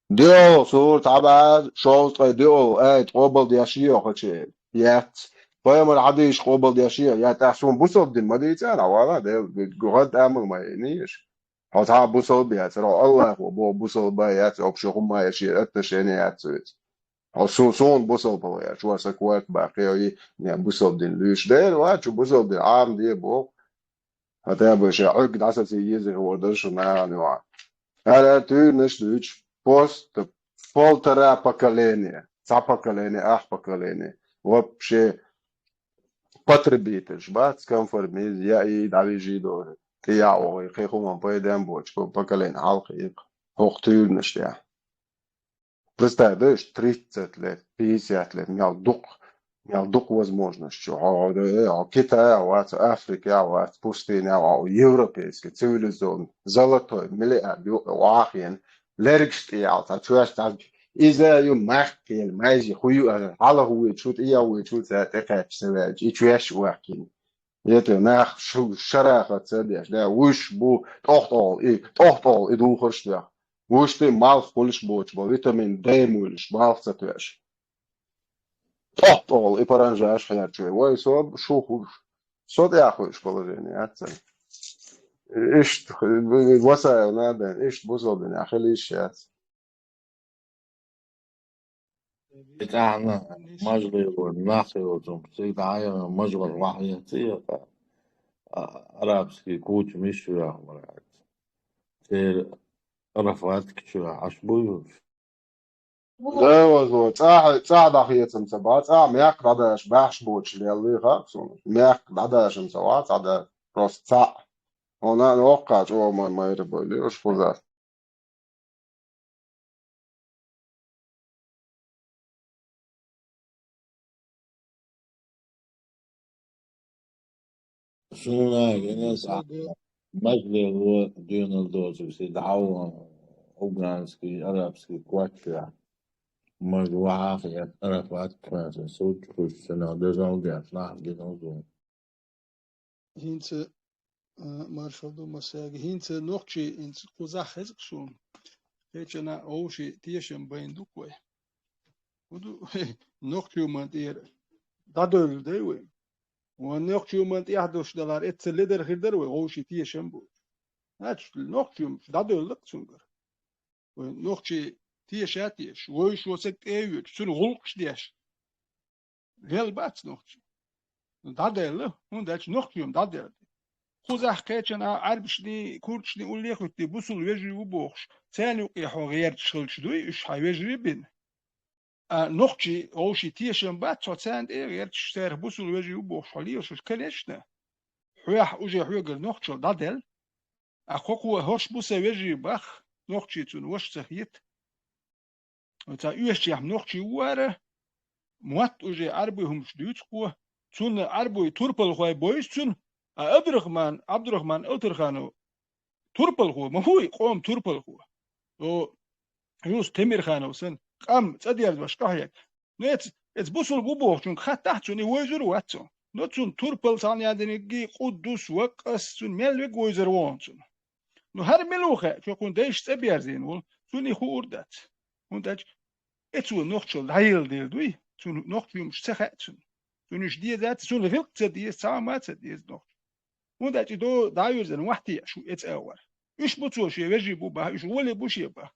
Диъол, сура цхьа бӀе шовзткъе диъол, ай, къобал деш йо хаче. Яц. Пайхамар хьадийш къобал деш я, я тӀаккха суна бусалба дин ма дийцӀа, вала, Дела, гӀад амал ма йина еш. Хьо цхьа бусалба яцара, хьо Аллахо боху бусалба яц, общий хӀума я, шен отношение яц цуьца. Хьо су-, суна бусалба яц, чу аса корта баккхий, не бусалба дин луьйш. Дера вац, чу бусалба дин Ӏамаде боху. Хьан тӀе бу ша Ӏуьрг дӀасаций еза хӀора дара шу нахана юкъа. Ара туьйранаш дуьйцу, просто полтора поколения. Цхьа поколение, ах поколение. Вообще потребитель бац, конформизм, я и дӀавижий дора. ТӀе яа вогӀий, кхин хӀуман пайден боцу поколение хьалха и хӀокху туьйранаш тӀехь. Представь, да, уьш тридцать лет, пятьдесят лет, мел дукха, мел дукха возможность чу. Хьо, хьо, э, хьо Китае а вац, Африке а вац, пустыне а вац, европейский, цивилизованный, золотой, миллиард юкъа вахийна, лергаш тӀе ял, цхьа чоьш цхьа иза ю, махкел, майзи, ху ю, хьалха вуьйчу, тӀе а вуьйчу, цара тӀекхаьчча ца ваьлча, и чоьш вахкийна. Ета нах шу-, шарахат ца деш, да, уьш бу тӀохтӀол и, тӀохтӀол и духарш дехь. Уьш тӀе малх хуьлуш боцу бо, витамин Д муьйлуш, малх ца тоьаш. ТӀохтӀол и паранжаш хьерчу. Вай со шу хуьлуш. Со тӀехь хуьлуш положение яц цара. Иштта, васайл надо, иштта бусалба динехь хила йиш яц. И тӀаьхьа мажа лело нах йолчу, цига дӀа а яхана, мажа вара вахьа яц, а, арабский куча миш ю яхамара аьлла. Церан Арафат чу Ӏаш бу юьш. Да, возо, цӀахь, цӀахь дӀахецам ца бац, цӀахь мехкан дӀадаш баьхьаш боцуш леллий хаьа суна. Мехкан дӀадашам ца вац, цӀахь да, просто цӀахь. Хьуна а воккхахь чӀогӀа ма-, майра бойли, уьш кхузахь. Суна гина сахьт мажле ло дуьйнал доцург си дӀа а ван афганский, арабский коччехь. Мажа вахьа а хетта, Арафат кхоьсина, сулчу хуьйсу цунах дезал деш нах гина зун. ХӀинца, а, маршалла ду массаьрга. ХӀинца нохчий, хӀинца кхузахь хеза-кх суна. Кхечанхьа вовшийн тешам байна ду-кх вай. ХӀун ду, нохчийн ман тӀера дӀадевлла дай вай. Ван нохчийн ман тӀехь долуш далахь, эццахь ледара хир дара вай, вовшийн тешам бу. Значит, нохчийн дӀадевлла-кх цуьнгара. Вай нохчий теша а тешаш, вовшийн саг тӀе а воьдуш, цуьнан гӀуллакхаш деш. Лелла бац нохчий. ДӀадаьлла, хӀунда аьлча нохчий дӀадаьлла. Кхузахь кхечанхьа Ӏаьрбашний, курдашний уллехь а хӀуьттий, бусул вежарий ву бохуш, царна юкъе хьо гӀерташ хилча дуй, уьш хьан вежарий бина. А нохчий вовшийн тешам бац, хьо царна тӀе а гӀерташ, царах бусул вежарий ву бохуш, хьо лелаш, конечно. Хьоьхь уже хьоьгара нохчалла дӀадаьлла. А кхо-кхо хӀорш бу сан вежарий бах, нохчий цунна ваша ца хета. Оцу оьшучехь нохчий ву ара, мотт уже Ӏарбой хӀумаш дуьйцу кхо, цунна Ӏарбой турпалхой бовзу цунна, а Абдурахман, Абдурахман Алтарханов турпалхо ма ву и, къоман турпалхо. О, Юсуп Темирханов санна, къам цӀа дерзош къахьега. Ну, эц-, эц бусулба ву бохучуьнга хаттахь цунна, и вовзур а вац цо. Но цунна турпал цхьаьна яздинарг, къуддус, ваккъас, цунна мел верг вовзар ву хьуна цунна. Ну, хӀара мила ву хаьа, чокхуьнан дайша цӀа берзийна волу, цунна и хуур дац. ХӀунда аьлча, эцо нохчалла дӀаелла дела дуй, цунна нохчийн хӀумаш ца хаьа цунна. Цунна уьш дезац, цунна гӀиллакх ца деза, цхьа а ма ца деза нохчо. ХӀунда аьлча и до дӀавирзина вахьте а шу эца а вара. Уьш бу цо шен вежарий бу баха, уьш гӀоле бу шен баха.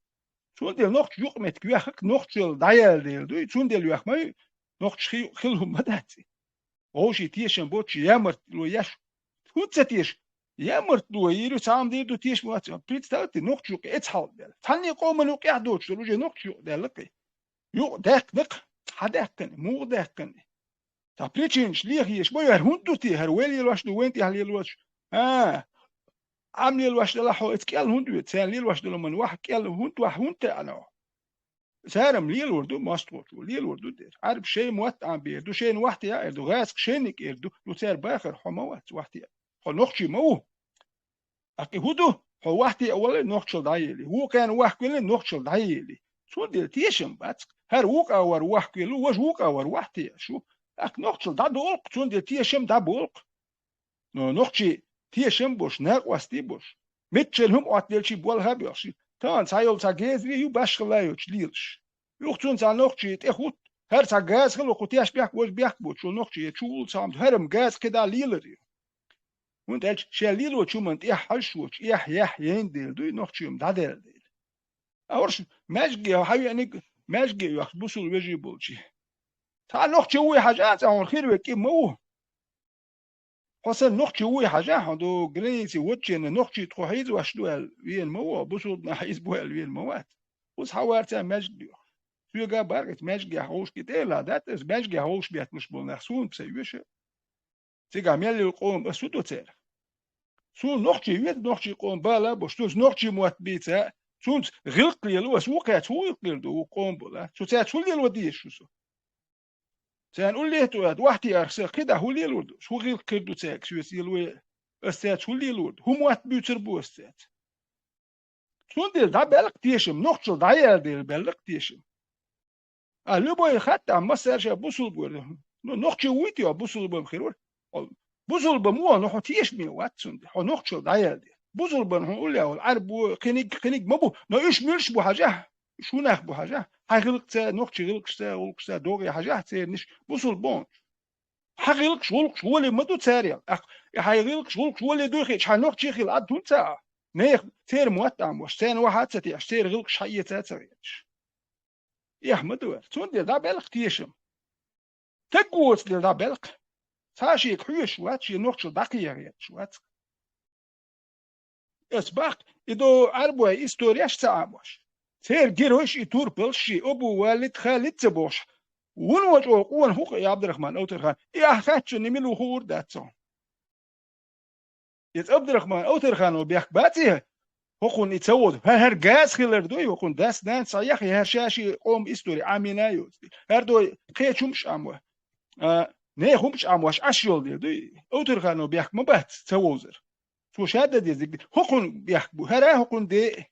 Цундела нохчо юкъаметтиг йоьхна-кх, нохчалла дӀаяьлла дела дуй, цундела йоьхна ма ю, нохчо хи-, хила хӀума ма дац и. Вовшийн тешам боцуш ямартло еш. ХӀунда ца теша? Ямартло йийр ю, цхьа хӀума дийр ду, тешам вац. Представьте, нохчо юкъе эца хьалха даьлла. Цхьанне къоман юкъехь доцуш долу уже нохчо юкъа даьлла-кх и. Юкъа даьккхина-кх, хьан даьккхина, муха даьккхина? Цхьа причинаш леха езаш ма ю, хӀара хӀунда ду те, хӀара вай лелош ду, вайн тӀехь лелош? А, Ӏам лелош делахь хьо, эца кӀел хӀунда ве? Царна лелош долу ман ваха кӀел хӀунда ваха, хӀунда таьӀна хьо? Цара-м лелор ду, мостагӀчо лелор ду дера. Ӏарбаша шайн мотт Ӏамбер ду, шайна вахьте а эр ду, гӀазкхаша шайниг эр ду, ну цара бахар хьо ма вац вахьте а. Хьо нохчий ма ву. ТӀаккха и хӀун ду? Хьо вахьте а вале, нохчалла дӀаели. Вукхарна вахкавелле, нохчалла дӀаели. Цундела тешам бац-кх. ХӀара вукхавар вахкавелла, важа вукхавар вахьте а шу. ТӀаккха нохчалла дӀадолу-кх, цундела тешам дӀаболу-кх. Но нохчий тешам а бош, накъостий а бош, миччал хӀума Ӏоттаделчий болх а боьлхуш, тахана цхьа йолу цхьа гезаре ю башхалла йоцуш лелаш. Юха цунна цхьа нохчий тӀе хӀутту, ХӀара цхьа газа хилла, кху теш бехк, важа бехк боцуш, нохчий чу вулла цхьа хӀума ду. ХӀара-м газа кхидӀа лелар ю. ХӀунда аьлча шен лелочу хӀуманна тӀехь хьажаш воцуш, эхь-яхь яйна дела дуй, нохчий-м дӀадаьлла дела. А хӀорш маьждиге хьавеаниг, маьждиге а йоьхуш бусулба вежарий болчий. Цхьа нохчи вуй хьажа, цӀа хьуна хир веккъий ма ву. Хьо санна нохчи вуй хьажа, хьо ду границе вочченна нохчий тхо хьийза ваш ду аьлла вена ма ву, бусулба нах хьийза бу аьлла вена ма вац. Уза хьаварца маьждиг доьху. Соьга баргӀица маьждигехь вовшки тӀе а ладаьтта, аса маьждигехь вовш бетталуш болу нах суна ца йоьшу. Цигахь мел йолу къоман ас хӀун до церан? Суна нохчий веза, нохчий къоман бала а бо, цунца нохчий мотт бийца, цунца гӀиллакх лело, ас вукхаьца хӀун гӀиллакх лело ду, вукху къоман бола? Цу цаьрца хӀун лело дезаш ву со? Царна уллехь а тӀе вахьте арх сан кхидӀа хӀун лелор ду? ХӀун гӀиллакх хир ду цаьрга соьца лело? Ас цаьрца хӀун лелор ду? ХӀун мотт буьйцур бу ас цаьрца? Цундела дӀабаьлла-кх тешам, нохчалла дӀаяьлла дела баьлла-кх тешам. А любой хаттахь массара ша бусулба вара. Ну, нохчи вуй те, бусулба-м хир вара. Бусулба-м ву, но хьо тешаме вац цундела. Хьо нохчалла дӀаяьлла дела. Бусулбана хьуна уллехь волу Ӏаьрбо, кхиниг, кхиниг ма бу, но уьш муьлш бу хьажахь? Уьш хӀун нах бу хьажахь? Хьайн гӀиллакхца, нохчий гӀиллакхашца, гӀуллакхашца догӀий хьажахь церан уьш, бусулба бу хьуна. Хьан гӀиллакхаш, гӀуллакхаш гӀоле ма ду царел. Ахь, и хьайн гӀиллакхаш, гӀуллакхаш гӀоле дуй хеташ, хьан нохчий хила Ӏад хӀунда ца Ӏа? Нехан церан мотт Ӏамош, церан вахьа а ца теш, церан гӀиллакхаш хьаэца а ца гӀерташ. Эхь ма ду аьлла. Цундела дӀабаьлла-кх тешам. Стаг воцу дела дӀабаьлла-кх. Цхьа шега хьоьжуш вац, шен нохчалла дӀакхехьа гӀерташ вац. Ас баккха, и до Ӏаьрбой историяш ца Ӏамош. Церан геройш и турпалш ши Абу Валид, Халид ца бохуш. Вуно чӀогӀа къона хӀу кху и Абдурахман Автархан, и ахь хаьттича, и мила ву хуур дац цо. Иза Абдурахман Автарханов бехк бац и, хӀокхунна и ца вовза. ХӀара, хӀара газа хилар дуй, хӀокхунна дас-нанас схьаеха, хӀара ша ши къоман истори Ӏамийна а йоцу. ХӀара дой кхечу хӀумаш Ӏамо. А, нехан хӀумаш Ӏамош Ӏаш йолу дела дуй. Автарханов бехк ма бац ца вовзар. Цо ша дан дезиг, хӀокхунна бехк бу, хӀара хӀокхунна де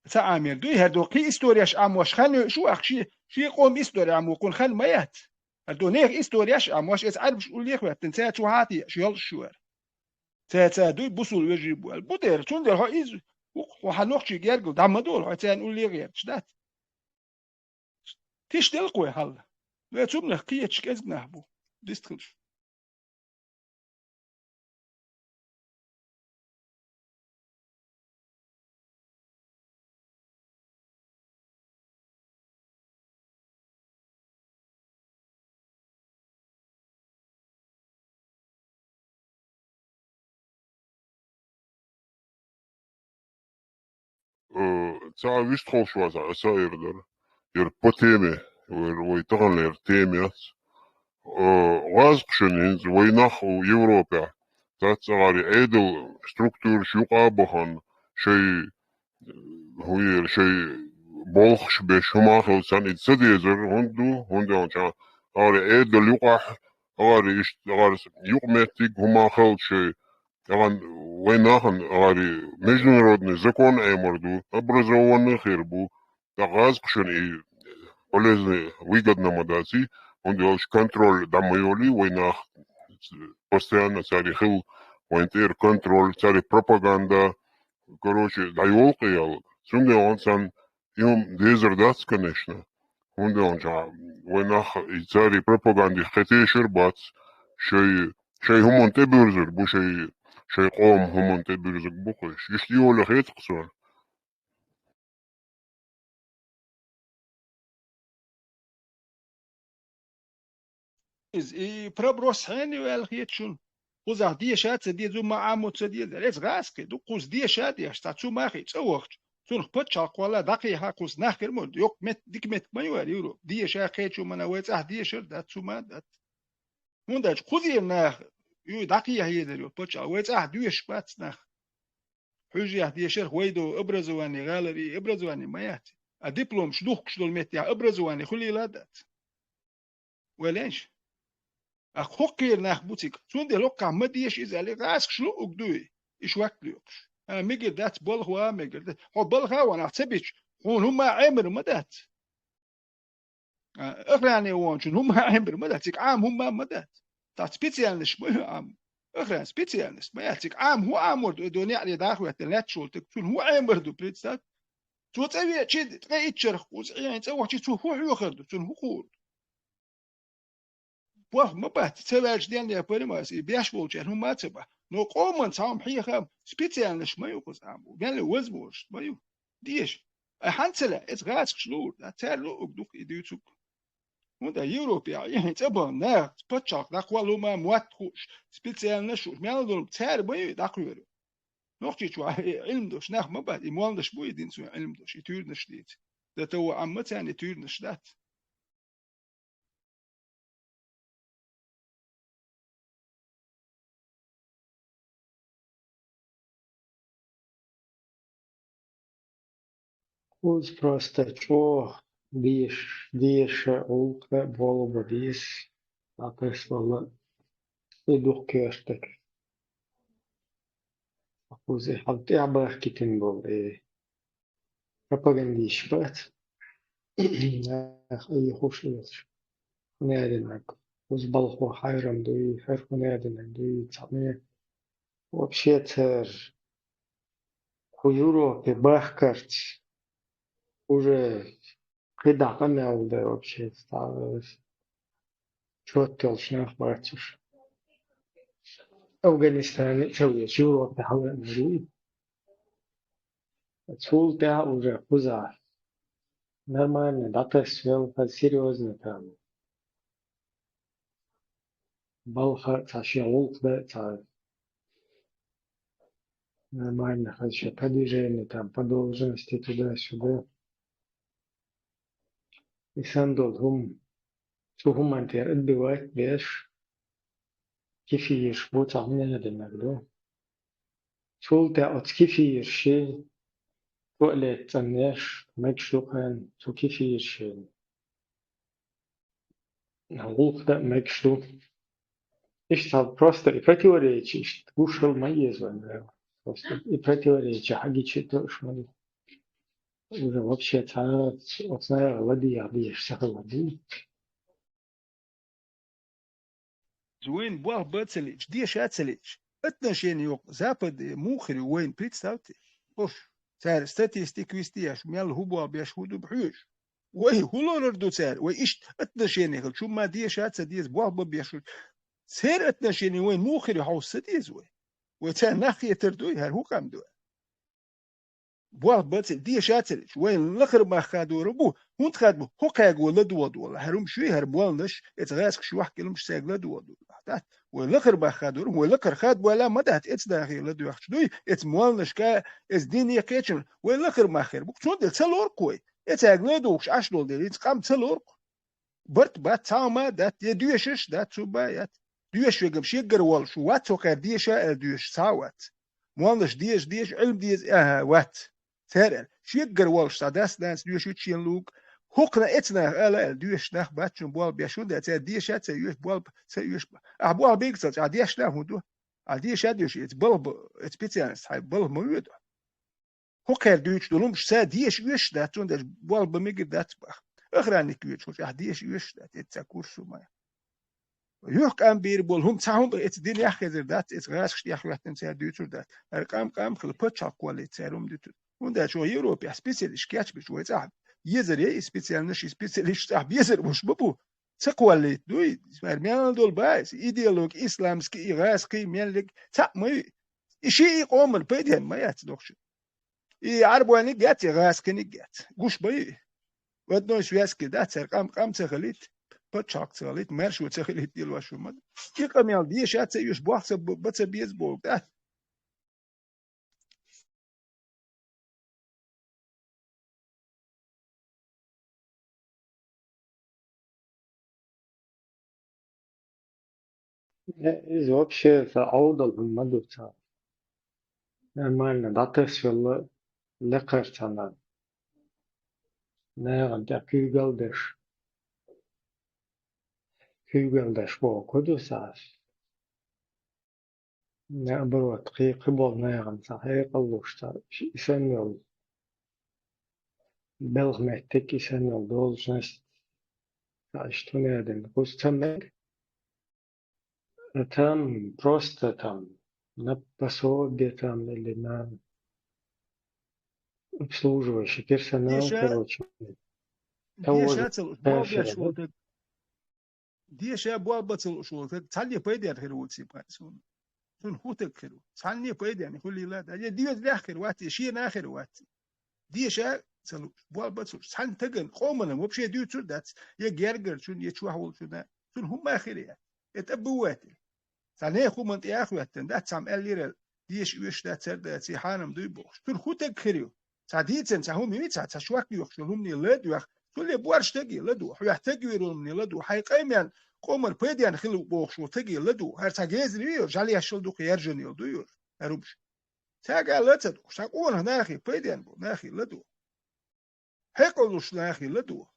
а ца Ӏамийр дуй, хӀара ду кхин историяш Ӏамош хан ю, шу ахча ши, ши къоман истори Ӏамо кхунна хан ма яц. ХӀара ду нехан историяш Ӏамош, эца Ӏаьрбаш уллех а хӀоьттина, цаьрца вахьа а тешаш йолуш ю хӀара. Цаьрца дуй бусул вежарий бу аьлла. Бу дера, цундела хьо иза, хьо хьан нохчий гергал дӀа ма долу, хьо царна уллех а гӀерташ дац. Тишделла-кх вай хьал. Вай цумнах кхечу кӀезиг нах бу. Дистхилаш. Э, ца вистхуьлуш вацахь, аса эр дара. Яра по теме, вай, вай таханлера тема яц. Э, гӀазкхашна хӀинца вай нах ву Европехь, цац агӀари Ӏедал структураш юкъа а бахана, шай, хӀун яра, шай болхаш беш хӀума а хилла санна, и ца дезар хӀунда ду, хӀунда аьлча, агӀари Ӏедал юкъахь, агӀари иштта, агӀари юкъаметтиг хӀума а хилла шай, тӀаккха вайн нахана гӀари международный закон Ӏемар ду, образованный хир бу, тӀаккха гӀазкхашна и полезный, выгодно ма дац и, хӀунда аьлча контроль дӀа ма йолий вайн нах, постоянно цаьрий хила вайн тӀера контроль, цаьрий пропаганда, короче, дӀайолу кхин ял. Цундела ван сан и хӀума дезар дац, конечно. ХӀунда аьлча вай нах и цаьрий пропагандих кхетешар бац, шай, шай хӀуманна тӀебуьрзур бу, шай, шай къоман хӀуманна тӀебуьрзург бу кхуьш. Иштта йоле хетакх цара. Иза и проброс хьенан ю аьлла хета шуна? Кхузахь деша а ца деза, хӀума Ӏамо ца деза. Эца гӀазкхи ду, кхуза деша а деш, цхьа цу махе цӀа вахча, цунах пачхьалкх вала дӀакхехьа кхуза нах хир ма ду, йоккха мет-, дика меттиг ма ю ара Европа. Деша кхечу мана вай цӀахь дешар дац, цу ма дац. ХӀунда аьлча кхузера нах ю дӀакхехьа езар йолу пачхьалкх, вай цӀахь доьшуш бац нах. Хьуьжехь дешарх вай ду образование гӀаларе, и образование ма яц. А дипломаш духкуш долу меттехь образование хуьлийла а дац. Вай лайша. А хӀокхера нах бу цига. Цундела хӀокхахь ма деша иза аьлла, гӀазкхаш луъург дуй, и шок лоькхуш. А, мегар дац, балха ван а мегар дац. Хьо балха а ван ахь ца бича, хьуна хӀумма а Ӏемар ма дац. А, охране вончун хӀумма а Ӏемар ма дац, цига Ӏама хӀумма а ма дац. Цхьа специальность ма ю Ӏама. Охрана специальность ма яц, цига Ӏама хӀун Ӏамор ду, и до неӀаре даха веттина лаьтташ волу таг, цунна хӀун Ӏемар ду, представь? Цо цӀа веачи, ткъе итт шарах кхуза Ӏийна цӀа вахчи, цо хӀун хьоьхур ду, цунна хӀун хуур ду? Боху ма бац, ца ваьлча денна я понимаешь, и беш волчаьрна хӀума ма ца бац. Но къоман цхьа хӀума хьеха специальность ма ю кхуза, мел возможность ма ю. Деша. Ай хьан ца лаьа, эца гӀазкхаш луур, а цара луург ду-кх и дуьйцург. ХӀунда Европе а, ихьа цӀа бан, наха паччахьалкх дӀакхоллу ма мотт хууш, специальность хууш, мел долу цара ма ю дӀакхоьру. Нохчийчохь и Ӏилма долуш нах ма бац, и молланаш бу и динца Ӏилма долуш, и туьйранаш дийца. Дан товва Ӏамма царна и туьйранаш дац. Кхуза просто чӀогӀа деша, деша гӀуллакх а болх бан беза, дӀатасвала и дукха коьртаг. Кхуза и хьал тӀехь бахкийтина болу, и пропагандисташ бац. Нах айхуш оьцуш. ХӀунда аьлла, кхуза балхо хьайрам дуй, хӀара хӀунда аьлла дуй, цхьаъ ма. Вообще цара кху Европе бахкарца уже кхидӀа къамел дан вообще цхьа чот йолуш нах бац уьш. Афганистане а ца везаш, Европе хьалаьцна вуй. Цул тӀаьхьа уже кхузахь нормально дӀатасвелла, серьёзно там балха а цхьа, шен гӀуллакх дан а цхьа, нормально хаза шен по движению, там, по должности, туда-сюда. И санна долу хӀума, цу хӀуманна тӀера отбивать беш, кефирш бу, цхьа хӀума динарг ду. Цул тӀаьхьа оцу кефиршийн туалет цӀанъеш мегаш ду кхарна, цу кефиршийн гӀуллакх дан а мегаш ду. Иштта просто и противоречие, иштта гуш хила ма еза вайн ваьлла. Просто и противоречие хьагича а тоьуш ма ду. Уже вообще цхьа оцу наха ладийгӀа дезаш ца хилар ду. Вайна болх бан ца лиъча, деша а ца лиъча, отношение йоккху Западе муха хир ю вайна, представьте. Ош, цара статистика вистияш, мел хӀун болх беш, хӀун ду хьоьжуш. Вай хӀун лорар ду цара? Вай иштта отношение хилча, хӀумма деша а ца деза, болх бан беш ву. Церан отношение вайна муха хир ю, хьовса ца деза вай. Вай царна нах хетар дуй, хӀара хӀун къам ду? Болх бан ца, деша а ца лиъча, вайн лакхара мах хадор бу, хӀунда хадабо, хӀокхаьрга вай ладогӀа долу. ХӀара хӀумаш юй, хӀара молланаш, эца гӀазкхаша вахкийлумаш цаьрга ладогӀа долу. ДӀа, вай лакхара мах хадор, вай лакхара хадабойла ма дац, эца нахе ладоьгӀча дуй, эца молланашка, эца дине кхечун, вай лакхара мах хир бу-кх. Цундела ца лору-кх вай, эцаьрга ладугӀуш Ӏаш долу дела, хӀинца къам ца лору-кх. Барт бац, цхьа хӀума дац, я доьшуш дац, цу бан яц. Доьшуш вегам шеггара волуш вац, хӀокхаьрга деша аьлла доьшуш цхьа а вац. Молланаш деза, деза, Ӏилма деза, аьхьа, вац. Цара аьлла, шеггара волуш цхьа дас, нанас доьшуьйту шена луг. ХӀокхунна эца наха ала аьлла, доьшуш нах бац, чун болх беш, хӀунда аьлча цара деша а ца оьшу, болх бан ца оьшу. Ахьа болх бийгаш ца, ахьа дешна хӀун ду? Ахьа деша а доьшу, эца балха бан, эца специальность хьайн балха ма воьду. ХӀокхаьрга дуьйцуш долу хӀумаш ца деша оьшуш дац, цундела болх бан мегар дац боху. Охранник воьдуш волчу ахь деша оьшуш дац, эцца курс хӀума. Юьхькъам бийр болу хӀума, цхьа хӀума эца динехь хезар дац, эца гӀазкхашна тӀехьахӀоьттина цара дуьйцур дац. ХӀара къам-къам хила пачхьалкх кхоллийта цара хӀума дуьтур. ХӀунда аьлча вай Европехь специалисташ кечбеш вай цӀахь езар яй и специальнаш, и специалисташ цӀахь безар болуш ма бу. Ца кхоллийта дуй, хӀара мел долу баьс, идеологи, исламский, и гӀазкхий, меллиг, цхьаъ ма ю. И шиъ и къоман пайденна ма яц дохуш. И Ӏарбойниг яц, и гӀазкхиниг яц. Гуш бай. В одной связке дац, цара къам, къам ца хилийта, пачхьалкх ца хилийта, маршо ца хилийта, дилош ма. И къамел деша ца оьшу, болх ца б-, бан ца беза боху дац. Иза вообще ца Ӏовдал хӀума ма ду ца. Нормально дӀатасвелла лекхара цхьана нахана тӀе куьйгалла деш. Куьйгалла деш боху ку ду ца. Наоборот, кхин кхин болу нахана цхьа хьекъал луш ца, и санна йолу белхан меттиг, и санна йолу должность, цхьа иштта хӀун аьлла, кхуза ца мега. А там просто там на пособие там или на обслуживающий персонал, короче. Того же кафира, да? Деша болх бан ца луш волу стаг цхьанне пайденна хир ву цига, суна. Цунна хӀун стаг хир ву? Цхьанне пайденна хуьлийла а, я деза лаьхна хир вац, я шена хир вац. Деша ца луш, болх бан ца луш, цхьана стагана, къомана вообще дуьйцур дац, я гергарчунна, я чохь волчунна, цунна хӀумма а хир яц. И тӀе бу ваьтта. Цхьа нехан хӀуманна тӀе а хӀоьттина дац, цхьамма аьллера, деша оьшуш дац, цара дац, и хьанам дуй бохуш. Цунна хӀун стаг хир ю? Цхьа дийцина, цхьа хӀума юй, цхьа, цхьа шок йохуш йолу хӀумане ладоьгӀу, цул а бара стаг ладоьгӀу, хьоьгахь стаг вер волу хӀумане ладоьгӀу, хьайн къоман, къоман пайденна хила бохуш волу стаг ладоьгӀу, хӀара цхьа гезар ю йош, жӀаьла ешшал дукха яржана йолу ду йош, хӀара хӀумаш. Цаьрга ла ца дохуш, цхьа къонах нахе, пайденна болу нахе ладоьгӀу. Хьекъалуш нахе ладоьгӀу.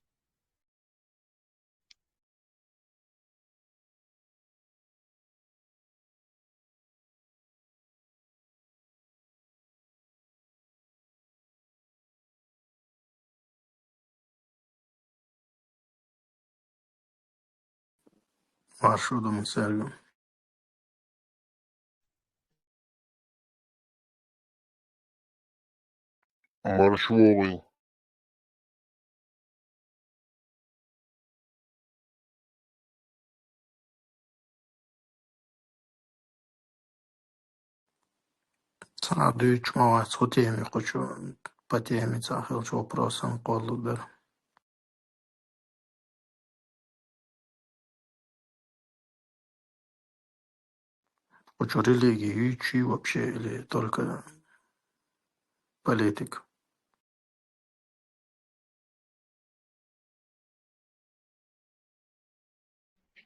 Маршо ду, Сергей. Маршо вогӀийла. Цхьа дуьйцуш ма вац, хӀун тема ю кху чу, по теме цхьа хилча вопросам кхоллалур дара. Кху чу религия юьйцуш ю вообще или только политика?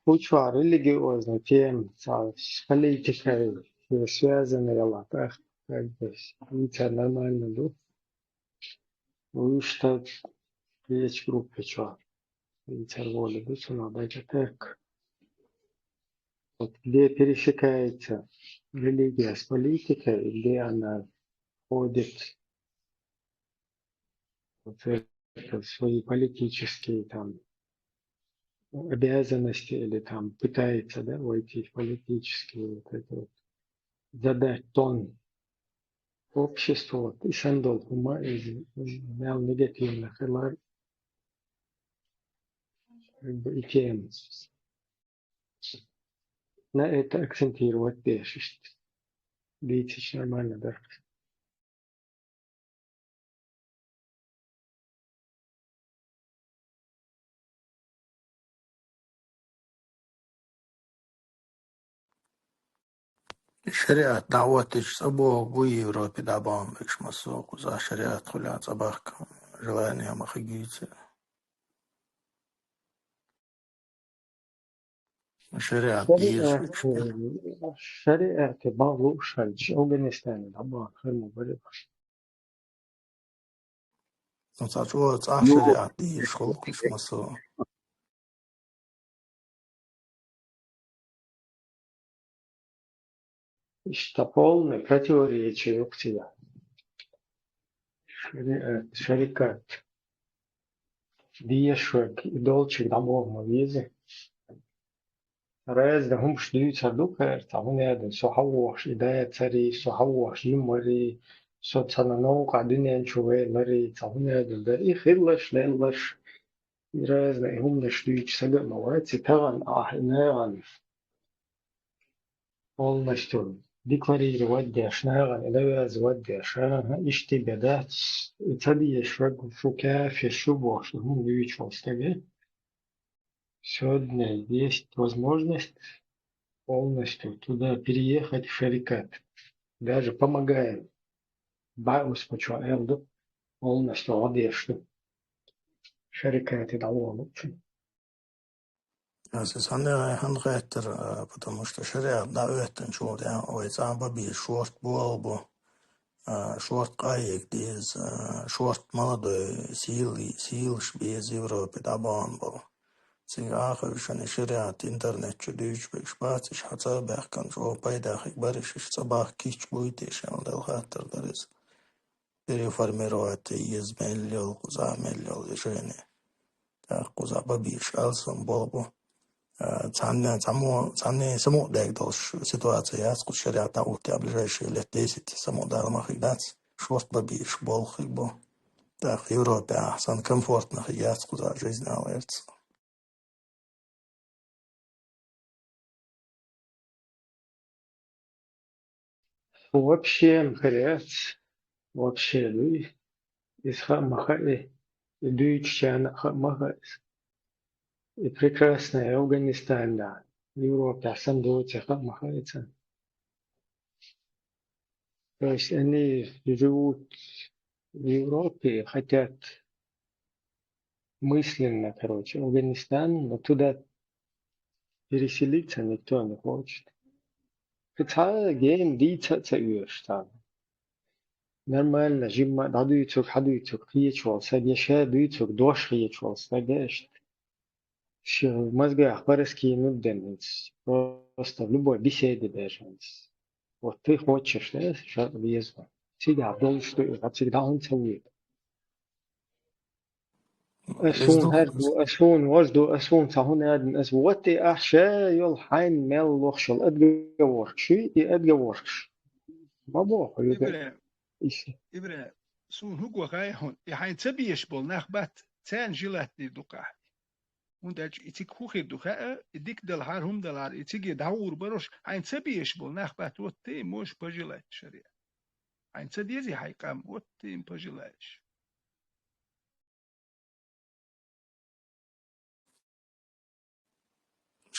Кху чохь религиозный тема, цхьа политикой связанный йолу, тӀаккха, как бы, и ца нормально ду. Вуьшта кхечу группе чохь. Ицар волу ду цунах дайта так. Вот где пересекается религия с политикой, и где она входит в церковь, свои политические там обязанности или там пытается, да, войти в политические вот это вот, задать тон обществу, вот, и сандал хӀума из, из мел негативных, и лар, как бы, и тем. На это акцентировать деш иштта. Дийцича нормально дара. ШариӀат дӀа а оттуьйтуш цӀа бохург бу Европе дӀабахана берш массо а кхузахь шариӀат хуьлахь цӀа бахка желание ма хигийца. ШариӀат дезаш. ШариӀат, э, шариӀате бан лууш хилча, Афганистане дӀабахана хир ма бара. Ну, цхьа чӀогӀа цӀахь шариӀат дезаш хуьлу кхуьш массо а. Иштта полный противоречие ю кху цигахь. Шариат, шарикат. Дезаш верг, и долчуьнга дӀабоху ма веза. Разный хӀумаш дуьйцур ду кхара, цхьа хӀун аьлла, со хьавогӀуш и дацарий, со хьавогӀуш и марий, со цхьана новкъахь дуьнен чу валарий, цхьа хӀун аьлла, да, и хилларш, лелларш. И разный хӀуманаш дуьйцуш сага а ма вац, и тахана ахь и нахана полностью декларировать деш, нахана и навязывать деш, аха, иштта бен дац, и ца дезаш верг шу кафир шу бохуш, хӀума дуьйцуш волу стага. Сегодня есть возможность полностью туда переехать, в шарикат. Даже помогаем. Баъ ус пачо аьлла ду, полностью гӀодеш ду. Шарикате дӀаволучу. Аса санна хьан хеттара, а, потому что шариат дӀа оьттанчу вай цӀа бан беза шорта болх бу. А, шорта къахьега деза, а, шорта молодой, сийлий, сийлаш беза Европе дӀабахана болу. Цига ахаршана шариат интернет чу дуьйцуш берш бац, иш хьан цӀа а баьхкана, чӀогӀа пайда хиг бара, иш, иш цӀа бахка кийча буй те шен, Дала хаттар дара иза. Переформировать е еза мел йолу, кхуза мел йолу решение. ТӀаккха кхуза бан безаш алсам болу бу. А, цхьанна, цхьаммо, цхьанне самукъадаьгна долуш ситуация яц, кху шариат дӀа а оттий, а ближайшие лет десять самукъадала ма хиг дац, шорта бан безаш болу хиг бу. ТӀаккха Европе ахь санна комфортно хиг яц кхуза жизнь алгӀерца. Вообще м хир яц. Вообще дуй. Иза хаа ма хаьа. И дуьйцучарна а хаа ма хаьа иза. И прекрасный Афганистан, да. Европе а сам доций хаа ма хаьа иза. То есть они живут в Европе, хотят мысленно, короче, Афганистан, но туда переселиться никто не хочет. Кхин цхьа ген дийца а ца оьшуш царна. Нормально, жимма а дӀадуьйцург, хьадуьйцург кхеча волу стаг, я ша дуьйцург дош хеташ волу стаг иштта. Шен мозгах пораскинут ден хӀинца. Просто в любой беседе даже хӀинца. Вот ты хочешь, да, ша веза. Цигахь долуш ду и, цига дӀа хӀунда ца вуьйта? Ас Иза хӀуна ду хӀара ду, ас хӀуна важа ду, ас хӀуна ца хӀуна аьлла, ас вот и ахь ша йолу хьайна мел лохуш йолу отговоркаш, и отговоркаш. Ма боху, юга. Ибрахим, Ибрахим, суна хӀуго хаьа хьуна, и хьайна ца безаш болу нах бац, царна желательно ду-кх ахь. ХӀунда аьлча и цига хӀун хир ду хаьа, и дика далахьара, хӀума далахьара, и цига дӀагӀур барош, хьайна ца безаш болу нах бац, вот ты можешь пожелать шариат. Хьайна ца дезий хьайн къам, вот ты им пожелаешь.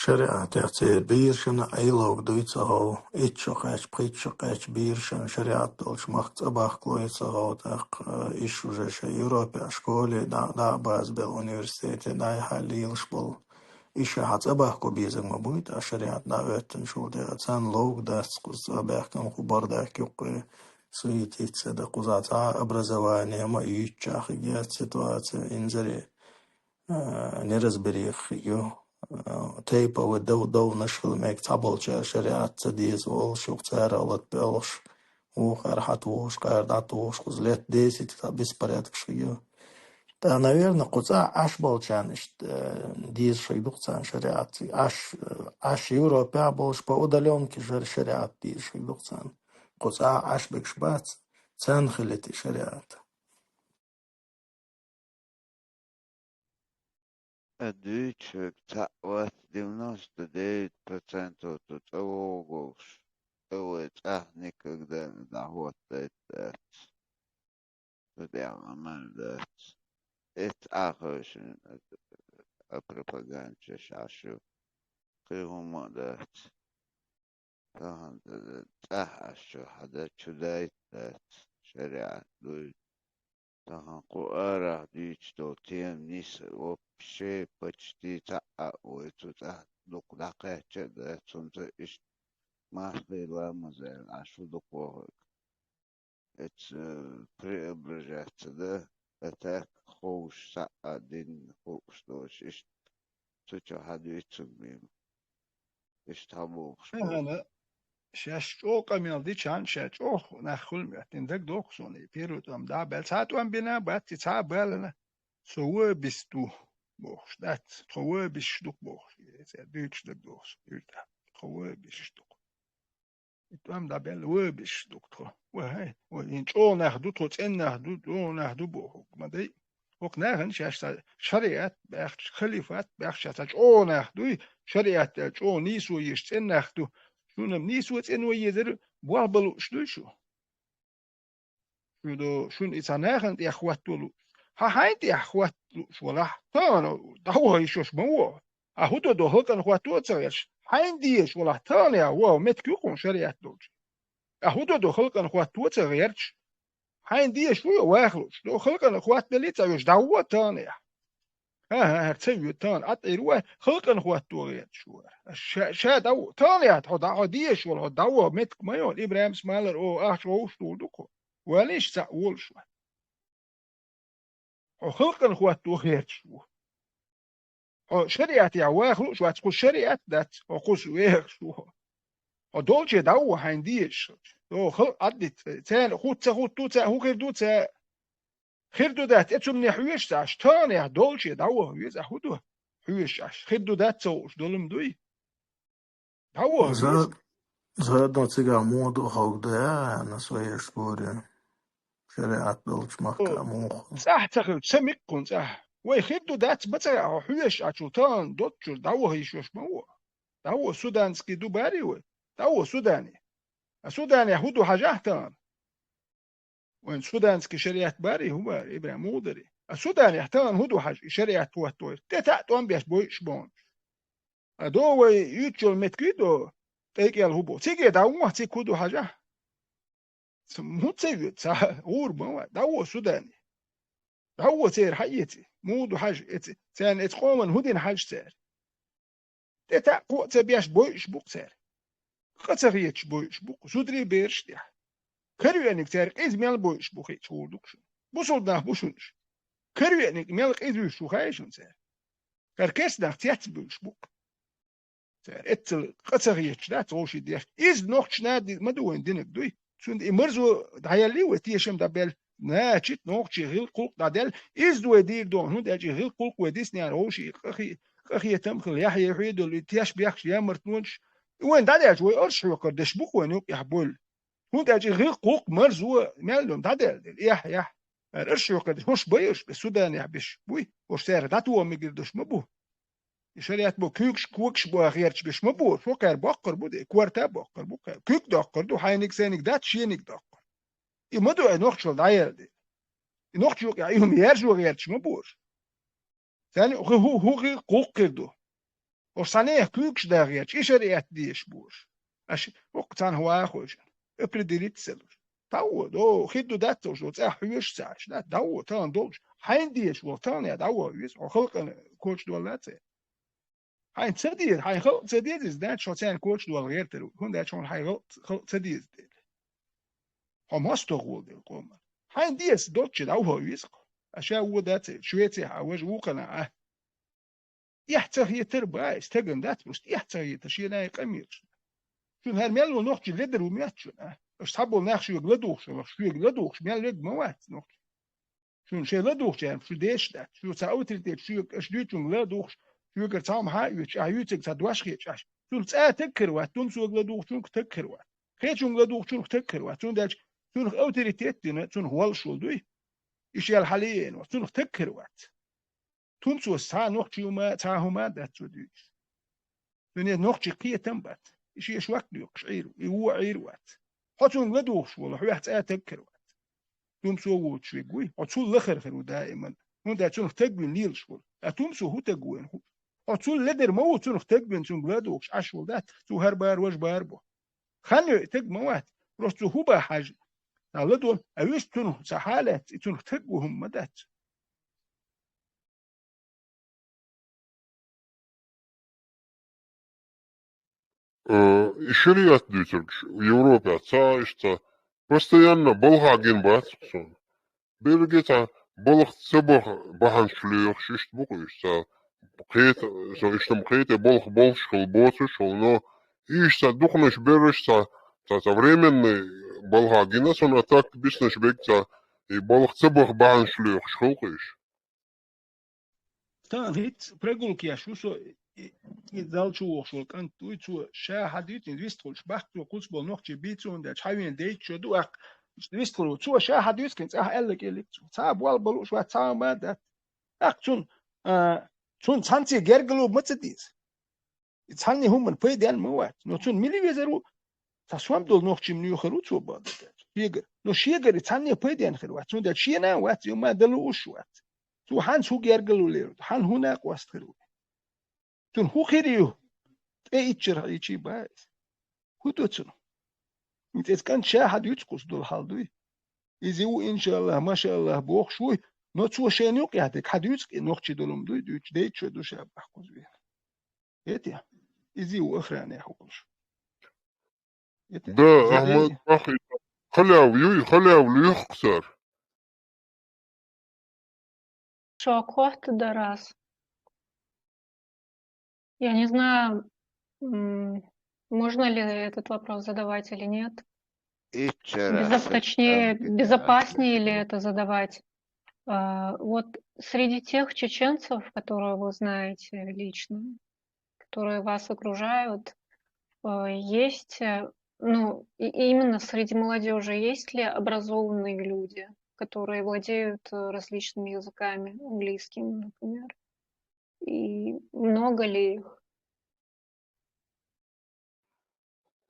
Шариатехь церан берашна Ӏелог дуй ца гӀов, итт шо кхаьчча, пхийтта шо кхаьчча берашна шариат долчу махка цӀа бахкалой ца гӀов, тӀаккха, э, иш уже шайн Европехь школе дӀа, дӀа а базбелла университете дӀа-хьа лелаш болу. Иш хьан цӀа бахко безам ма буй, тӀаккха шариат дӀа а оьттинчул тӀаьхьа царна ловг дац, кхуза цӀа баьхкина кху бардак юккъе суетиться дан, кхузахь цхьа а образование ма юьйцучохь хиггеца ситуация инзаре. А, неразбериха ю. А, тайпа вай дов-, довнаш хила мега, цхьаболчара шариат ца деза олуш, юха цара гӀалат боьлхуш, вукхара хьатухуш, кхара дӀатухуш, кхуза летта десять цхьа беспорядкаш хила ю. ТӀаккха, наверное, кху цӀа Ӏаш болчарна иштта, э, дезаш хила ду-кх царна шариат. Ӏаш, э, Ӏаш Европехь болуш по удалёнке шар-, шариат дезаш хила ду-кх царна. Кху цӀа Ӏаш бегаш бац, царна хилийта и шариат. Ас дуьйцуш верг цхьаъ вац, девяносто девять процентов цу цӀа вогӀуш, цӀа вай цӀахь никогда дӀахӀоттайта дац. Цу тӀехь Ӏамал дац. Эцца Ӏахевшина а пропаганда чу Ӏаш ю. Кхин хӀумма а дац. Тахана цӀахь Ӏаш чу хьадан чу дайта дац, шариат дуй. Тахана кху арахь дуьйцуш долу тема нийса вообще почти цхьаъ а вай цу цӀахь дукха дӀакхаьчча а дац, хӀунда аьлча иштта мархий ламаз аьлла Ӏаш ву дукха вахарг. Эцца преображаться дан, а так ховш схьа а дин хууш долуш, иштта цу чу хьадуьйцург бийна. Иштта хьабохуш бу. Ахьана шаьш чӀогӀа къамел дичхьана, ша чӀогӀа нах хуьлу моьттина, дагадогӀу суна, и первый тӀом дӀа а баьлла. Цхьа тӀом бина а бац, и цхьа а баллина, со вабис ду бохуш дац, тхо вабисаш ду-кх бохуш, и цӀе дуьйцуш дагадогӀу суна, юьртахь, тхо вабисаш ду-кх. И тӀом дӀабелла, вабисаш ду-кх тхо. Вай, вай, хӀин чӀогӀа нах ду тхо, цӀена нах ду, чӀогӀа нах ду бохург ма дай. ХӀокху нахана шаьш цхьа шариат баьхча, халифат баьхча, цхьа чӀогӀа нах дуй, шариат аьлла чӀогӀа нийсо езаш цӀена нах ду. Шуна нийсо цӀено езар болх бан лууш дуй шу? Шу до, шуна и цхьа нахана тӀехь хӀотто лууш. Хьан хьайна тӀехь хӀотто лууш валахь, тахана дӀаваха йиш йолуш ма ву. Ахьа хӀун до до халкъана хӀотто а ца гӀерташ, хьайна дезаш валахь, тахана а ваха меттиг ю-кх хьуна шариат долчу. Ахьа хӀун до до халкъана хӀотто а ца гӀерташ, хьайна дезаш ву ваха лууш. До халкъана хӀоттабелла а ца веш, дӀаваха тахана а. ХӀан-хӀа, хӀара ца вуьйту тахана, Ӏа тӀера вай, халкъана хӀотто гӀерташ вара. Ша, ша дӀа-, тахана а хьо дӀа-, хьо дезаш вала, хьо дӀаваха меттиг ма йо, ИбрахӀим Смаилов, о, ахча вовшах тухур ду-кх хьо. Валийша цхьаъ волуш вай. Хьо халкъана хӀотто гӀерташ ву. Хьо шариатехь ваха лууш вац, кху шариат дац, хьо кхуза вехаш ву. Хьо долче дӀаваха хьайна дезаш. До халкъ Ӏаддита, царна хӀутту ца хӀутту, царна хӀун хир ду, царна хир ду дац, тӀе цумне хьоьжуш Ӏаш, тахана а долче дӀаваха веза, ахьа хӀун ду? Хьоьжуш Ӏаш, хир ду дац ца хууш долу-м дуй? ДӀаваха веза. За-, заодно цигахь муха ду хӀокху да аьлла, своей шкуре. ШариӀат долчу махка муха. ЦӀахь ца хилча, ца миккхун цӀахь. Вай хир ду дац ма ца хаьа, хьо хьоьжуш Ӏачул тахана доцчуьра дӀаваха йиш йолуш ма ву. ДӀаваха, суданский ду барий вай? ДӀаваха Судане. А Суданехь хӀун ду хьажахь тахана? Вайн суданский шариат барий, хӀун барий, Ибрахим, муха дарий? А Суданехь тахана хӀун ду хьажа, и шариат хӀоттойра? ТӀе таӀ тӀом беш бойуш бохуш. А до вай юьйцучул меттиг до, тӀекӀел хӀун бу? Циге дӀавоьду, цига хӀун ду хьажахь? Ц-, хӀун ца вуьйцу? Ца гӀур ма вац. ДӀавоьду Судане. ДӀавоьду церан хьаэца. Муха ду хьажа эца? Царна эца къоман хӀун дина хьажа цара? ТӀе таӀ кхоъ ца беш бойуш бу-кх цара. Къа ца хеташ бойуш бу-кх зударий бераш тӀехь. Каравеаниг цара къиза мел бойуш бу хеташ хуур ду-кх шуна. Бусалба нах бу шуна уьш. Каравеаниг мел къиза вуьйш ву хаий шуна цара? ХӀара керста нах цецбуьйлуш бу-кх. Цара эццал къа ца хеташ дац вовшийн деш. Иза нохчашна ди-, ма ду вайн динарг дуй. Цундела и марзо дӀаеллий вай тешам дӀабелла. Начит нохчийн гӀиллакх-гӀуллакх дӀаделла. Иза ду вай дийр доху, хӀунда аьлча и гӀиллакх-гӀуллакх вай дисна яра вовшийн къахе-, къахетам хилла, яхье хьоьдула, и теш бехкаш, ямарт лонаш. И вайн дӀадаьлча вай оршахьокхур дерш бу-кх вайн юкъехь бевлла. ХӀунда аьлча и гӀиллакх-гӀуллакх марзо мел йолу дӀадаьлла дела. Эхь, эхь. Ара оршахьокхур дерш хӀорш байарш бен Суданехь беш буй. ХӀорш цара дӀатоха мегар долуш ма бу. И шариат бо куьйгаш, когаш бо гӀерташ беш ма бу, хӀокхара боккхур бу де, корта а боккхур бу кхара. Куьг доккхур ду, хьайниг, сайниг дац, шениг доккхур. И ма ду ай нохчалла дӀаелла де. И нохча юкъехь и хӀума яржо гӀерташ ма бу уьш. Царна хӀу-, хӀу-, хӀу-, гӀи-, гӀуллакх хир ду. Уьш цхьаьна куьйгаш дан гӀерташ, и шариат дезаш бу уьш. Аш хӀокху цхьаьна вахой шуна. Определиться луш. ДӀавоьду, хир ду дац уьш, цӀахь хьоьжуш ца Ӏаш, дац, дӀавоьду, тахана долуш. Хьайна дезаш волу, тахана а дӀавоьду, веза, хьо халкъана коча доллац. Хьайна ца деза, хьайн халкъ ца деза, иза дац, хьо царна коча долла гӀертар ву. ХӀунда аьлча хьуна хьайн халкъ, халкъ ца деза дела. Хьо мостагӀа волу дела къоман. Хьайна деза долчу дӀавоьду, веза. А ша вон дац, Швецехь а, важа вукхана а. Эхь ца хетар бу, и стеган дац, просто эхь ца хетар, шена и къамелаш. Шуна хӀара мел ву нохчий ледар ву моьтту шуна, а? Аша цхьаболу нах шуьга ладугӀуш, шуьга ладугӀуш мел верг ма вац нохчий. Шуна шайн ладугӀучарна шу дезаш дац. Шу цхьа авторитет шуьга, аша дуьйцунга ладугӀуш, шуьгара цхьа хӀума хьан а оьцуш, ахь юьйцург цхьа дош хеташ ахь. Цунах цкъа а таг хир вац, тумсога ладугӀучунах таг хир вац. Кхечунга ладугӀучунах таг хир вац. Цундела цунах авторитет дина, цунах воллуш волу дуй. И шел хьалаена вац, цунах таг хир вац. Тумсос цхьа а нохчий хӀума, цхьа а хӀума а дац цо дуьйцуш. Цуьнан нохчийн кхетам бац. И шен шок доькъуш Ӏийр ву, и вон Ӏийр вац. Хьо цунга ладугӀуш волу, хьоьх цкъа а таг хир вац. Тумсо воцуш верг вуй, хьо цул лахара хир ву даиман. ХӀунда аьлча цунах таг вина лелаш волу. Ткъа тумсо хӀун таг ву вайна хуьлуш? Хьо цул ледар ма ву, цунах таг вина, цунга ладугӀуш Ӏаш волу дац, цо хӀара бара, важа бара бо. Хан йой таг ма вац, просто цо хӀун бан хьажа. Цхьа ладогӀа, а вуьшта цунах цхьа хьалаьцна, и цунах таг ву хӀума ма дац. Э, и шариат дуьйцург Европехь ца, иштта постоянно балха гина бац суна. Берриге цхьа балха ца баха бахьанаш лоьхуш иштта бу-кх уьш, цхьа кхета, со иштта-м кхета, балха болуш хила боцуш хила, но иштта цхьа дукханаш берриш цхьа, цхьа, цхьа временный балха гина суна, а так биснарш берг цхьа, и балха ца баха бахьанаш лоьхуш хила-кх уьш. Тахана хӀинца прогулка еш ву со, и, и, и зал чу вогӀуш волу кӀант вуй, цо ша хьадуьйцу, иза вистхуьлуш бахка, цо кхуьссуш болу нохчий бийцо, хӀунда аьлча хьан вен дейтта шо ду, аккха вистхуьлуш ву. Цо ша хьадуьйцу кхин цӀахь аьлла кӀеллиг цо. Цхьа а болх болуш вац, цхьа а ма дац. ТӀаккха цунна, а, цунна цхьаьнций гергарло ма ца деза. И цхьанне хӀуманна пайденна ма вац. Но цунна мила везар ву, цхьа сом долу нохчий ма нуьйхар ву цо бахьана. Шегара. Но шегара и цхьанне пайденна хир вац. Цундела шена а вац, и ма дан лууш вац. Цо хьанца хӀун гергарло лер ву, хьан хӀун накъост хир ву? Цунна хӀун хир ю? ТӀе иччара хьийчий бан иза. ХӀун ду цунах? ХӀинца иза кӀант ша хьадуьйцу кхуза долу хьал дуй. Иза ву, иншаллахӀ, машаллахӀ, бохуш вуй, но цо шайна юкъехь дерг хьадуьйцу кхин нохчий долу хӀума дуй, дуьйцу, дейтта шо ду ша бахка кхуза вен. Эти? Иза ву охранехь волуш. Эти? Да, Ахмад, бахи, халявлуй, халявлуй юхксар. Шок хӀотта дар ас. Я не знаю, м, можно ли этот вопрос задавать или нет. Иччара Безо-, точнее, безопаснее ли это задавать? А, вот среди тех чеченцев, которые вы знаете лично, которые вас окружают, э, есть, э, ну, и, и именно среди молодёжи есть ли образованные люди, которые владеют, э, различными языками, английским, например? И много ли их?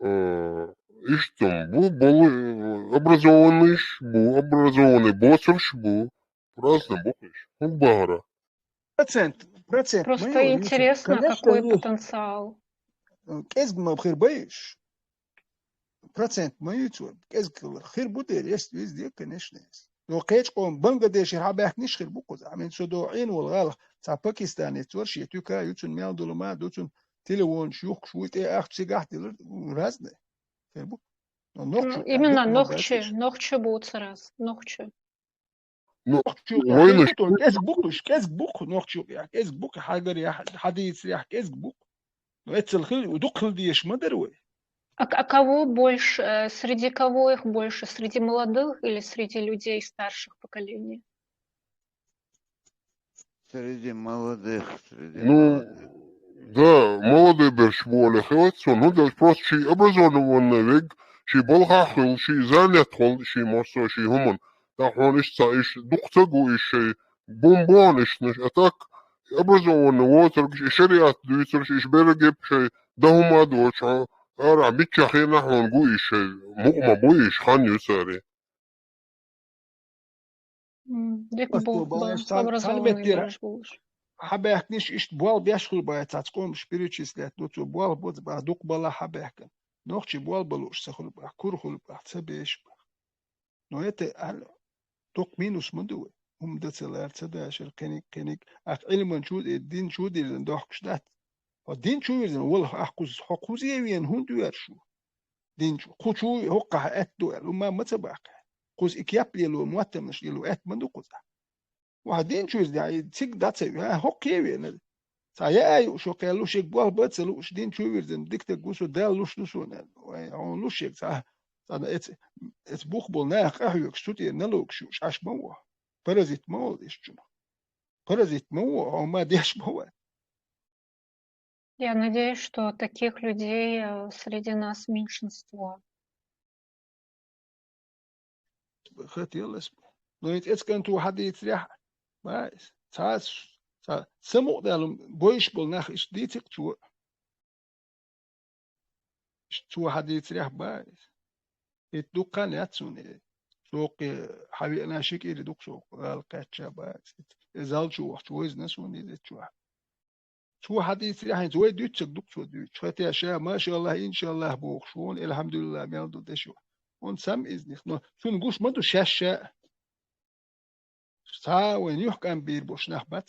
Э, Иштта бу, болу, образованныйш бу, образованный боцурш бу. Разный бу кхиш. ХӀун бахара? Процент, процент. Просто интересно, конечно, какой потенциал. КӀезиг ма хир байш. Процент ма ю цо. КӀезиг хир бу дер, есть везде, конечно, есть. Но кхечи къоман Бангладешера хьабаьхкинарш хир бу кхуза. Амин со до Ӏин вол гӀала. Ца Пакистанец вар ши, тюка ю цун, мел долу ма ду цун, телефонаш юхкуш вуй тӀе ахча цигахь дилар, разный. Хир бу. Но нохчу, именно нохчу, нохчу бу цараз, нохчу. Ну, нохчу вайна хир бу, кӀезиг бу кхиш, кӀезиг бу кху, нохчу юкъехь, кӀезиг бу кху, хьагарехь, хьадийцарехь кӀезиг бу кху. Ну, эццал хил, дукха хила дезаш ма дара вай. А, а кого больше, э, среди кого их больше? Среди молодых или среди людей старших поколений? Среди молодых, среди молодых. Ну, да, молодой берш боле хевац, ну, да, просто ши образованный вег, ши балха хил, ши занят хил, ши морсо, ши хӀуман. Та хьона иш ца, иш дукха ца гу иш шай, бомбон иш наш, а так образованный воцург, и шариат дуьйцурш, иш берагеп шай, да хӀума доцу, ара бичча хена хьона гу иш шай, мукъма бу иш, хан ю цари. М, дика бу, бу, цхьана меттера хьабаьхкинарш иштта болх беш хуьлу бац, цхьацца къомаш перечислять ду цо, болх бац бах, дукха балахь хьабаьхкина. Нохчий болх бан лууш ца хуьлу бах, кура хуьлу бах, ца беш бах. Но это, а, доккха минус ма ду вай. ХӀума дан ца лара, ца дашар, кхиниг, кхиниг. Ахь Ӏилман чу, э, дин чу дирзина дохкуш дац. Хьо дин чу вирзина, валла, ахь кхуза, хьо кхузе вена хӀунда доьрзуш ву? Дин чу. Кху чу хӀоккхахь аьтта ду аьлла, хӀума ма ца баккхахь. Кхуза и кеп лело, моттамаш лело, аьтта ма ду кхуза. Ваха дин чу вирзина, и цига дӀа ца ве, а, хӀоккхе вена. Цхьа яа юуш хӀокхе луш, иг болх бан ца лууш, дин чу вирзина, дика стаг ву со, Дала луш ду суна аьлла. Вай, хьуна луш иг цхьа, цхьа эц-, эц бух болу наха къахьоьгуш, цу тӀера налогаш юуш, Ӏаш ма ву. Паразит ма волу иштта чунах. Паразит ма ву, хьо ма деш ма ву. Я надеюсь, что таких людей, э, среди нас меньшинство. Хотелось бы. Но ведь эцкан ту хьадийцарехь, баьс, цхьа, цхьа самукъадаьлла бойуш болу нах иштта дийцикъ чу. Иштта цо хьадийцарехь, баьс. ХӀетта дуккха а яц суна. Соккхе хьавеана ши кӀири дукха соккха, гӀала кхаьчча, баьс. И зал чу вахча вайзина суна иза чохь. Цо хьадийцарехь, хӀинца вай дуьйцург дукха цо дуьйцуш. Хотя ша, машаллахӀ, иншаллахӀ бохуш, вон, элхьамдулиллахӀ, мел ду дешо. Вон сам изних. Но цунна гуш ма ду шаьш ша. Цхьа а вайн юьхькӀам бийр болуш нах бац.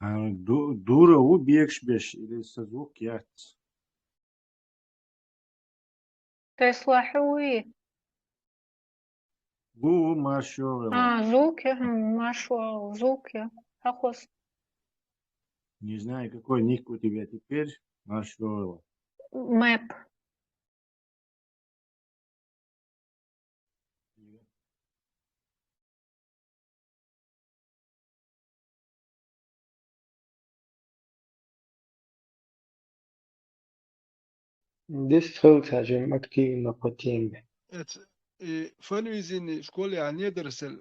А, ду-, дура ву бегаш беш, или со звук яц? Тесла хьуи? Ву, ву, маршо вела. А, звук я, хм, маршо, звук я. Хьахос. Не знаю, какой ник у тебя теперь, маршо вела. Мэп. Дис хилча жим активно по теме. Эц-, и фанвизини школе а недарсел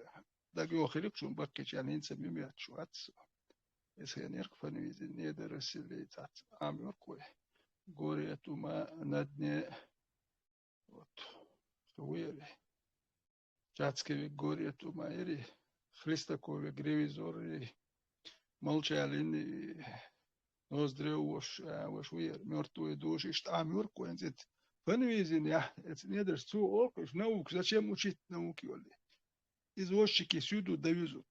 дагайохирик шун баккхича, хӀинца мимет шу ац. Эс хенерк фанвизини недарсел цац амёрк вай. Горе тума на дне. Вот. Со ву яри. Чацкий век горе тума яри. Хлестаков век ревизор яри. Молчалин и Ноздрев вош, а, вош ву яри. Мёртвые души, иштта ам юрк вайн цит. Фанвизин, я, эц недарш цу олк, наука, зачем учить науки вали? Извозчики сюду довезут.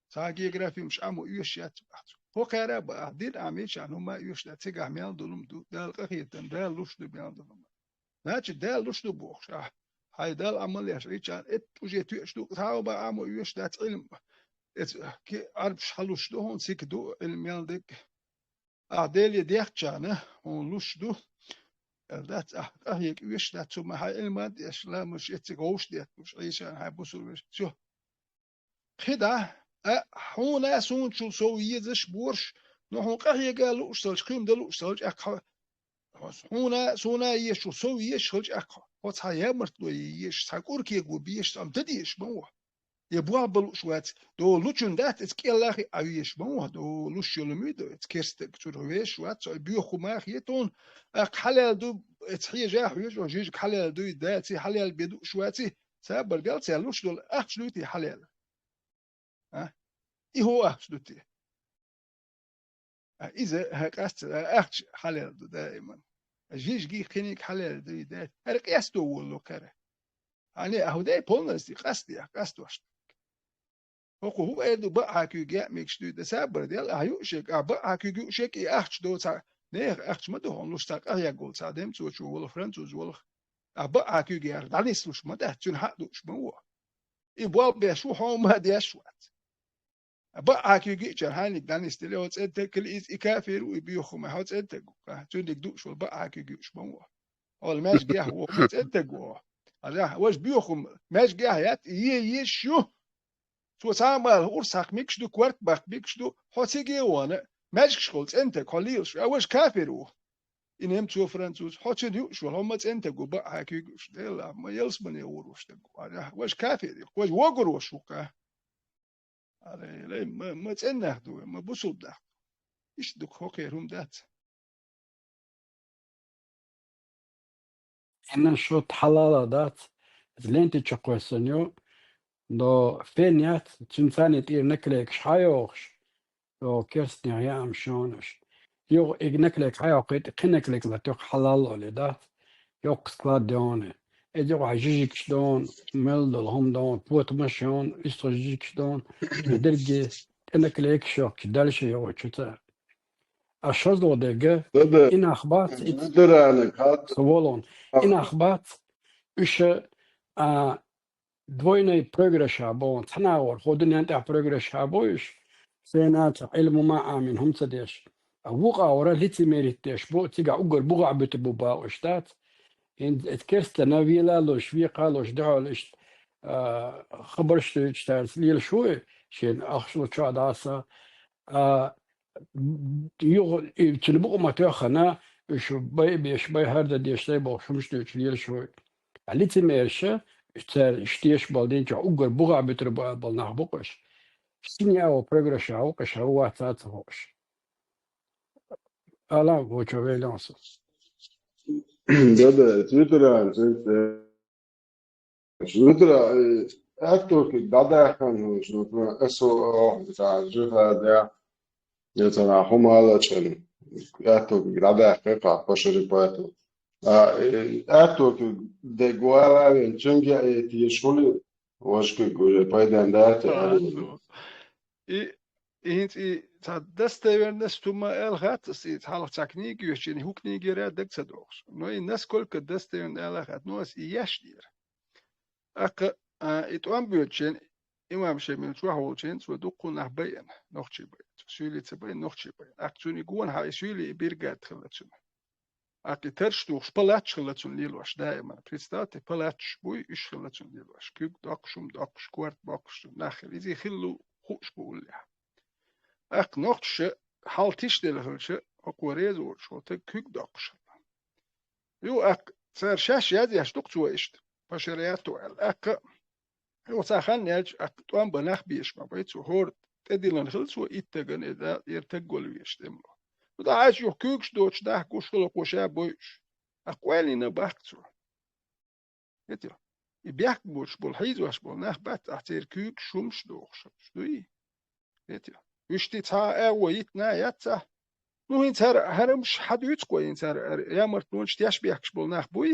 Цхьа географимаш Ӏамо оьшуш яц бац. ХӀокхара а баах, дин Ӏамийча, хӀума оьшуш дац, цигахь мел долу ма ду, Дала къахетам, Дала луш ду мел долу ма. Значит, Дала луш ду бохуш, ахь, хьайн Далла Ӏамал еш Ӏийча, эт уже тоьаш ду, цхьа а баах Ӏамо оьшуш дац Ӏилма. Эц, ки, Ӏарбаш хьалуш ду, хьуна сика ду, Ӏилма мел дерг. Ахь Деле дехчана, хьуна луш ду. Эл дац, ахь, къахьега оьшуш дац, цу ма хьайн Ӏилма а деш, ламаш эццига вовш деттуш, Ӏийча, хьайн бусурвеш. Всё. КхидӀа, а, хьуна а суна чул сов езаш борш, но хьуна къахьега лууш салч, кхин дан лууш салч, а, кха-, Хьуна, суна еш ву, сов еш хилча аккха. Хьо цхьа ямартло еш, цхьа кӀур кего беш, цхьа ам тадеш ма ву. Я болх бан луш вац, долу лучун дац, эца кӀеллахи а веш ма ву, долу луш йолу муьйда, эца керстаг цуьра веш вац, цо боьху мах е тхуна, аккха хьалаьл ду, эца хьежа хьоьжу, жижиг хьалаьл дуй, даци, хьалаьл бе дууш ваци, сабар дел цаьрла луш долу ахча дуй те хьалаьл. А? И хӀун ахча ду те? А, иза, хӀа, къаста, а, ахча хьалаьл ду даиман. Жижиг кхиниг хьалаьл дуй дац. ХӀара къесто волу кара. Хьане, ахьа дай полностью къастех, къастош. ХӀокху хӀун эр ду, бакъхьа куьйга яа мегаш дуй, дан сабар дел, ахьа юушек, ахьа бакъхьа куьйга юушек, и ахча доцахь, нехан ахча ма ду хьуна луш цхьа къахьеггол цхьа демцочо волу, француз волу. Ахьа бакъхьа куьйга яр дӀанислуш ма дац, цуьнан хьаъ дууш ма ву. И болх беш ву, хьо ма деш вац. Бакъхьа куьйга йиъчара хьайниг дӀанисдели, хьо цӀентаг кили иза и кафир ву, и боьху ма, хьо цӀентаг ву. Цуьниг дууш волу бакъхьа куьйга юуш ма ву. Хьол маьжгехь ву, хьо цӀентаг ву. Хьажахь, важа боьху ма, маьжгехь яц, е еш ю. Цо цхьа а мала урс хьакха мегаш ду, корта баккха мегаш ду, хьо циге а вахана, маьжгаш хьол цӀентаг, хьо лелаш, а важа кафир ву. И немцо, француз, хьо цуьнан юуш волу, хьо ма цӀентаг ву, бакъхьа куьйга юуш, Делла, ма ялсамане вур ву стаг ву. Хьажахь, важа кафир ю, важа вогур ваш ву-кха. Ара, лай, ма, ма цӀен нах ду вай, ма бусулба нах ду. Иштта ду-кх, хӀокхеран хӀума дац. Хьенан шот хьалала дац, иза ленти чу кхоьссина ю, но фен яц, цуьнан царна тӀера наклейкаш хьайохуш, йо, керстанех яам шонаш. Юха и наклейка хьайоккхуьйту, кхин наклейка латоьху хьалал олий дац. Йоккха склад доне. Эдигахь жижигаш доне, мел долу хӀума доне, потамаш йоне, уьстагӀа жижигаш доне. И дерриге тӀе наклейкаш йоккхуш, дальше йогӀучу цара. А шозлагӀа дерг, и нах бац, и ца волун. И нах бац, уьш, а, двойной прогресс а боху, цхьана агӀор, хӀо дуьнен тӀехь прогресс а бу уьш, сенацахь Ӏилма ма Ӏамин хӀума ца деш. А вукху агӀора лицемерить деш бу, цигахь уггар бугӀа буьтур бу бохуш дац. ХӀинца эца керстана вела луш, векха луш, дуьхьал иштта, а, хабарш дуьйцуш цаьрца лелаш ву и, шен ахча лучохь дӀаса, а, юха и цуьнан букъа ма тоьххана, уьш бай а беш, бай хӀара дан деш дай бохуш хӀумаш дуьйцуш лелаш ву и. Ткъа лицемерша, уьш цара иштта деш болу дин чохь уггар бугӀа буьтур бу аьлла болу нах бу-кх уьш. Синий агӀор прогресс а ву-кх уьш, хӀара вац а ца хууш. Ала вочо вейлонсу. Да-да, Твиттеран, Твиттер. Твиттера, э, аьтту куьг дӀадаьккхина, ну, тхуна эсо охьа жиха де, я цара хӀума лачкъина. Аьтту куьг дӀадаьккхи кху пашари поэту. А, э, аьтту куьг де гуала вен, чуьнга э, тешули, важа куьг уже пайдан даьтта. А, ну. И, и хӀинца и цхьа достоверность хӀума аьлла хац ас, и хьалха цхьа книга йоьшучу, и хӀу книгера даг ца дохуш. Но и насколько достоверно аьлла хац, но ас и еш дера. ТӀаккха, а, и тӀом боьдучу хенахь, имам Шемил чохь волчу хенахь, цо дуккха нах байина, нохчий байина. Цо суьйлий ца байина, нохчий байина. ТӀаккха цуьнан гонахьа и суьйлий, и биргада хилла цуьнан. ТӀаккха и тарш тухуш, палаташ хилла цуьнан лелош даиман. Представьте, палаташ буй, уьш хилла цуьнан лелош. Куьг доккхуш, хӀума доккхуш, корта боккхуш цуьнан нах хилла. Иза хилла хууш бу уллехь. ТӀаккха нохчаша хьал тишделла хилча, хӀокхо реза воцуш, хӀо таг куьг доккхуш хилла. Ю, тӀаккха цара шаьш язъеш ду-кх цо иштта, пашара яьтто аьлла. ТӀаккха, ю, цхьа хан яьлча, тӀаккха тӀом бан нах безаш ма бай цо, хӀора тӀедиллина хилла цо итт тагана, и да, тӀера таг гулъеш тӀемало. Ну, дӀахьаьжча, юха куьйгаш доцуш нах гуш хилла, хӀокхо ша бойуш. ТӀаккха къоьллина баккха цо. Хетий? И бехк боцуш болу, хьийзош болу нах бац ахь церан куьйгаш, хӀумаш дохуш, дуй? Хетий? Уьш ти цхьа а агӀо йитина яц ахь? Ну, хӀинца хӀара, хӀара хӀумаш хьан дуьйцу-кх вай, хӀинца хӀара, хӀара ямартлонаш теш бехкаш болу нах буй?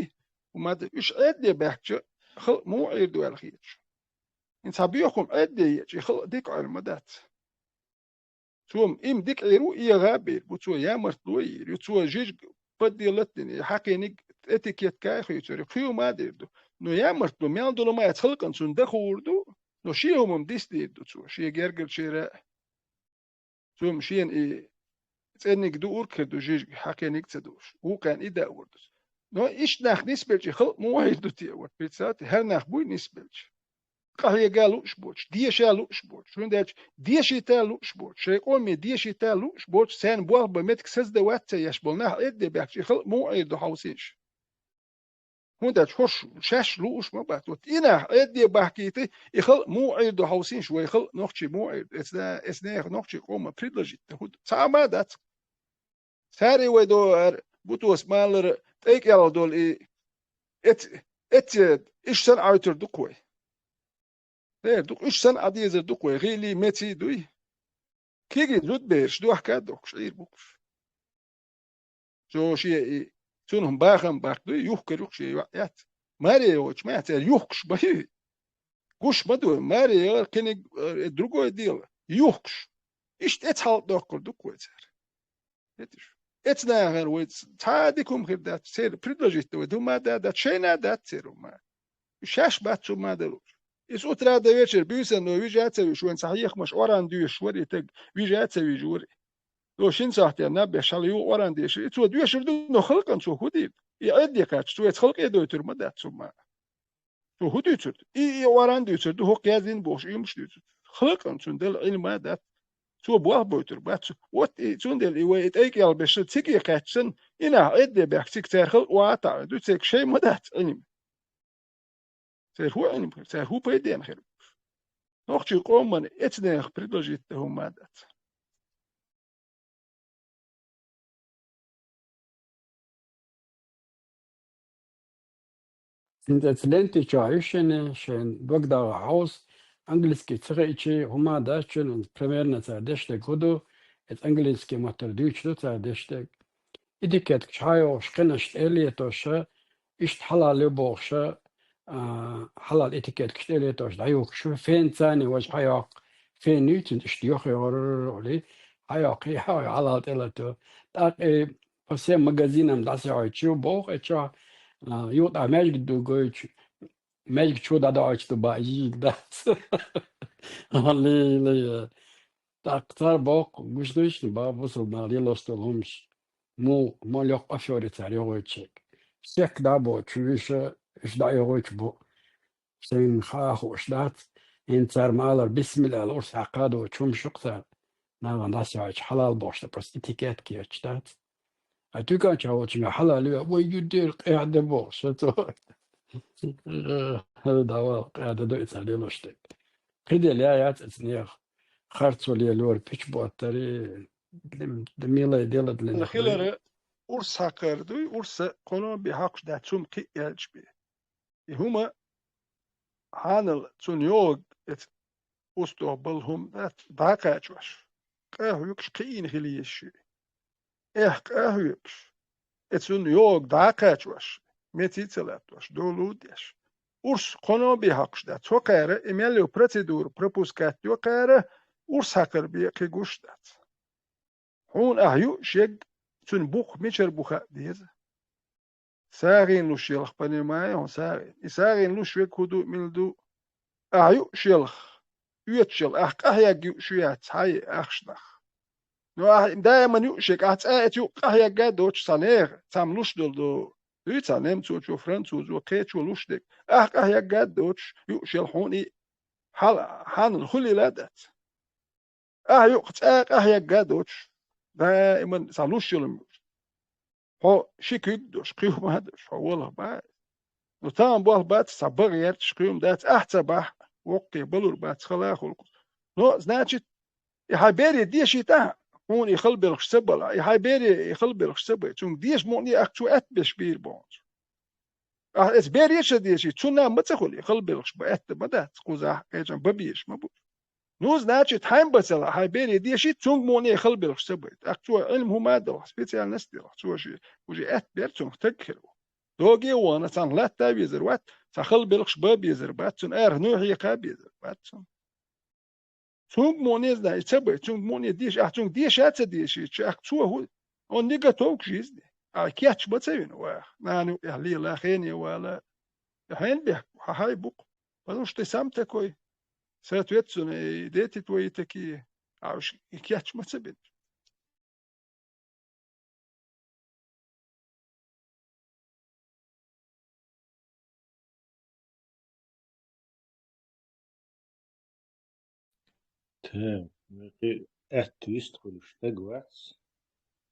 ХӀума д-, уьш Ӏедале баьхкича, халкъ муха Ӏийр ду аьлла хеташ? ХӀинца хьан боьхам Ӏедале еача, и халкъ дика Ӏуьллуш ма дац. Цо-м, и-м дика Ӏийр ву, эгӀа а бийр бу, цо ямартло а йийр ю, цо жижиг подделать дина, и хьакхийниг этикетка а хуьйцур ю, кхин хӀума а дийр ду. Но ямартло мел долу ма яц халкъана цунна дан хуур ду, но шен хӀума-м дис дийр ду цо, шен гергарчера а. Цо-м шена и цӀенниг дуур хир ду, жижиг хьакхийниг а ца дууш, вукхарна и даа вур ду. Но иштта нах нисбелча, и халкъ муха Ӏийр ду те, вот, представьте, хӀара нах буй нисбелча? къахьега лууш боцуш, деша лууш боцуш, хӀунда аьлча дешийта лууш боцуш, шайн къоме дешийта лууш боцуш, царна болх бан меттиг саздан вац ца еш болу нах Ӏедде баьхча, и халкъ муха Ӏийр ду хьовсийша? ХӀунда аьлча хӀорш шаьш лууш ма бац. Вот и нах Ӏедде бахкийта, и халкъ муха Ӏийр ду хьовсийша, вай халкъ нохчий муха Ӏийр ду? Эцна, эцна нохчий къоман предложить дан хӀун ду? Цхьа а ма дац. Цара и вай догӀу ара бутос малара тӀайкӀелгӀа долу и эц-, эцце иштта санна Ӏойтур ду-кх вай. Церан ду-кх, иштта санна Ӏа дезар ду-кх вай, гӀийли меций дуй. Кегий зудбераш дохка а дохкуш, Ӏийр бу-кх уьш. Цо шен и, цунах бахам баккха дуй, юхкар юкх шен йоӀ яц. Маре йогӀучу ма яц, церан юхкуш бан ю. Гуш ма ду, маре яра кхиниг, э, другое дело. Юхкуш. Иштта эца хьалдоккхур ду-кх вай цара. Эцаш. Эцна нахана вай цхьа а дика хӀума хир дац, церан предложить вай ду ма да дац, шайна а дац церан хӀума. Шаьш бац цу ма дар лууш. Иза утра до вечера буьйсанна вижа а ца вижа, вайн цхьа хьехамаш оран доьшуш вара и таг, вижа а ца вижа вара. Цо шина сахьтехь наб беш хьала юха оран дешира. И цо доьшур ду, но халкъана цо хӀун дийр ду? И Ӏедде кхаьчча, цо эца халкъе дойтур ма дац цу ма. Цо хӀун дуьйцур ду? И, и оран дуьйцур ду, хӀокху яздина бохуш, уьймаш дуьйцур ду. Халкъана цунна дала Ӏилма а дац. Цо болх бойтур бац. Вот и цундела и вай и тӀайкӀелгӀа беш циге кхаьчча санна, и нах Ӏедде баьхка цига цара халкъ ван а таӀа ду, церга шайн ма дац Ӏилма. Церан хӀун Ӏилма хир, церан хӀун пайденна хир? Нохчийн къоман эцнех предложить дан хӀума а дац. ХӀинца оцу ленти чохь ю шайна, шайн дог дагӀа хьовса, английский ца хиъчи, хӀума дац шуна, примерно цара деш дерг хӀун ду, эцу английский маттара дуьйцуш ду цара деш дерг. Этикеткаш хьан йогӀуш, кхинаш тӀе а летоша, иштта хьалал ю бохуша, а, хьалал этикеткаш тӀе а летоша дӀаюхкуш ю, фен царна важа хьан йоккху, фен юьйцина иштта йохайогӀур, олий, хьан йоккхий, хьан хьалал тӀе лато. ТӀаккха и по всем магазинам дӀасахьойтуш ю боху, и чохь, а, юкъа маьждиг ду гойтуш, маьждиг чу дӀадоуьйтуш ду баа, жижиг дац. Ле, ле, тӀаккха цара боху, гуш дуй шуна баа бусалба нах лелош долу хӀумаш, муха, мел йоккха афера цара йогӀуьйтуш ерг. Шек дӀа а боцуш, уьш, уьш дӀа а йогӀуьйтуш бу. Шайна хаа хууш дац, хӀинца цара ма-аллара, бисмилла аьлла, урс хьаькхна доцуш хӀумаш ю-кх цара, нахана дӀасахьойтуш хьалал бохуш дан, просто этикетка етташ дац. Ткъа туькан чохь волчуьнга хьалал ю, вай ю дера къаьхьа де бохуш, цо. ХӀара дӀавала къаьхьа де ду и цара лелош дерг. Кхидерг яц оцу нехан харцо лелор, пич боттари, д-, милай дела д-, хилара урс хьакхар дуй, урса кхуно бен хьокхуш дац, цунна кхин а яьлча бен. И хӀума хьанал цунна йогӀу эца устагӀа балла хӀума дац, дӀакхачош, къахьоьгуш кхиийна хила еза шу. Эхь къахьоьгуш, эцунна йогӀу дӀакхачош, меций ца латтош, долу а деш. Урс кхуно бен хьокхуш дац. Цо кхара и мел йолу процедура пропускать йо кхара, урс хьакхар бен кхин гуш дац. Хьуна ахь юуш ерг, цуьнан букъ мичара бу хаа деза. СагӀина луш елахь, понимаешь, хьуна сагӀина. И сагӀина луш верг хӀун ду, мила ду? Ахь юуш елахь, оьцуш елахь, ахь къахьегна юуш ю яц, хьай, ахча нах. Но ахь даиман юуш ерг, ахь цкъа а эца юкъа къахьегна а доцуш, цхьа нехан, цхьамма луш долу ду. Дуй цхьа немцочо, французо, кхечо луш дерг. Ахь къахьегна а доцуш, юуш елахь хьуна и хьал-, хьанал хуьлийла а дац. Ахь юкъа цкъа а къахьегна а доцуш, даиман цхьа луш йолу муьлш. Хьо ши куьг а долуш, кхин хӀума а долуш, хьо волахь бан. Ну, тахана болх бац, цхьа багӀа гӀерташ кхин хӀума дац, ахь ца бахь, воккхе балур бац, хала а хуьлу кхуза. Но, значит, и хьайн бере дешийта ахь, хьуна и халабелхаш ца бала, и хьайн бере и халабелхаш ца бай, цуьнга деша мукъане ахь цо аьтта беш бийр бохуш. Ахь эца бере ша дешийта, цунна ма ца хуьлу, и халабелхаш бан аьтта ма дац, кхузахь кхечам бан безаш ма бу. Ну, значит, хьайн бацала, хьайн бере дешийта, цуьнга мукъане халабелхаш ца бай. ТӀаккха цо Ӏилма хӀума а делахь, специальность а делахь, цо шен уже аьтта бер цунах таг хир ву. Доге а вахана, цхьанхьа латта а везар вац, цхьа халабелхаш бан а безар бац, цунна арахь нуй хьекха а безар вац цунна. Цуьнга мукъане а знай, и ца бай, цуьнга мукъане деша, ахь цуьнга деша а ца дешийта, ахь цо хӀу, он не готов к жизни. Ахь кечма ца вина ваха, нана юкъехь лела, хене вала. И хьайна бехк, хьан хьай бу-кх. Потому что ты сам такой. Соответственно, и дети твои такие. Ахь уьш и кечма ца бина. Тэ, кхы аьтта вист хуьлуш стаг вац.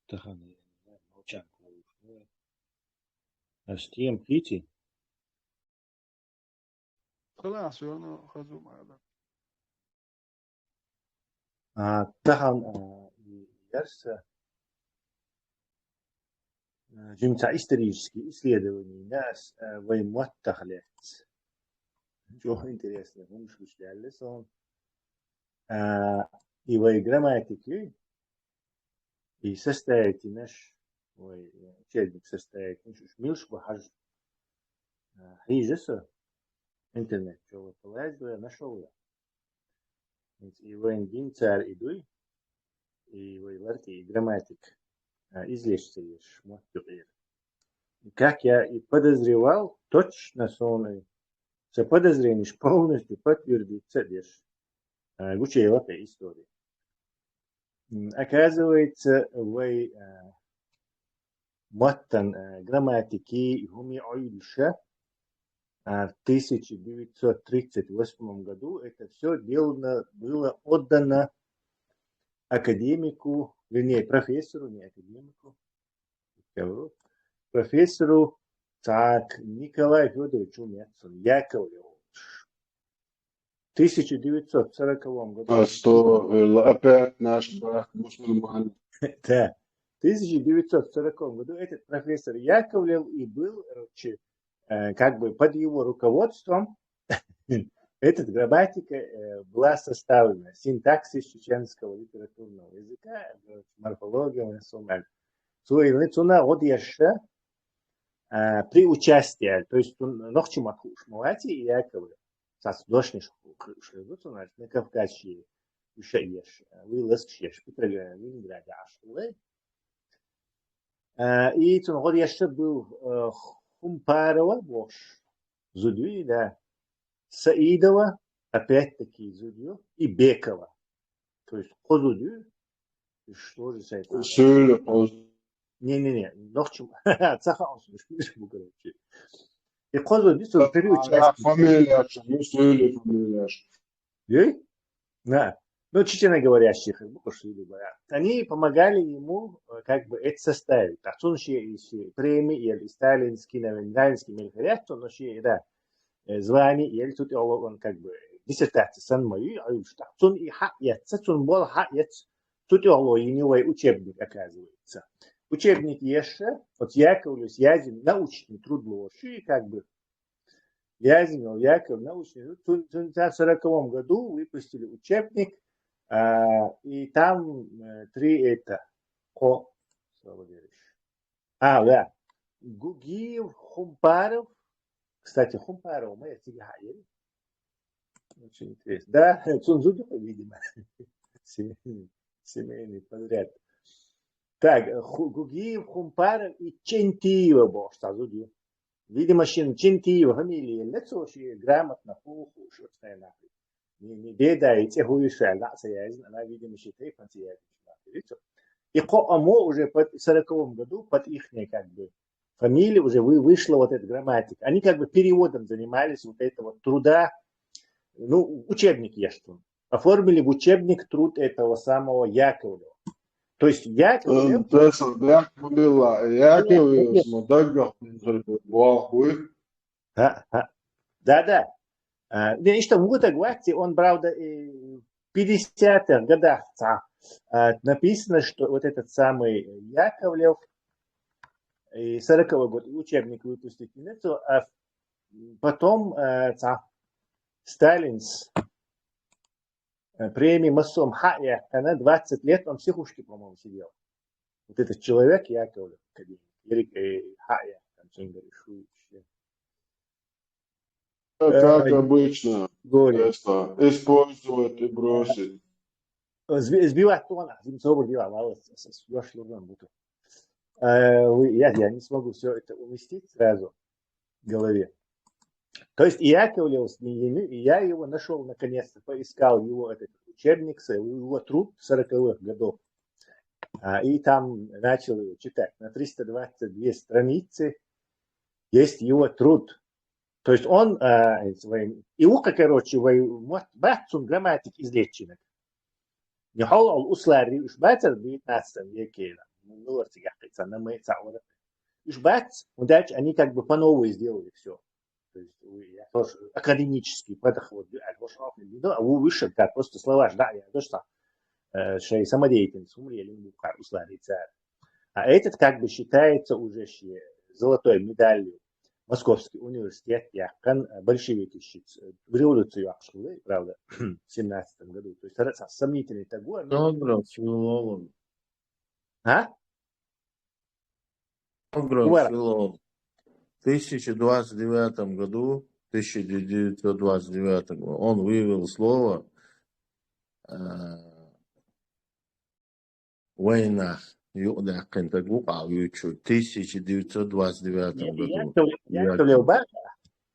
Тахан молчанка волуш ву. Ас тема хийти? Халас, всё равно хазу мара. А, тахан, а, и ярса, а, жимца исторический исследование, да, с-, а, вай маттах лец. Чё интересно, хумш гуш далле сон. А, и вай грамматики, и составитинаш, вай, э, учебник составитинаш, уж милш бу хьаж, э, хьийжа со, интернет чё вай полазила, нашёл я. И вайн динцар и дуй, и вай ларки, и грамматик, э, излечь цаеш, маттук ир. И как я и подозревал, точно сон и со подозрениш полностью подтвердиться деш. Э, гучейла история. М, оказывается, вай, э, маттан, э, грамматики, хӀуми Ӏуйдуша, а, в тысяча девятьсот тридцать восьмом году это всё делано, было отдано академику, вернее, профессору, не академику, кого? Профессору, так, Николай Фёдорович Умецун, Яковлев. В тысяча девятьсот сороковом году. А что, э, опять наш брат мусульманин? Да. В тысяча девятьсот сороковом году этот профессор Яковлев и был, короче, э, как бы под его руководством этот грамматика, э, была составлена, синтаксис чеченского литературного языка, короче, морфология, национальная. Цуна, цуна гӀод яша, а, при участии, то есть цун нохчи махуш мавати и Яковлев. Сас дошниш ху-, ху-, ху-, ху-, на Кавказе, уьш а еш, вуй ласкаш еш, Петроград, Ленинград ашулай. А, и цун гӀод яша был, э, Хумпарова, бохуш, зуд ю, да. Саидова, опять-таки, зуд ю, и Бекова. То есть, кхо зуд ю, и что же с этим? Сёле кхо. Не-не-не, нохчим, ца хаалаш, миш, миш бу, короче. И кхо зуд ю, цун период. А, часть. Фамилияш, ну, сёле фамилияш. Ей? На. Ну, чеченоговорящих, бу, кхо зуд ю, бара. Они помогали ему, э, как бы, это составить. Так, цун ши, ши премии, или сталинский, наверное, сталинский мельхарец, но ши, да, э, звание, или тут он, как бы, диссертация сан ма ю, а уж так. Цун и хьаэца, цун бол хьаэца, тут и оло, и не вай учебник, оказывается. Учебник ещё, вот Яковлев язим научный труд лоши, как бы, язим, Яков научный труд, цун, цун, в сороковом году выпустили учебник, а, и там, э, три это, ко, слава Гериш. А, да. Гугиев, Хумпаров. Кстати, Хумпаров, мы эти гаили. Очень интересно. Да, цун зуд ю, видимо. Семейный, семейный подряд. Так, э, Ху-, Гугиев, Хумпаров и Чентиева бохуш цхьа зуд ю. Видимо, шин Чентиева фамилия лецо ши грамотно ху-, ху-, шу цхьаьна. Не, не беда, и цӀе хӀу вишваьлла, а са язна, она, видимо, ши тайпан ца язна. И кхо омо уже под, в сороковом году под ихней, как бы, фамилией уже вы-, вышла вот эта грамматика. Они как бы переводом занимались вот этого труда, ну, учебник ешцун. Оформили в учебник труд этого самого Яковлева. То есть Яковлев... Э, да, Яковлев, Яковлев, Яковлев. Ха, ха. Да-да. А, не, и что, вот так вот, он, правда, и в пятидесятых годах, а, а, написано, что вот этот самый Яковлев, и сороковой год, и учебник выпустить не то, а потом, э, ца, Сталин с, э, премии массом хьаэккхана, двадцать лет он в психушке, по-моему, сидел. Вот этот человек, Яковлев, академик, Эрик, э, хьаэккхана, цунгара шу. Как, э, как обычно, горе. Просто использовать и бросить. Сби-, сбивать тон, а, сбивать тон, а, мало с-, с-, с-, я ж луран буду. Э, вы, я, я не смогу всё это уместить сразу в голове. То есть и Яковлев с ними, и я его нашёл наконец-то, поискал его этот учебник, с-, его труд сороковых годов. А, и там начал его читать. На триста двадцать две страницы есть его труд. То есть он, а, своим, и ука, короче, вай, вот, бац цун грамматик излечинаг. Не хьол ол услари уж бацар в девятнадцатом веке, ну, лорцигахкица, на мы ца ора. Уж бац, удачи, они как бы по новой сделали все. То есть, я тоже академический подход, а вот шо не видел, а вы выше, как просто слова жда, я тоже там, э, шей самодеятельность, умри, я не буду, как услари царь. А этот как бы считается уже золотой медалью Московский университет, я кан большевики щит, революцию ахшулы, правда, в семнадцатом году. То есть сомнительный такой. Добре, филолог. А? Добре, филолог. В тысяча девятьсот двадцать девятом году, тысяча девятьсот двадцать девятом году, он вывел слово э, войнах. Юкъдакъин тагу къавючу тысяча девятьсот двадцать девятом году. Яковлев Баха.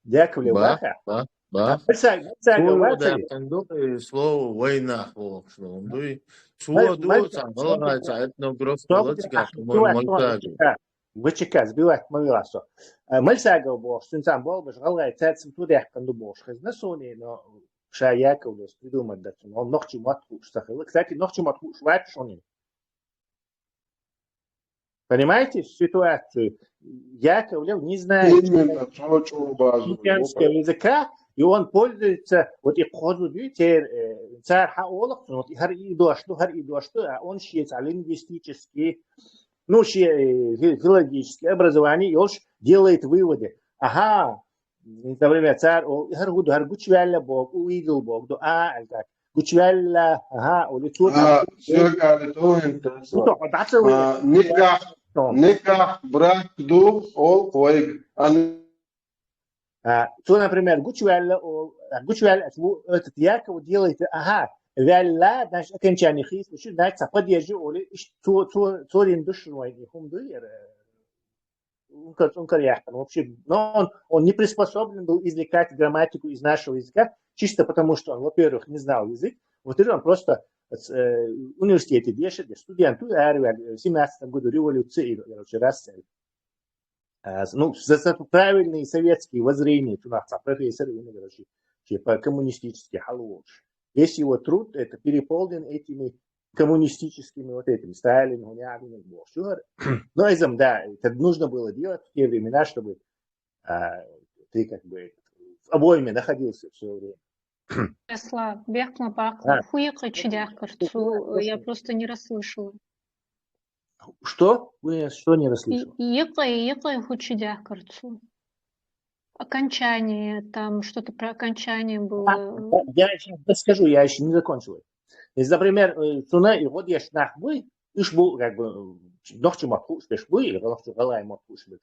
Яковлев Баха. Ба. Мальсагов Баха. Слово войнах волкшнолундуй. Цуоду ца галгай ца этнограф политика мой мальсагов. Вычекас, билат мавиласо. Мальсагов бохсун ца болбаш галгай ца цим тудяхканду бохш хезна сони, но ша Яковлев придумать дацун. Он нохчи матхуш сахила. Кстати, нохчи матхуш вайпшони. Понимаете ситуацию? Яковлев не знает именно то, что базу. Языка, и он пользуется, вот и козу дитер, цар ха олох, вот и хар и дошло, хар и дошло, а он щец лингвистический, ну, филологический образование, и он делает выводы. Ага, например, цар ол хар худу хар гучвяла бог, увидел бог, до а, так. Гучвяла, ага, улицу. А, все говорит, то интересно. Никак, никак, брак, дух, ол, ойг. А, то, например, гучвяла, ол, гучвяла, этот Яков делает, ага, вяла, значит, окончание хис, значит, подъезжи, оли, цо, цо, цо, рин душ, хум дуер. Ункар, ункар яхтан. Вообще, но он, он не приспособлен был извлекать грамматику из нашего языка, чисто потому, что он, во-первых, не знал язык, во-вторых, он просто э, университете дешет, студенту, в семнадцатом году революции, короче, расцвет. А, ну, за, за правильные советские воззрения, тунахца профессор, короче, типа коммунистический халуш. Весь его труд это переполнен этими коммунистическими вот этими, Сталин, Гунягин, Бошур. Но изам, да, это нужно было делать в те времена, чтобы а, ты как бы в обойме находился все время. Ярослав, бехма пак, хуйка чудяхкарцу, я просто не расслышала. Что? Вы что не расслышал? Йыкъы, йыкъы хучидяхкарцу. Окончание, там что-то про окончание было. А, я сейчас расскажу, я еще не закончила. Если, например, цуна и вот я шнах буй, иш бу, как бы, нохчи махуш беш буй, или нохчи галай махуш беш.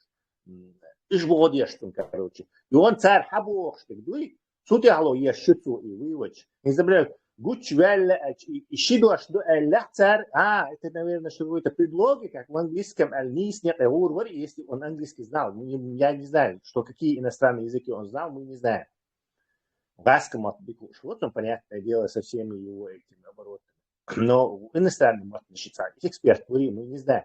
Иш бу вот я штун, короче. И он царь хабу охштык дуй, сути ало я шицу и вывоч. Если, например, гуч вялла, и шидуаш ду эллах царь, а, это, наверное, что какой-то предлоги, как в английском, аль нис, нет, если он английский знал, я не знаю, что какие иностранные языки он знал, мы не знаем. Гаска мат бикуш. Вот он, понятное дело, со всеми его этими оборотами. Но иностранный мат не считается. Эксперт, мы не знаем.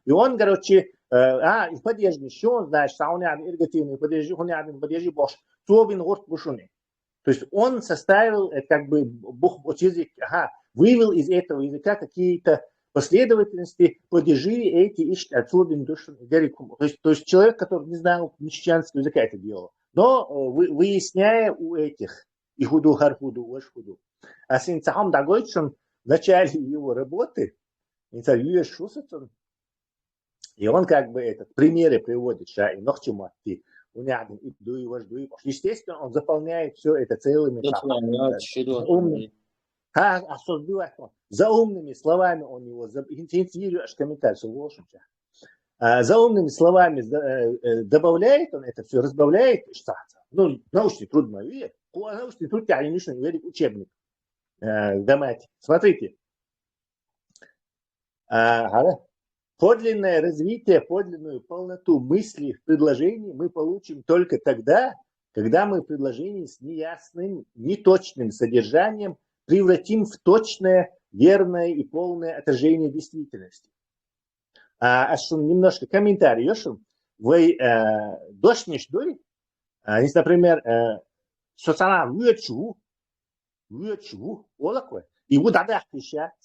И он, короче, э, а, и поддержный, что он знает, что он рядом иргативный, поддержи, он рядом, поддержи, бош. Цобин горд бушуни. То есть он составил, э, как бы, бух, вот язык, ага, вывел из этого языка какие-то последовательности, падежи эти, ишт, отсюда душин, то есть, то есть человек, который не знал мичичанского языка, это делал. Но э, вы, выясняя у этих, и худу, хар худу, уж худу. А син цахам дагойчун в начале его работы, и он как бы этот, примеры приводит, ша, и нохчи матти, унядин, и дуй, ваш дуй, ваш. Естественно, он заполняет все это целыми умными. А, а что сбивать он? За умными словами он его, за, аж комментарий, что волшебся. А, за умными словами э, э, добавляет он это все, разбавляет, что ну, научный труд мой, научный труд, я не учебник. Э, давайте, смотрите. А, подлинное развитие, подлинную полноту мысли в предложении мы получим только тогда, когда мы предложение с неясным, неточным содержанием превратим в точное, верное и полное отражение действительности. А, а что немножко комментарий, что вы э, дошниш дуй, а, если, например, э, социальная вычу, вычу, олакве, И ву дӀадаккха йиш яц.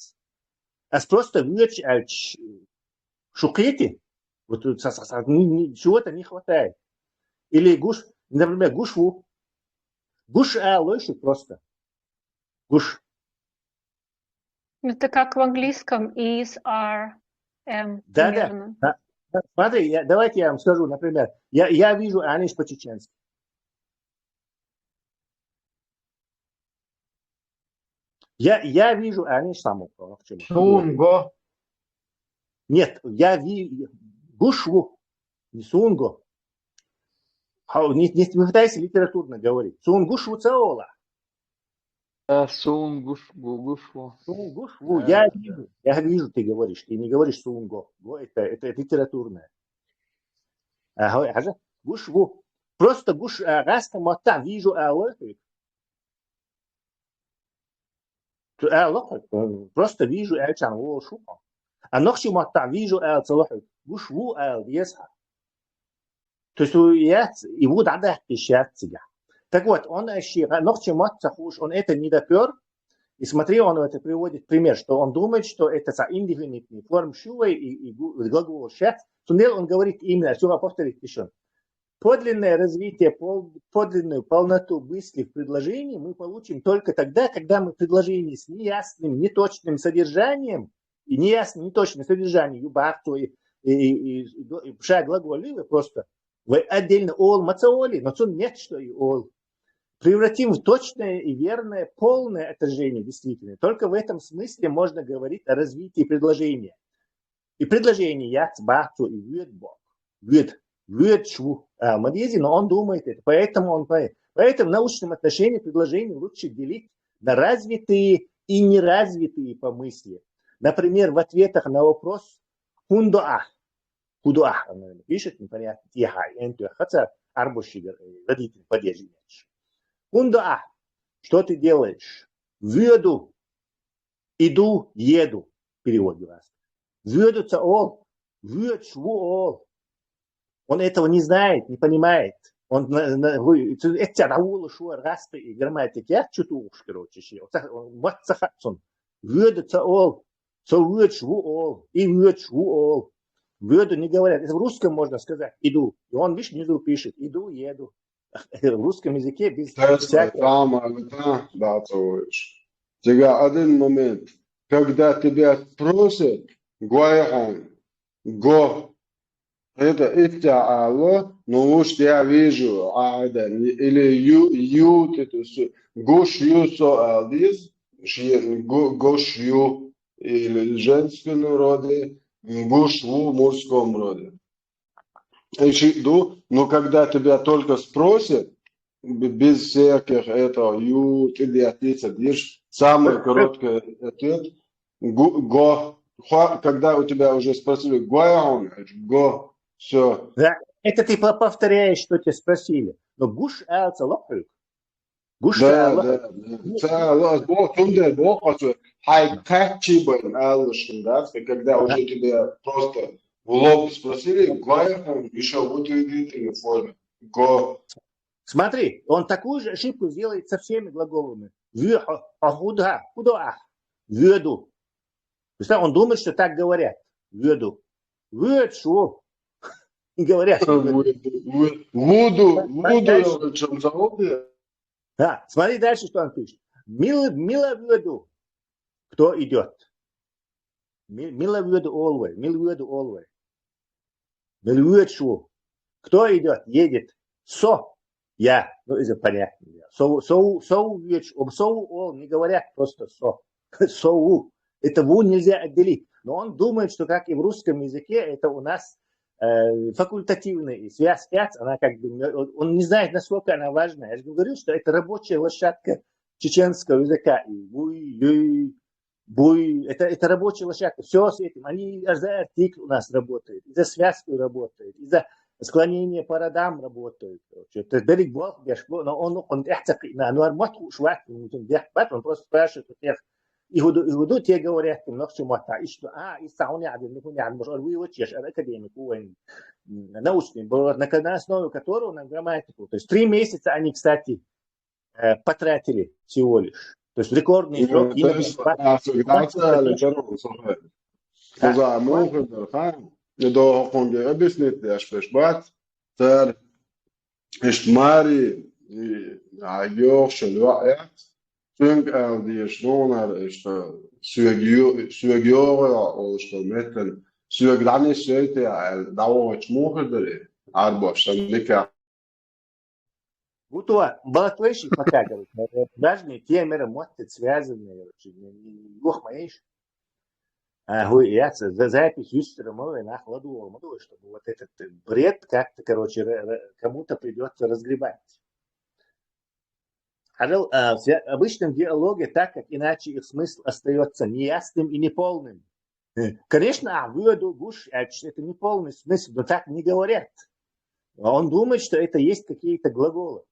Ас просто воьдуш аьлча, шу кхетий? Вот тут са- са- са- ни- ни- чего-то не хватает. Или гуш, например, гуш ву. Гуш ала лой шу просто. Гуш. Это как в английском is, are, am Да, да. примерно. Да. Да, смотри, я- давайте я вам скажу, например, я, я вижу Аниш по-чеченски. Я, я вижу Аниш саму. Суун го. Нет, я вижу. Гуш ву. Не суун го. Хау, не, не, не пытайся литературно говорить. Суун гуш ву ца оал. Да, суун гуш, гу- гуш ву. Суун гуш ву. Да, Я да. вижу. Я вижу, ты говоришь. Ты не говоришь суун го. Го это, это, это литературное. Ага, ага. Гуш ву. Просто гуш, а, гӀазкхийн маттахь вижу ала лой хьоьга. Цу ала ло хьоьга, просто вижу аьлча волуш ву хьо. А нохчийн маттахь вижу ала ца ло хьоьга, гуш ву ала деза хьа. То есть ву яц, и ву дӀадаккха йиш яц цигахь. Так вот, он ещё нохчийн мотт ца хууш, он это не допёр. И смотри, он это приводит пример, что он думает, что это са индефинитный форма шу вай и, и гу- глагол шац. Цундела он говорит именно, всё, повторить ещё. Подлинное развитие, пол- подлинную полноту мысли в предложении мы получим только тогда, когда мы предложение с неясным, неточным содержанием, и неясным, неточным содержанием, юбахту и, и, и, и, и до- и ша глаголили просто. Вай отдельно оал ма ца олий, но цун нет, что и оал. Превратим в точное и верное, полное отражение действительно. Только в этом смысле можно говорить о развитии предложения. И предложение яц бахту и вуьд бок. Вуьд. Вуьд шву. А, ма дезий, но он думает это. Поэтому он поэт. Поэтому в научном отношении предложения лучше делить на развитые и неразвитые по мысли. Например, в ответах на вопрос «Хун до а?» «Ху до а?» она пишет, непонятно. Тихо, эн ту хата арбушигар, родитель поддерживаешь. «Хун до а?» Что ты делаешь? «Вуьду». «Иду», «еду» в переводе вас. «Вуьду» ца ол, «вуьд шву» ол. Он этого не знает, не понимает. Он на, на, вы, это, это, да, улу шуар гасты и грамматика, я чутуш, короче, ши. Вот так, он, вот сахатсон. «Вуьду» ца ол, со «вуьд шву» ол, и «вуьд шву» ол. «Вуьду» не говорят. Это в русском можно сказать «иду». И он, видишь, внизу пишет «иду», «еду». В русском языке без Тесла, всякого... Тама, да, да, целуешь. Тебя один момент. Когда тебя спросят, гуайхан, го, это итя ало, ну уж я вижу, а это, или ю, ю, ты, то есть, гуш ю со алдис, ши- го- гош ю, или в женском роде, гуш ву в мужском роде. Иши ду, но когда тебя только спросят, б- без всяких этого, ю, ты ответить, видишь, самый короткий ответ, гу- го, хва- когда у тебя уже спросили, гуайхан, говоришь, го, все. Да, это ты по- повторяешь, что тебя спросили. Но гуш ала ца ло хьоьга. Гуш Да, ала. да, да. Ца ло, бо, тунде, бо, хай качи бен алушин, да, когда уже тебя просто в лоб спросили, гуайхан, еще в утвердительной форме. Го. Смотри, он такую же ошибку сделает со всеми глаголами. Вуьд, а, худа, худа, а, вуьду. Представь, он думает, что так говорят. Вуьду. Вуьд шву. И говорят. Вуду, вуду, вуду, чем заобе. Да, смотри дальше, что он пишет. Мила, мила вуьду. Кто идет? Ми- Мила вуьду ол вай, мила вуьду ол вай. Мила вуьд шву. Кто идет? Едет. Со. Я. Ну, это понятно. Со, со, со вуьд шву. Со ол не говорят просто со. Со ву. Это ву нельзя отделить. Но он думает, что как и в русском языке, это у нас э, факультативная и связь пять, она как бы, он не знает, насколько она важна. Я же говорил, что это рабочая лошадка чеченского языка. И вуй, юй, буй, это, это рабочая лошадка. Все с этим. Они и за артикль у нас работают, и за связку работают, и за склонение по родам работают. Короче, это берег бог, беш, но он, он, он, он, он просто спрашивает у тех, и гуду, и гуду те говорят, им нохчи мотта, и что, а, и сауни, а, ну, хуйня, может, вы вот чеш, а, академик, уэн, м, научный был, на, на основе которого на грамматику. То есть три месяца они, кстати, э, потратили всего лишь. То есть рекордный срок. Именно двадцать лет. Кхуза муха хир дара хаьий? Дохо кхунга объяснить деш беш бац. Цар иштта мари, а, йохуш йоӀ яц. Цуьнга ала дезаш нунара иштта соьга йо-, соьга йогӀу йоӀ олуш долу меттана. Соьга дӀанисъяйта аьлла, дӀавахча муха хир дара и? Ӏарбош санна никахь. Вот у вас была твоя пока, говорит, важная тема, меттаца связанная, короче, не, не, не, лох ма еш. А, хӀу яц, за-, запись юьстара ма вай, нах ладугӀур ма ду, чтобы вот этот, э, бред как-то, короче, ра-, ра-, кому-то придётся разгребать. Хьажал, а, в обычном диалоге, так как иначе их смысл остаётся неясным и неполным. Э, конечно, а, выводу гуш, а, это неполный смысл, но так не говорят. А он думает, что это есть какие-то глаголы.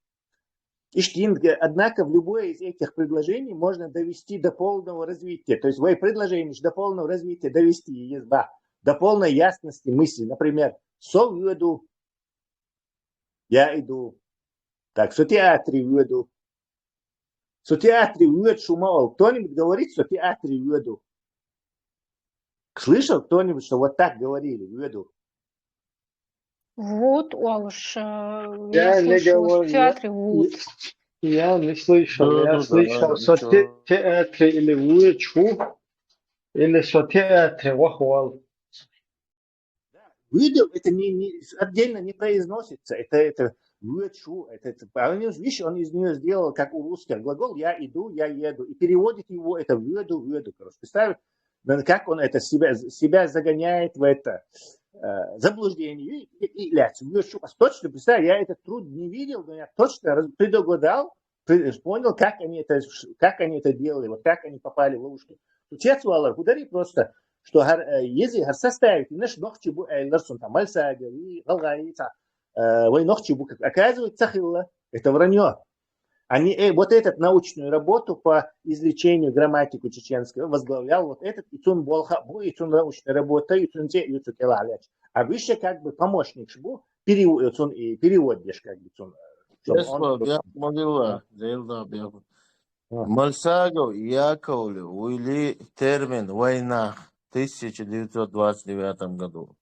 Иштта йина, однако в любое из этих предложений можно довести до полного развития. То есть вай предложенеш до полного развития довести еза, до полной ясности мысли. Например, со воьду, я иду. Так, со театре воьду. Со театре воьду, шу ма олу. Кто-нибудь говорит, со театре воьду? Слышал кто-нибудь, что вот так говорили, воьду? Вот, олуш, э, я слышала, что в театре вот. Я не слышал, я слышал, что те-, театре или воьду, или что театре вахвал. Да, воьду, это не, не, отдельно не произносится. Это, это воьду, это, это, а он, видишь, он из неё сделал, как у русских, глагол «я иду», «я еду», и переводит его это воьду, воьду, короче. Представь, ну, как он это себя, себя загоняет в это, э, заблуждение. И, и, и, ля, точно, представь, я этот труд не видел, но я точно раз-, предугадал, пред-, понял, как они это, как они это делали, вот как они попали в ловушку. Отец Валар, удари просто, что гар, э, ези гар составить, знаешь, нохчи бу, э, ларсон там, Мальсагов, и Галгаи, та, э, вай нохчи бу, как оказывается, хилла. Это враньё. Они, э, вот эту научную работу по изучению грамматики чеченской возглавлял вот этот, и цун болх бу, и цун научная работа, и цун те, и цун кела. А выше как бы помощник бу, перев-, цун, и переводишь как бы цун, э, чтоб он... Беспо, бяхмагилла, зелда, бяхмагилла. А. Мальсагов Яковлев вуьйли термин «вайнах» в тысяча девятьсот двадцать девятом году.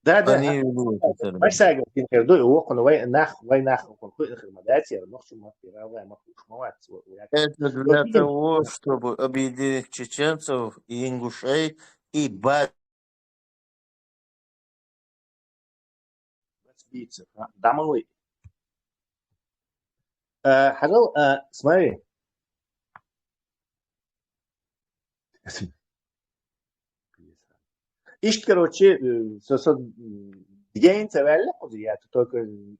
Да, да. Они ввели этот термин. Мальсагов, кин хир ду, вокхуна вайнах, вайнах, вокхуна хуьйна хир ма дац, яра нохча ма хир, вай ма хуш ма вац, вот, вот. Это для того, чтобы объединить чеченцев и ингушей и ба-, бацбийцев, а, домовой. Э, хьажал, э, смотри. Иштта, короче, э, со, со, м, дегенца ваьлла кхуза, я тут только, м,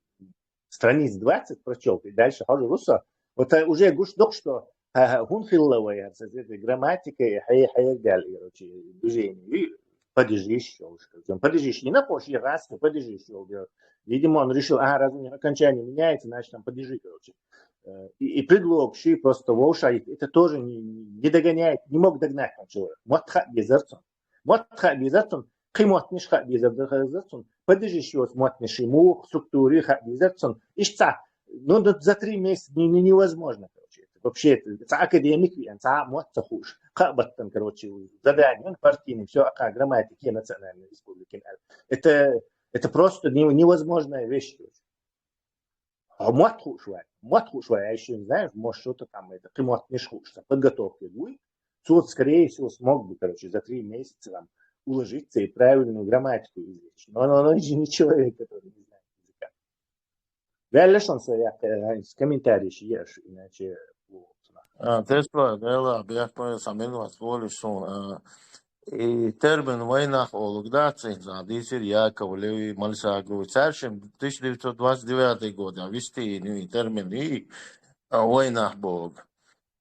страниц двадцать прочёл, и дальше хьожа руссо. Вот, э, уже гуш докх, что, ха-, ха, хӀун хилла вай, со, с этой грамматикой, хье-, хьердаьлла, короче, движение. И падежи ещё, уж как-то. Падежи ещё не на пош, я раз, падежи ещё, я, видимо, он решил, ага, раз у них окончание меняется, значит, там падежи, короче. Э, и, и предлог, ши просто вовша, и это тоже не, не догоняет, не мог догнать там человек. Мотт хаа безар цунна. Мотт хаа безар цунна, кхин моттанаш хаа безар, безар цунна. Падежи ещё мотт, ши мух, структури хаа безар цунна. Иштта, ну, ну, за три месяца не, не, невозможно, короче. Вообще, это, цхьа академик веана, цхьа мотт ца хууш. Кхаъ баттана, короче, задание, партийный, всё, а грамматики национальной республики. Это, это просто не-, невозможная вещь, короче. А мотт хууш вай, мотт хууш вай, а ещё, знаешь, может, что-то там, это, кхин моттанаш хууш, там, подготовка вуй. Цо, скорее всего, смог бы, короче, за три месяца там уложиться и правильную грамматику извлечь. Но, но, но он же не человек, который не знает языка. Ваьлла шуна со яккха, э, комментарий еш, иначе... А, тешпа, дела, бехпа, самил вас волишь шун, а, и термин «вайнах» олуг, да, цин, за, дисир Яковлеви, Мальсагови, царшим тысяча девятьсот двадцать девятый год, а, вести, ну, и термин, и, а, «вайнах» бог.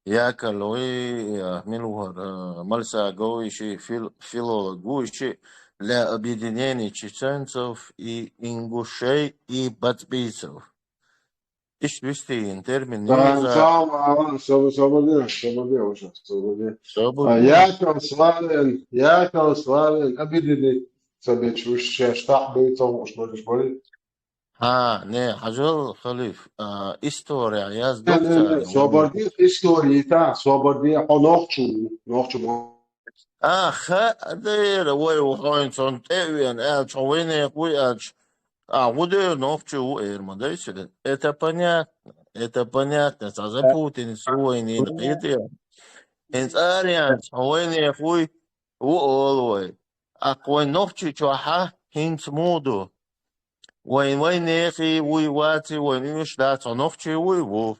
Яковлеви, а, мила ву хӀара, а, Мальсагови, ши фил-, филолог ву, ши для объединения чеченцев и ингушей и бацбийцев. Иштта вистийна термин. Ца-, низа- ца-, ца-, собар де, собар де, уже, собар де. Собар де. А, Яков Славин, Яков Славин, объединить. Ца бечу, уж ше штаб бу, ца уж можешь говорить. А, не, хьажал, халиф, а, история Не, не, не, собардих история, та, собардих, хьо нохчу, нохчу мо. А, ха, дера, вай, хьоин сон тӀе вен, аьлча, хьо вайнех вуй, аьлча, а, хӀу дера нохчу ву, эр ма дай сирен. Это понятно, это понятно, ца за Путин, су вайнин, кхетия. Хин цӀарян, хьо вайнех вуй, ву олу вай. А вайн нохчи чохьа, хинца му ду. Вайн вайнехи вуй ваци, вайн уьш дац, хьо нохчи вуй ву.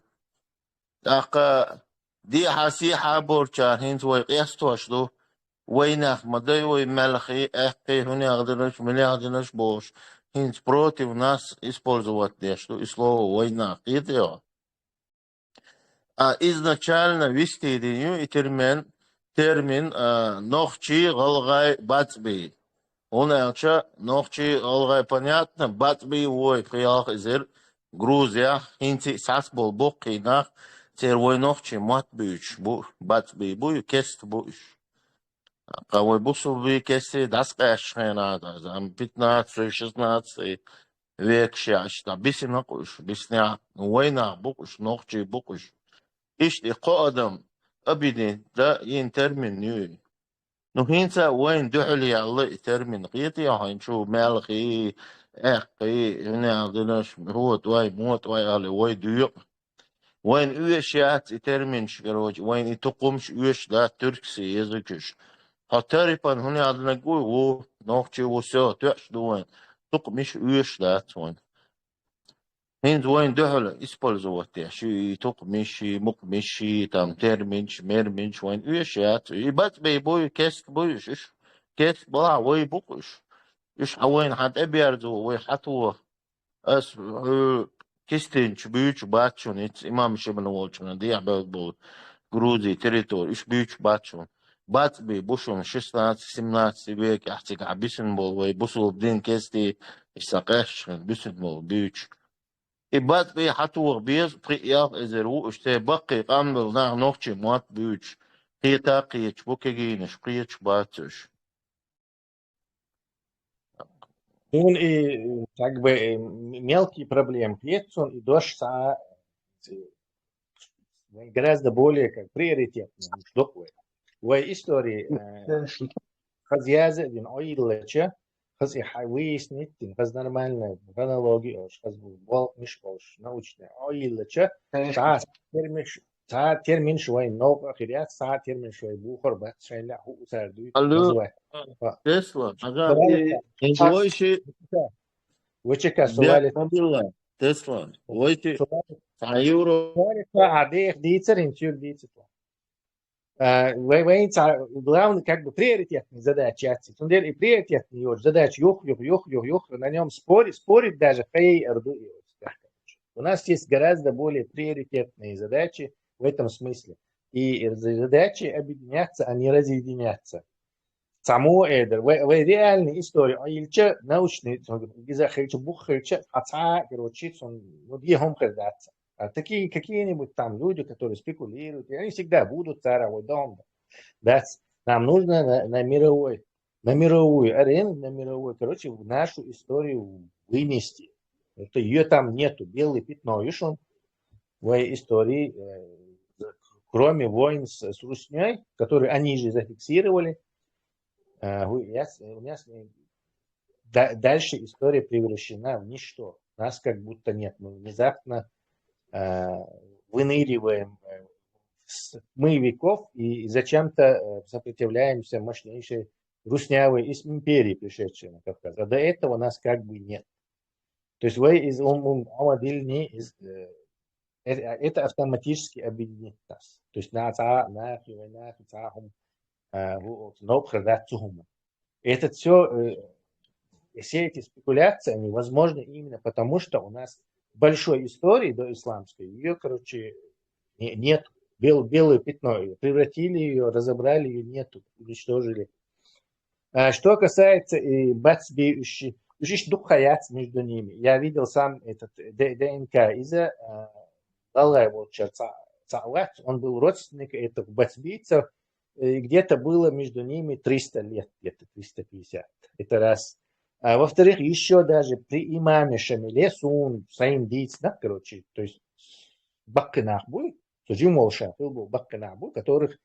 ТӀаккха дехьа-сехьа борчар хӀинца вай къестош ду. Вайнах ма дай вай мелхи, аьккхи, хӀунех динаш, милех динаш бохуш. ХӀинца против нас использовать деш ду и слово вайнах. Кхетий хьо? А изначально вести дин ю и термин, термин, а, нохчи, гӀалгӀай, бацӀбий. ХӀунда аьлча нохчи, гӀалгӀай, понятно, бацӀбий вой, пхи-ялх эзар Грузиях, хӀинца а цхьацца болу боккхий нах, церан вай нохчи мотт буьйцуш бу, бацӀбий бу, кест бу уьш. Кха вай бусулбий кестий дӀасакъаьстачу хенахь, там, пятнадцатый, шестнадцатый векаш яц, там, бисина кху уьш, биснехь, ну, вайнах бу кху уьш, нохчий бу кху уьш. Иштта и кхо адам объединить дан йина термин ю и. Ну, хӀинца а вайна дуьхьал яьлла и термин, кхетий хьо, хӀинца чу мелхи, аьккхи, хӀунех динаш, хӀотӀой, мотӀой аьлла, вай дуьйкъу. Вайна оьшуш яц и терминаш, короче, вайна и тукхумаш оьшуш дац, тюркский языкаш. Хьо тарипан хӀунех динарг ву, ву, нохчи ву, всё, тоьаш ду вайна. Тукхумаш оьшуш дац вайна. ХӀинца вайна дуьхьал использовать деш, и тукхумаш, и мукъамаш, и там терминаш, мерминаш вайна оьшуш яц. И бацӀбий бу, и кест бу уьш, уьш кест балахь вай бу кху уьш. Уьш хьан вайна хьан тӀеберзо, вай хьан тоху. Ас хьуьлла кистинчу буьйцуш бац шуна, ицца имам Шиман волчунна дехьа бевдда болу Грузин территори, уьш буьйцуш бац шуна. БацӀбий бу шуна шестнадцатый, семнадцатый векехь цигахь бисина болу вай бусулба дин кестий, иштта къаьсташ хилла бисина болу буьйцуш. И бацӀбий хьан тоха беза, пхи-ялх эзар ву уьш, церан баккхий къам белла нах нохчи мотт буьйцуш, кхета а кхеташ бу кегийнаш, кхеташ бац уьш. Суна и, как бы, э, м-, мелкие проблемы кхета суна, и дош схьа, э, вайн гораздо более как приоритетный, уж дукха вай. Вай истории, э, хаза яза а дина, Ӏойиллача, хаза и хьа-, выяснить дина, хаза нормальная хронология олуш, хаза болх миш болуш, научная, Ӏойиллача, цхьа терминаш, цхьа терминаш вайн новкъа хир яц, цхьа терминаш вай бухар бац, шайн лаьа хӀуъу цара дуьйцу, Алло. хаза вай. Тесла, ага. Вай ши Вачака сували. Бекъабилла, Тесла. Вай ши цхьа евро. А дех дийцар, ин цуьр дийцар. А, вай, вай ца, главный, как бы, приоритетный задача яц. Цундела и приоритетный йоцу задача юх, юх, юх, юх, юх, на нём спорить, спорить даже хей арду и вот так. У нас есть гораздо более приоритетные задачи в этом смысле. И задачи объединяться, а не разъединяться. Цхьаммо а эдар, вай, вай реальный история, а йилча научный, гиза хилча, бух хилча, а цхьа, короче, цун, ну, дехьа хӀума хир дац. А такие какие-нибудь там люди, которые спекулируют, и они всегда будут цара вай дом. Да, нам нужно на, на мировой, на мировую арену, на мировой, короче, в нашу историю вынести. Это ее там нету, белое пятно, видишь, он в истории, э, кроме войн с, с Русней, которые они же зафиксировали, э, у нас, у нас, э, да- дальше история превращена в ничто. Нас как будто нет. Мы внезапно, э, выныриваем, э, с тьмы веков и зачем-то, э, сопротивляемся мощнейшей руснявой ис- империи, пришедшей на Кавказ. А до этого нас как бы нет. То есть вы из ум, ум, Амадильни из, э, это, это автоматически объединит нас. То есть на ца, на хи, на хи, ца хум, э, в- в- ноб хрдат цу хум. И это все, э, все эти спекуляции, они возможны именно потому, что у нас большой истории до исламской, ее, короче, не- нет. Бел- белое пятно, её превратили, ее разобрали, ее нету, уничтожили. А что касается и бацби, уж, уж иш дукха яц между ними. Я видел сам этот Д- ДНК из, э, Далай волча ца- ца вац, он был родственник этих бацбийцев, и где-то было между ними триста лет, где-то триста пятьдесят. Это раз. А во-вторых, еще даже при имаме Шамиле сун, саим дийцнах, короче, то есть баккхинах буй, то есть им волша, был баккхинах буй, которых,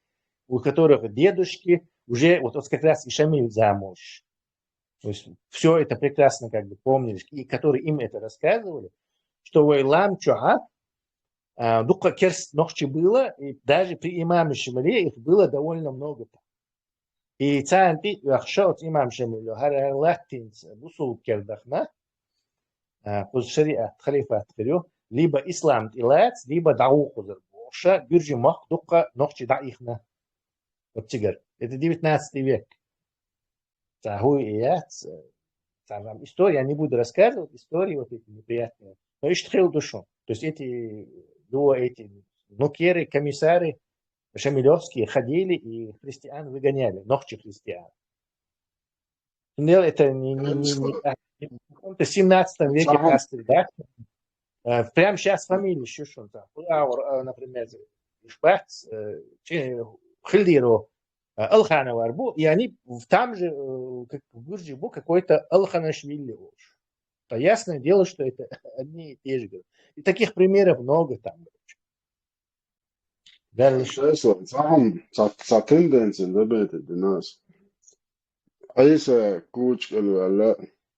у которых дедушки уже, вот, вот как раз и Шамиль замуж. То есть все это прекрасно как бы помнили, и которые им это рассказывали, что вай лам чуа, а, дукха керст нохчи было, и даже при имаме Шамиле их было довольно много там. И цаан ти вахшот имам Шамилю, хар латтинц бусул кердахна, а, куз шариат, халифат хирю, либо ислам тилац, либо дау кузар. Ша гюржи мах дукха нохчи даихна. Вот цигар. Это девятнадцатый век. Цахуй и я, ц-, ца вам история, я не буду рассказывать истории вот эти неприятные. Но ишт хил душу. То есть эти, дуо эти, нукеры, комиссары, шамилевские ходили и христиан выгоняли, нохчи христиан. Дело это не, не, не, не, а, в каком-то семнадцатом веке пастырь, да? Э, прямо сейчас фамилии шишун там. Фулаур, э, например, Шпац, э, чи-, Хильдиру, э, Алханов арбу, и они в, там же, э, как в Гурджи бу, какой-то Алханашвили уж. То ясное дело, что это одни и те же. И таких примеров много там. Дальше. Сейчас вот, цахам, ца, ца тенденция, да, бе, это для нас. Айса кучкал вала,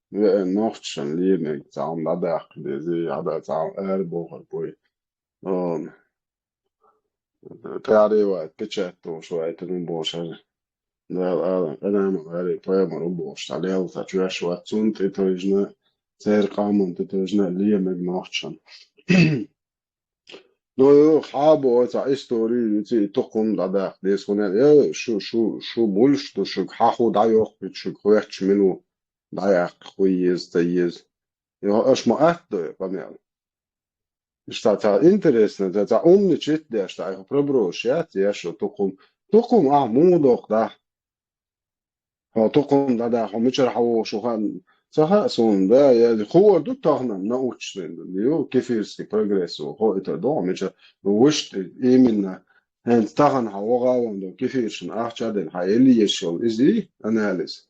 ве нохчан лиме, цаам дадах, дези, ада цаам эр бохар буй. Он. Тариват, печаттун шуайтун бошар. Дал алан, адам ари поэмар у бош, талел, та чуяш ватсун, ты тожна, цер камун, ты тожна, лиме нохчан. Ну, ё, хьа бо, ца история, ю ци тукум дадах, дес хунен, э, шу, шу, шу бульш, ду шуг хаху дайох, бит шуг хуяч мину дайах, хуй ез, та ез. Ё, аш ма ат, ду, памял. Ишта ца интересно, ца, ца умный чит, деш, та, эх, проброш, я, я, шо тукум. Тукум, а, мудох, да. Хо тукум дада, хо мичар хавошу хан. Цаха сун, да, я, ху ду тахнам научный, да, ю, кефирский прогресс, хо это, да, мичар, ну, вышт, именно, хен тахан хавогаван, да, кефиршин, ахчаден, ха, или ешел, изи, анализ.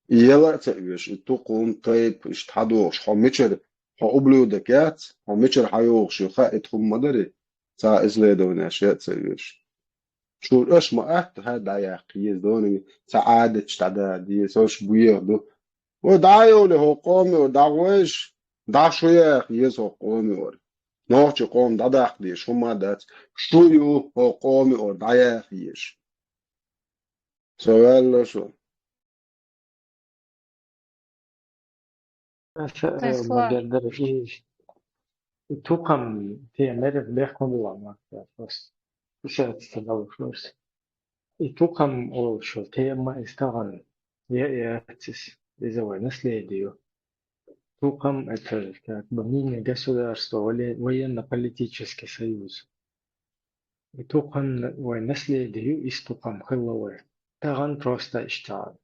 И ела ца веш, и тукум, тайп, ишт хадош, хо мичар, хо ублюдок яц, хо мичар хайош, ю, ха, ит хум мадари, ца исследование, ше ца веш. Шур аш ма ат, ха, даяк, ез дони, ца адеч, та да, ди, сош буех ду. О, да, ё, ле, хо коми, о, да, веш, да, шуях, ез хо коми, ор. Нохчи ком, дадах, ди, шума дац, шую, хо коми, ор, даяк, еш. Со валла шо. Аса, э, Тесла. Модердер и, и тукам те мере бехкон була ма, я, просто. Исац та далушлорс. И тукам ол шо тема истаган. Я, я, цис, из-за войны следию. Тукам это как бы мини-государство, воен-, военно-политический союз. И тукам вой наследию из тукам хылловой. Таган просто ишта.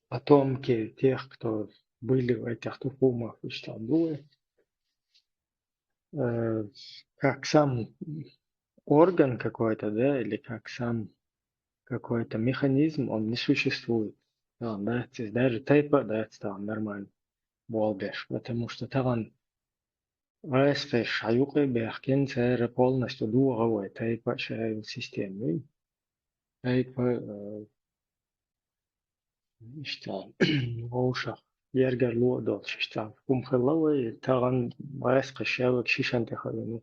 Потомки тех, кто были в этих тукумах, ишта дуэ. Э, как сам орган какой-то, да, или как сам какой-то механизм, он не существует. Да, да, то есть даже тайпа, да, это там нормально. Болбеш, потому что таган Вайсхеш хьаюкъе бехкен цара полностью дугӀа вай тайпа шаил системы. Тайпа, э, ишта, вовшах, ергар луъа долча, ишта, хӀума хилла вай, тагӀан вайсхеш шаьвак шишан тӀа хилла.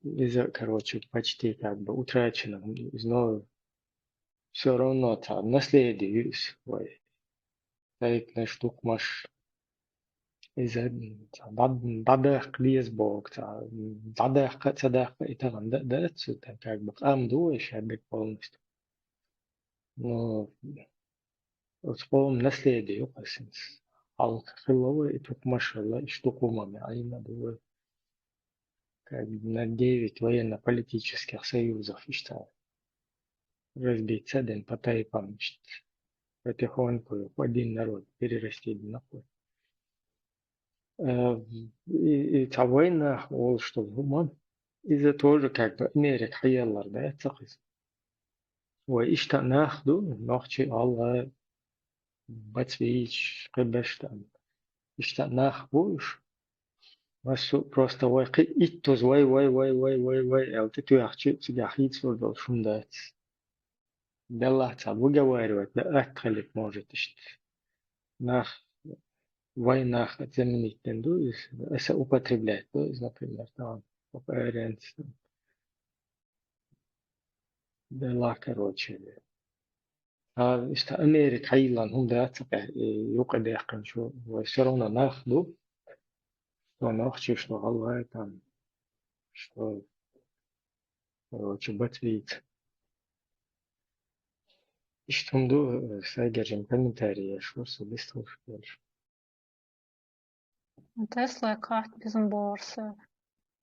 Иза, короче, почти как бы утрачено. Но всё равно ца наследие юс вай. Тайпнаш, тукмаш. Иза, ца дад-, дадахка деза боху, ца дадахка, ца дахка, и тагӀан да, да, цу, та, как бы, къам ду вай шаьбиг полностью. Но оцу къоман наследие ю кхасинс. Хьалха хилла вай, и тукмаш хилла, иш тукума меӀайна ду вай. Как бы на девять военно-политических союзов ишта разбиться ден по тайпам ишта. Потихоньку один народ перерасти динакур. Э, и, и ца война ол, что в Уман, иза тоже как бы энерик хьаеллар, да, цакъис. Вай ишта нах ду, нохчи, Алла, бац вийча, кхы беш там. Иштта нах бу уж. Массо а просто вай кхы иттаза вай, вай, вай, вай, вай, вай, аьлла тӀетоьхча, цигахь хийцалур долуш хӀума дац. Деллахь цхьа выговаривать да, атта хилита может иштта. Нах, вай нах заменить дина ду иза, аса употреблять ду иза, например, там, аренц. Деллахь, короче. А, иштта Америка хьайиллан хӀума дац, э, юкъа даьккхинчу, вай всё равно нах ду, что нохчий, что гӀалгӀай там, что, короче, бац вийца. Иштта хӀума ду, э, сайгара жима комментарий еш вара со, бистхуш долуш. Тесла кхахьт безам бохура со.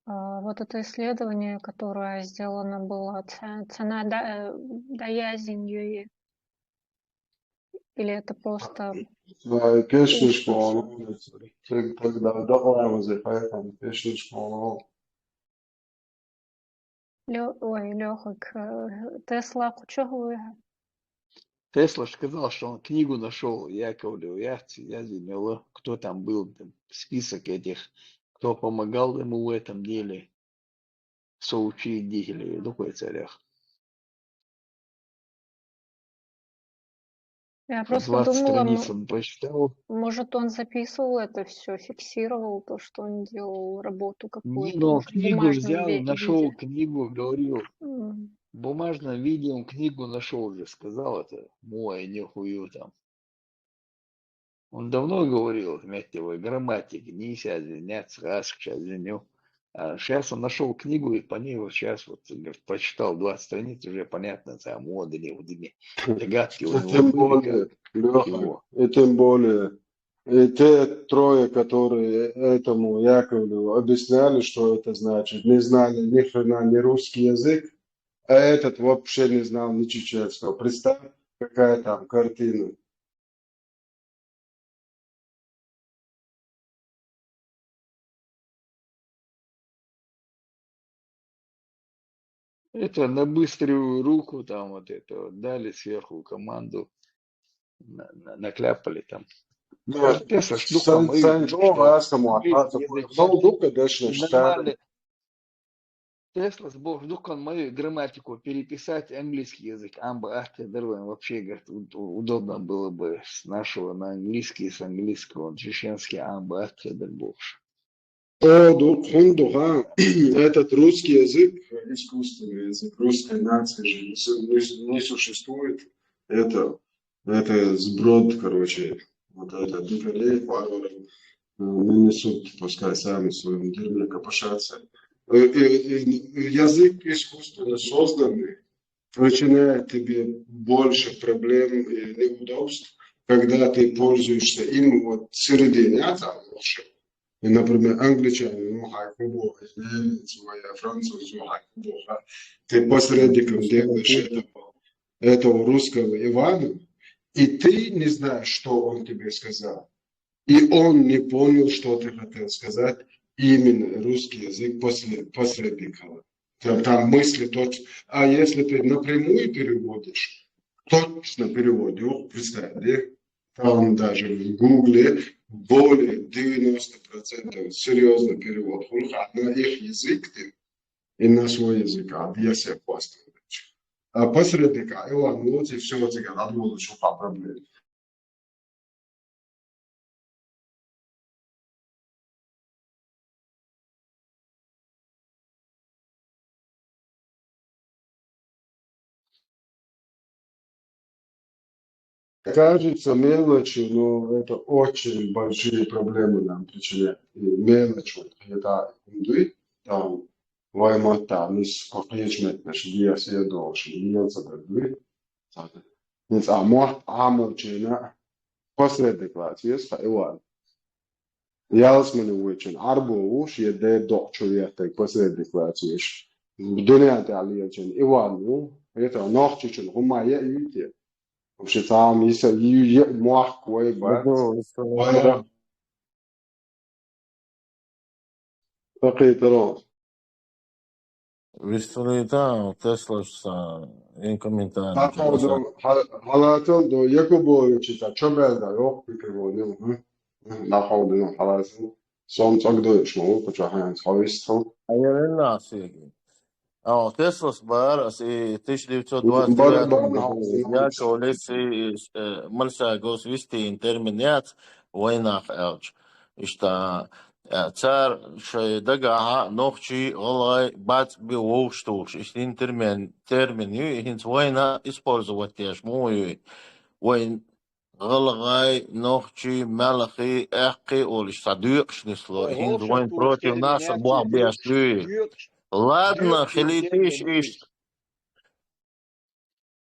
А, вот это исследование, которое сделано было, ц-, цена да-, э, даязин юй. Или это просто... А, кешнашка вон, когда докладывали, поэтому кешнашка вон. Лё-, ой, Лёха, к-, Тесла кучугу? Тесла сказал, что он книгу нашёл Яковлева, я, я заняла, кто там был, там, список этих, кто помогал ему в этом деле, соучредителей, в духовных целях. Я просто двадцать думала, страниц м-, он прочитал. Может, он записывал это всё, фиксировал то, что он делал работу какую-то, может, в бумажном ве-, виде. Не, но он книгу взял, нашёл книгу, говорил, М. в бумажном виде он книгу нашёл же, сказал это, мой нюхую там. Он давно говорил, заметьте, вы, грамматика, не сейчас, не сейчас, сейчас, А щас он нашёл книгу, и по ней вот щас вот, говорит, прочитал двадцать страниц, уже понятно, там, вот, или вот, или догадки у него были, как его. Тем более, Лёха, и тем более, и те трое, которые этому Яковлеву объясняли, что это значит, не знали ни хрена, ни русский язык, а этот вообще не знал ни чеченского. Представь, какая там картина. Это на быструю руку там вот это вот дали сверху команду, на-, на-, накляпали там. Да. Тесла, штука, Сан-, мою Санчо, Аскому, английский язык, Санчо, Санчо, дальше, что нормально. Тесла сбоку, ну-ка, мою грамматику переписать, английский язык, амба ахтедер, вообще, говорит, уд-, удобно было бы с нашего на английский, с английского на чеченский, амба ахтедер больше. О, ду-, хунду, ха, этот русский язык, искусственный язык русской нации же не су-, не су-, не существует. Это, это сброд, короче, вот это дикарей, варваров, э, нанесут, пускай сами в своём дерьме копошатся. Э, э, э, язык искусственно созданный причиняет тебе больше проблем и неудобств, когда ты пользуешься им вот среди, а, там, лучше. И, например, англичанин, ну, хай кубо, немец, ой, француз, ну, хай кубо, а, ты посредником делаешь этого, этого русского Ивана, и ты не знаешь, что он тебе сказал. И он не понял, что ты хотел сказать, именно русский язык после, посредника. Там, там мысли точно. А если ты напрямую переводишь, точно переводишь, представь, да? Там даже в Гугле более девяносто процентов серьёзный перевод. Хулха на их язык ты и на свой язык, а я всех хвастаю. А посредника, и он, вот и всё, вот и отводит, что по проблеме. Кажется мелочью, но это очень большие проблемы нам причиняет. И мелочь, вот, это ерунды, там, вай маттахь, мис кхо кхечу меттанаш дехьа седолуш, лелаца дара дуй. Цхьаьна. ХӀинца а мотт Ӏамочийна посредник вац веза тхан Иван. Ялсмани вуьйчун Ӏарбо ву, шен ден докъ чу веттарг посредник вац веза. Дуьнен тӀехь лелачун Иван ву, это нохчичун хӀума яа юй те. Вообще, цхьа а йиса, ю-, яа мохк вай бац. Вай Сакхетаро. Вистхилийта, Теслас цхьа ин комментарий Нахъавду, хьа-, хьалатал ду, Якубович, ца чо белда, йох, пикриводил, хм? Нахъавду, хьалатал. Сом цӀагдойш, ма ву, куча хьанц, хьо вистхил. Айренна сеги. А, Теслас бар, ас и Бар, бар, нахъавду. тысяча девятьсот двадцать девятом году Яковлевс, э, Мальсаговс вистхийтина термин яц, вайнах аьлча. Иштта, э, цар шоай дагахьа нохчий, гӀалгӀай, бацӀ би вовш тухуш. Иштта ин термин, термин ю, и хӀинца вайна использовать деш, му ю. Вайн гӀалгӀай, нохчий, маьлхий, аьккхий олуш цхьа доькъуш нисло. Вай ХӀинца вовшах вайн тухуш против термин нас яц, бох беш доькъуш, дуй. Ладно, доькъуш хилийтийш термин ю. Иштта.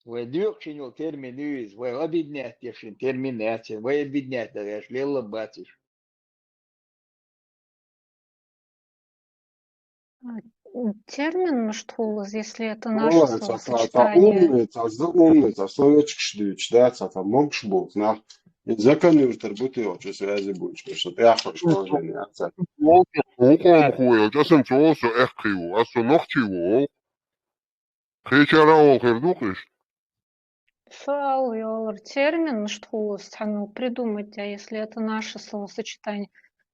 Вай доькъуш йина йолу термин ю иза. Вай объединять деш йина термин яц иза. Вай объединять деш лелла бац иза. А, термин, может, хулас, если это наше Ой, ца, ца, ца словосочетание. Умный, ца, за умный, ца, словечкаш дуьйцуш, да, ца, ца, могуш болчу нах. И закон юртар бу те, вот, что связи будет, что, что ты ахуешь положение, а, ца. Вукхо хуя, аса цо со эхкхи ву, аса нохчи ву. Кхечара олу хир ду-кх иштта? Со ала йолура термин, что хулас, цхьаьна придумать, а если это наше словосочетание.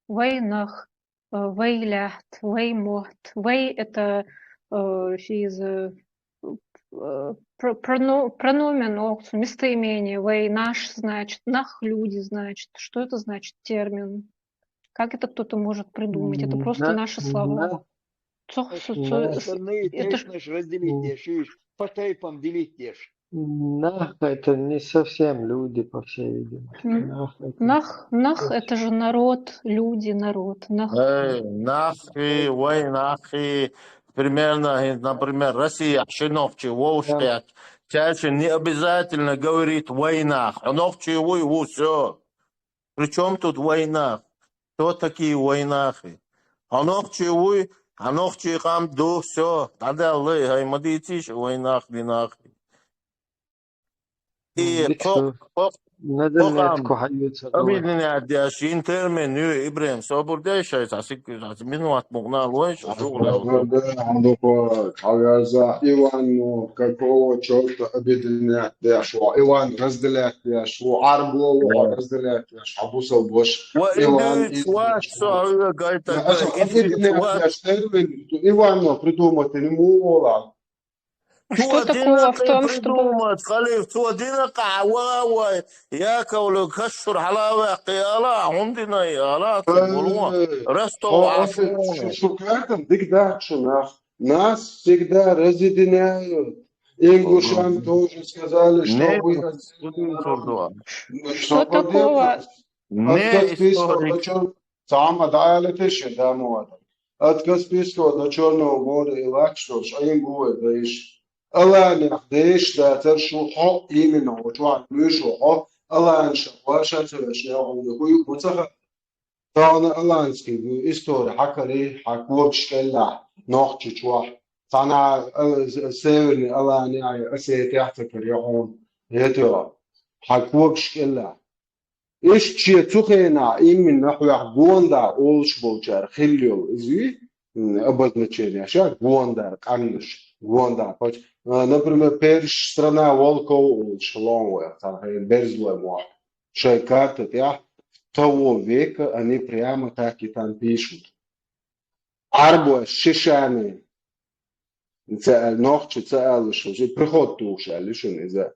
Вайнах, э, вайлаьхьт, ваймотт. Вай — это, э, физа, э, про-, проно-, прономен, ох, местоимение. Вай — наш, значит, нах — люди, значит. Что это значит, термин? Как это кто-то может придумать? Это просто М, наши слова. Цох, цо-, цо-, Остальные это ж тайпаш разделить деш, и по тайпам делить деш. Нах — это не совсем люди, по всей видимости. М. Нах — это Нах, нах — это же народ, люди, народ. Нах. Эй, нахи, вай нахи. Примерно, э, например, Россия, шинохчи, вовшкет. Чаще не обязательно говорит вайнах. А нохчи вуй, ву, всё. При чём тут вайнах? Кто такие вайнахи? Хьо нохчи вуй, хьан нохчи къам ду, всё, дӀадаьлла, хӀай ма дийцийша вайнах, динах. И Дика кхо-, шу. Кхо-, На кхо заметку къам хьаюьйцур ду вай. Объединять деш йина термин ю, Ибрахим, собар де, шайца сиккуьйсаца минот мукъна лойша, жугӀла. Хьандукха, хьаверза, Иван, ну, какого чёрта объединять деш ву? Иван разделять деш ву, Ӏарбо ву, разделять деш, хьан бусал бош. Ва Иван, идуьйцу вац, со хьуьга гайта. Иван, ну, придумать не мугӀу. Что такого в том, что... Придумать, халиф, цо дина къа ва, вай, Яковлев кашшур хьала ваьккхи ала, хӀун дина ала, цо болу ма. Э, Ростов о, Ашуна. Шу, шу кертам, дик дац шу нах. Нас всегда разъединяют. Ингушам тоже сказали, что вы разъединяют. Что такого? Не историк. Цхьамма дӀаалита ше, да, ма вада. От Каспийского до Чёрного моря и лакшо, шайин гувай дайш. Аланех дайш дацар шу хьо именно хьо чохь муьйшо хьо, аланша ваша ца вешна хьуна хуй ма ца хаьа. Тахана аланский ву истори хьакари, хьан когаш кӀеллахь, нохчи чохь. Цхьана а, северный аланехь, Осетиехь ца каре хьуна. ХетоьгӀа, хьан когаш кӀеллахь. Иштта шен цу хенахь именно хьоьх гонда олуш болчара хилла йолу иза ю, м, обозначение ша гондар, къаьмнаш, гондар. Хоть, а, например, Перш страна волков олуш хилла вайх, цхьана хенахь берзалой мохь. Шайн карта тӀехь того века они прямо так и там пишут. Ӏарбой шишани ца аьлла, нохчи ца алуш, уже приход тухуш аьлла шуна иза.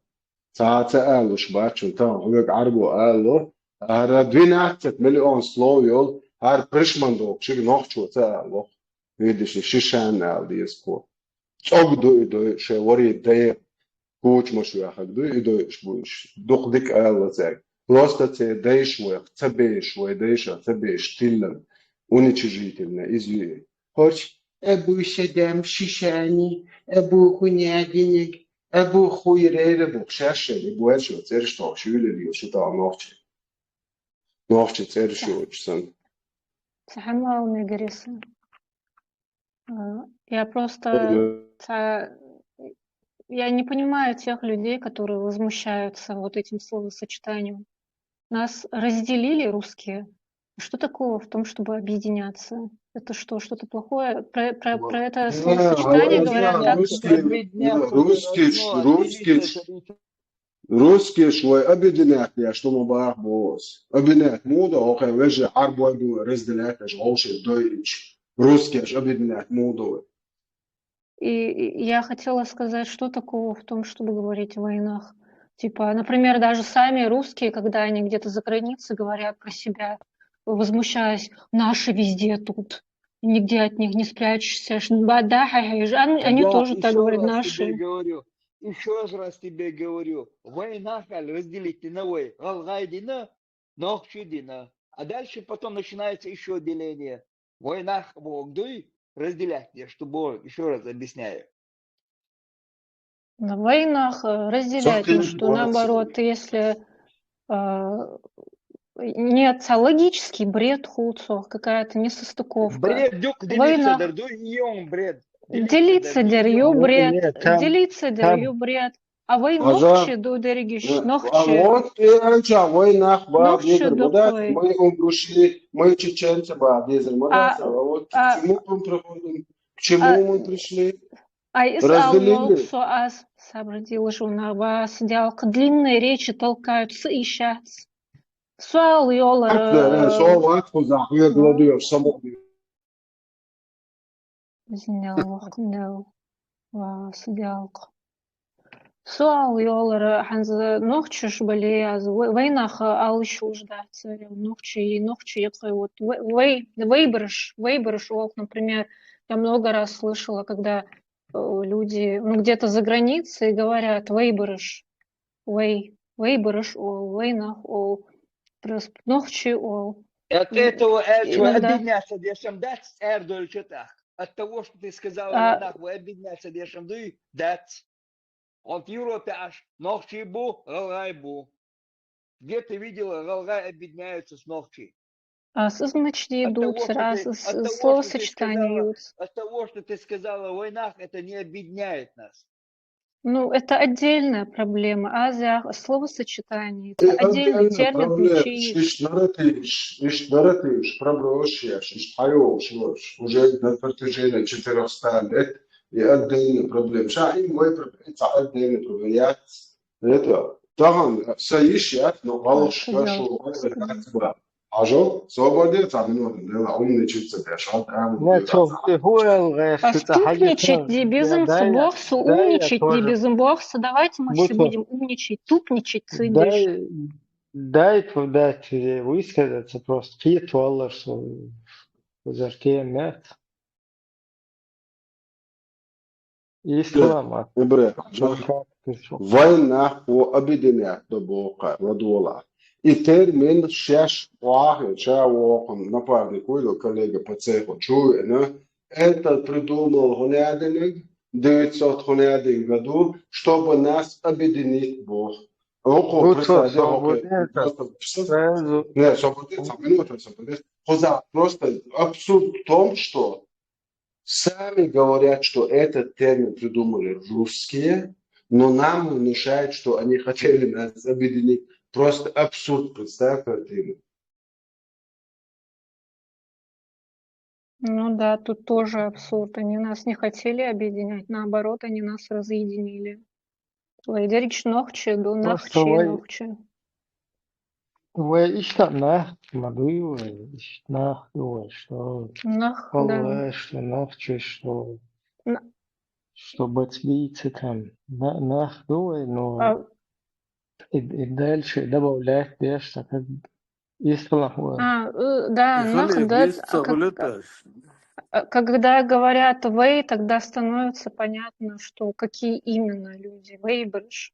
Цхьа а ца алуш бац шуна, тахана хьоьга Ӏарбо алало, хӀара двенадцать миллион слов йолу, хӀара пришман дохуш, шига нохчо ца алало. Видишь, шишан ала деза кхо. ЦӀог ду и дой, шайн варе дайа. Кучамаш ваьхнарг ду, и дойуш бу уьш. Дукха дика ала цаьрга. Просто церан дайша вайх ца беш, вай дайша ца беш тиллина, уничижительно иза ю и. ХӀорш, абу шадам шишани, абу хунядиниг, абу хуйрера бу шаьшшани, бу аьшо цераш тохуш юьлале шу тахана нохчи. Нохчи цераш йоцуш санна. Цхьа хӀума ала мегар аса. А, я просто ца-, я не понимаю тех людей, которые возмущаются вот этим словосочетанием. Нас разделили русские. Что такого в том, чтобы объединяться? Это что, что-то плохое? Про, про, про это словосочетание говорят, да? Русские, русские, русские, русские ж вай объединять я, что мы бах бос. Объединять мудо, окей, вы же арбой разделять, аж гоши дойч. Русские ж объединять мудо. И я хотела сказать, что такого в том, чтобы говорить о войнах. Типа, например, даже сами русские, когда они где-то за границей говорят про себя, возмущаясь: «Наши везде тут, нигде от них не спрячешься». Они, они тоже так говорят, наши. Говорю, еще раз тебе говорю, война халь разделить на вай, галгайдина, нохчидина. А дальше потом начинается еще деление. Войнах богдуй разделять, я что, еще раз объясняю. На войнах э, разделять, ну что наоборот, если э, нет, логический бред хуцо, какая-то несостыковка. Бред, дюк, войнах. Бред. Делиться дерью бред, делиться дерью бред. А вай нохчи ду дерегиш, нохчи. Вот это, а вай нах ба дезер, мы умбрушли, мы чеченцы ба дезер, мы вот к чему мы приходим, к чему мы пришли. А из алло со аз сабрдил жуна ба сидел длинные речи толкают с ищац. Суал йолар. Суал ват хуза, я гладуев само. Зинел вахтнел ва сидел. Суал йолар ханз нохчиш бале аз вайнах алыш уждац нохчи и нохчи якой вот вай вайбрыш вайбрыш ол, например, я много раз слышала, когда э, люди, ну, где-то за границей говорят вайбрыш, вай вайбрыш ол, вайнах ол, просто нохчи ол. От этого, этого объединяться дешем дац, эрдоль читах. От того, что ты сказала, а... нах, вы объединяться дешем дуй, дац. Он в Европе аж нохчи бу, галгай бу. Где ты видела, галгай объединяются с нохчи? А сызмычди идут, раз словосочетание идут. От того, что ты сказала о войнах, это не объединяет нас. Ну, это отдельная проблема. А за словосочетание, это отдельный термин. Ишнаратиш, ишнаратиш, проброшья, шишхайо, уже на протяжении четырёхсот лет, и отдельная проблема. Ша им вай проблема, это отдельная проблема. Я это, тахан, саиш, я, но валуш, хорошо, это как бы. Ажо, сободе, там, ну, дела умничаться, да, шат, а, А стукничать дебизм, сбохсу умничать дебизм, бохсу, давайте мы все будем умничать, тупничать, цыдеш. Дай, дай, дай высказаться просто, кит валлар, что заркем, нет? Ислам. Ибре. Вайнах о объединять до бока, ладула. И термин шеш вахе, ча вокон, напарник, уйдо коллега по цеху, чуена. Это придумал Гунядинг, девятьсот Гунядинг году, чтобы нас объединить Бог. Око, представьте, не, свободец, минута, свободец. Просто абсурд в том, что сами говорят, что этот термин придумали русские, но нам внушают, что они хотели нас объединить. Просто абсурд, представь картину. Ну да, тут тоже абсурд. Они нас не хотели объединять, наоборот, они нас разъединили. Лайдерич нохчи, ду нахчи нохчи. Вай ишта нах, мадуй вай ишта нах, вай что. Нах, да. Что нохчи, что. Что бацбийцы там. Нах, вай, но. И дальше добавлять, да, что как. Есть плохое. А, да, нах, да. Когда говорят вай, тогда становится понятно, что какие именно люди. Вайбрыш.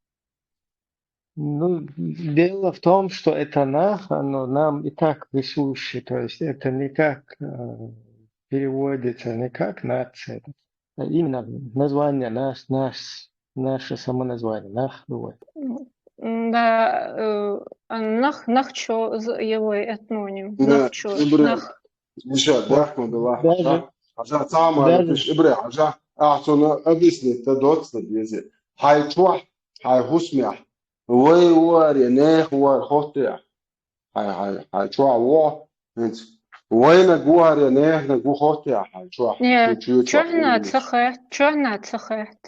Ну, дело в том, что это нах, оно нам и так присуще, то есть это не как э, переводится, не как нация, а именно название наш, наш, наше самоназвание, нах, бывает. Да, э, нах, нахчо, его этноним, нахчо, нах. Миша, да, была. Хажа, самое, ибре, хажа, а, что объяснить, это доцна, дези. Хай чуа, хай хусмя. Вай уари, нех уар, хотя. Хай, хай, хай чуа, во, хенц. Вайнаг ву хӀара я неханаг ву хоттий хьа чохь, Не, шу чоьцахь чухьна хӀуманаш? Ца хет, чухьна ца хет.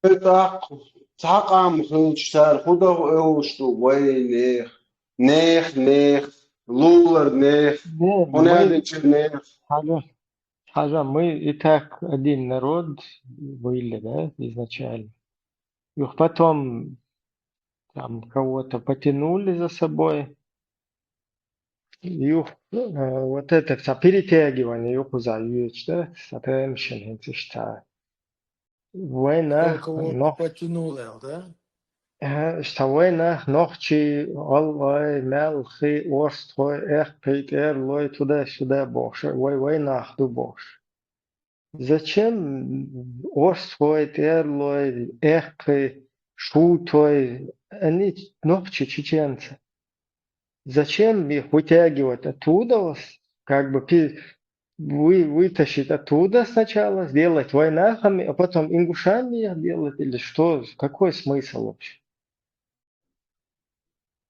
ТӀаккха цхьа къам хилча, цара хӀун дан оьлуш ду вай нех, нех, нех, лулар нех, Не, хӀун мы, аьллача нех. Хьажа, Хьажа, мы и так один народ были, да, изначально. Их потом там кого-то потянули за собой. Их, э, вот это всё перетягивание, их за вещь, да, с отменшин, это что. Война, Кто кого но, потянул, да? э, что война, нохчий, аллай, мелхи, орстхой, эх, пейтерлой, туда-сюда, бохш, вой, война, ду бохш. Зачем орстхой, терлой, эххой, шутой, они нохчи, чеченцы? Зачем их вытягивать оттуда, как бы пи- вы, вытащить оттуда сначала, сделать войнахами, а потом ингушами их делать? Или что? Какой смысл вообще?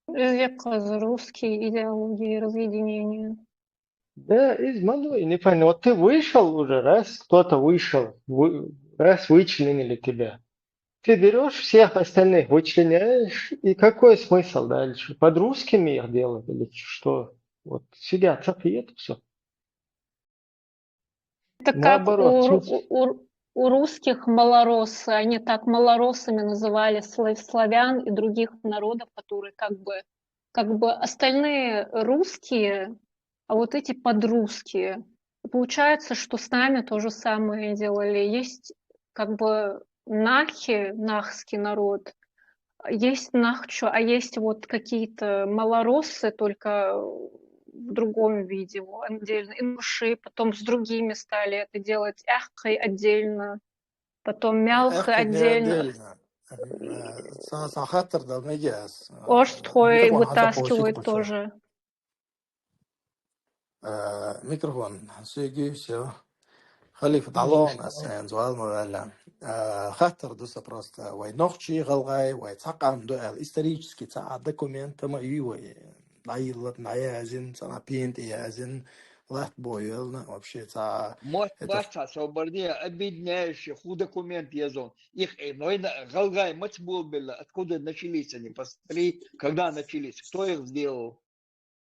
Из якъаза русские идеологии разъединения. Да, из малой, не понял. Вот ты вышел уже, раз кто-то вышел, вы- раз вычленили тебя, ты берешь всех остальных, вычленяешь, и какой смысл дальше? Под русскими их делать или что? Вот сидят, цапиет, все. Это как Наоборот, у, ру- слушай. у, у русских малороссы, они так малороссами называли сла- славян и других народов, которые как бы, как бы остальные русские, а вот эти подрусские. И получается, что с нами то же самое делали. Есть как бы нахи, нахский народ, есть нахчо, а есть вот какие-то малороссы, только в другом виде, во, отдельно. Ингуши, потом с другими стали это делать. Эххы отдельно, потом мялхы Эххы не отдельно. Отдельно. Э, Сан, сан хаттар дал мегас. Орстхой Микрофон хьажа, вытаскивают получить хочу. Тоже. Э, Микрофон, сиги, все. Халифа, дӀалон ас хӀинца вал ма ваьлла. Э, Хаттар ду сан просто. Вай нохчий, гӀалгӀай, вай цхьа къам ду аьлла, исторически цхьа документ ма ю вай. ДӀайиллар, дӀаязин, цхьа пин тӀе язин, латт бо йоьлна, вообще цхьа Мотт это бац цхьа собарне объединяющий хӀу документ езон. Их э, вайна гӀалгӀай маца болабелла, откуда начались они, посмотри, когда начались, кто их сделал.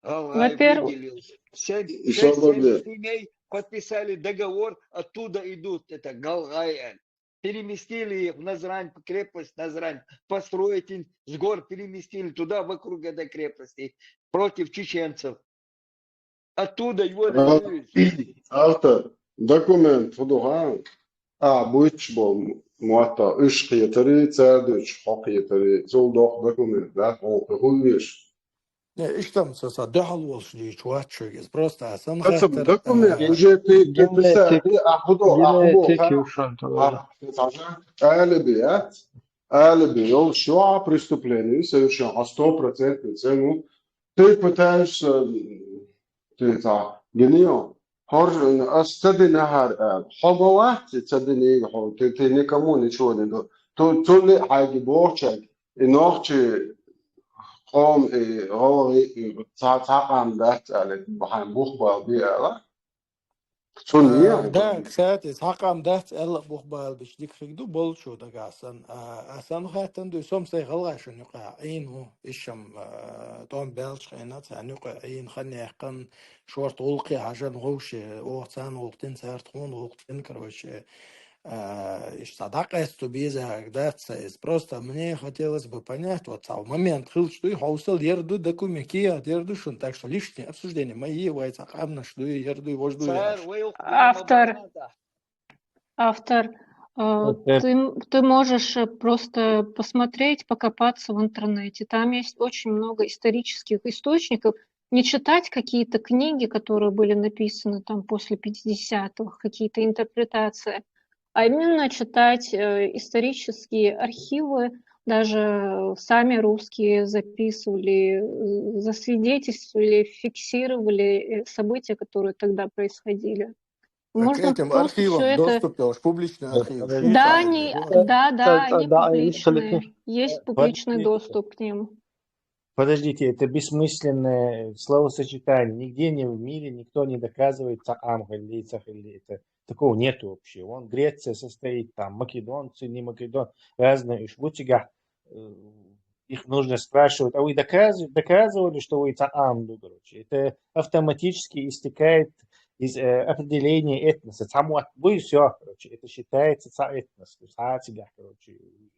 ГӀалгӀай Во-первых, выделил. Семь, И шесть-семь собарне. семей подписали договор, оттуда идут, это гӀалгӀай. Переместили их в Назрань, крепость Назрань, построить им с гор, переместили туда, вокруг этой крепости, против чеченцев. Оттуда его А, дают. Автор, документ хӀу ду хьан? А, буьйцуш болу мотт, уьш кхетари, цара дуьйцуш хьо кхетари, цул доккха документ дац, хьо кхин хӀун веш? Не, иштта ма ца, ца дуьхьал волуш дийчу вац шуьга. Иза просто а сан Аса хаттар, документ а, уже ты Генетик, подписал, ты а хӀу ду, а хӀу бу генетик хан? юшан тулура. А, алиби, а? Алиби, йолуш ю а преступление совершенно, а сто процентов цену. Ты пытаешься, ты ца, генио. ХӀорш ас ца дина хӀара аьлла. Хьо ма вац и ца динийла хьо, ты, ты никому ничего не ду. Ту, цунна а хьайга бохучаьрга, и нохчий къом, и гӀалгӀай, и цхьа, цхьа къам дац аьлла, хьайн бух бала бе аьлла. Цунна А, не да, кстати, цхьа къам дац аьлла бух бала беш дика хиг ду болчу дагахь сан. А, а сан хаттан дуй, сом сай гӀалгӀай шун юкъа Ӏийна ву, ишшам, а, тӀом баьлча хьайна, цхьаьна юкъа Ӏийна, хан яьккхина, шорта гӀуллакхе хьажан вовше, оха царна гӀуллакх дина, цара тхуна гӀуллакх дина, короче, а, иштта дӀакъаьста беза дац сан иза. Просто мне хотелось бы понять, вот цхьа момент хилча дуй, хьовсал яр ду документ, кехат яр ду шуна, так что лишнее обсуждение ма е, вай цхьа къамнаш дуй, яр дуй, вож дуй Цара аьлла. вай юкъа Автор. ма бахьана. Автор, э, Окей. ты, м- ты можешь э, просто посмотреть, покопаться в интернете. Там есть очень много исторических источников. Не читать какие-то книги, которые были написаны там после пятидесятых, какие-то интерпретации, а именно читать э, исторические архивы. Даже сами русские записывали, э, засвидетельствовали, фиксировали э, события, которые тогда происходили. Так Можно этим просто все архивам это... доступ делаешь, публичный архив. Да, они, да, да, они Да, публичные. Есть публичный доступ к ним. Подождите, это бессмысленное словосочетание. Нигде не в мире никто не доказывает цакъам хилли, ца хилли. Это, такого нету вообще. Вон Греция состоит там, македонцы, не македон, разные иш бу цигахь, э, их нужно спрашивать, а вы доказ-, доказывали, что вы цакъам ду, короче. Это автоматически истекает из, э, определения этноса. Цхьа мотт бу, и всё, короче. Это считается цхьа этнос, цхьа цигахь, короче.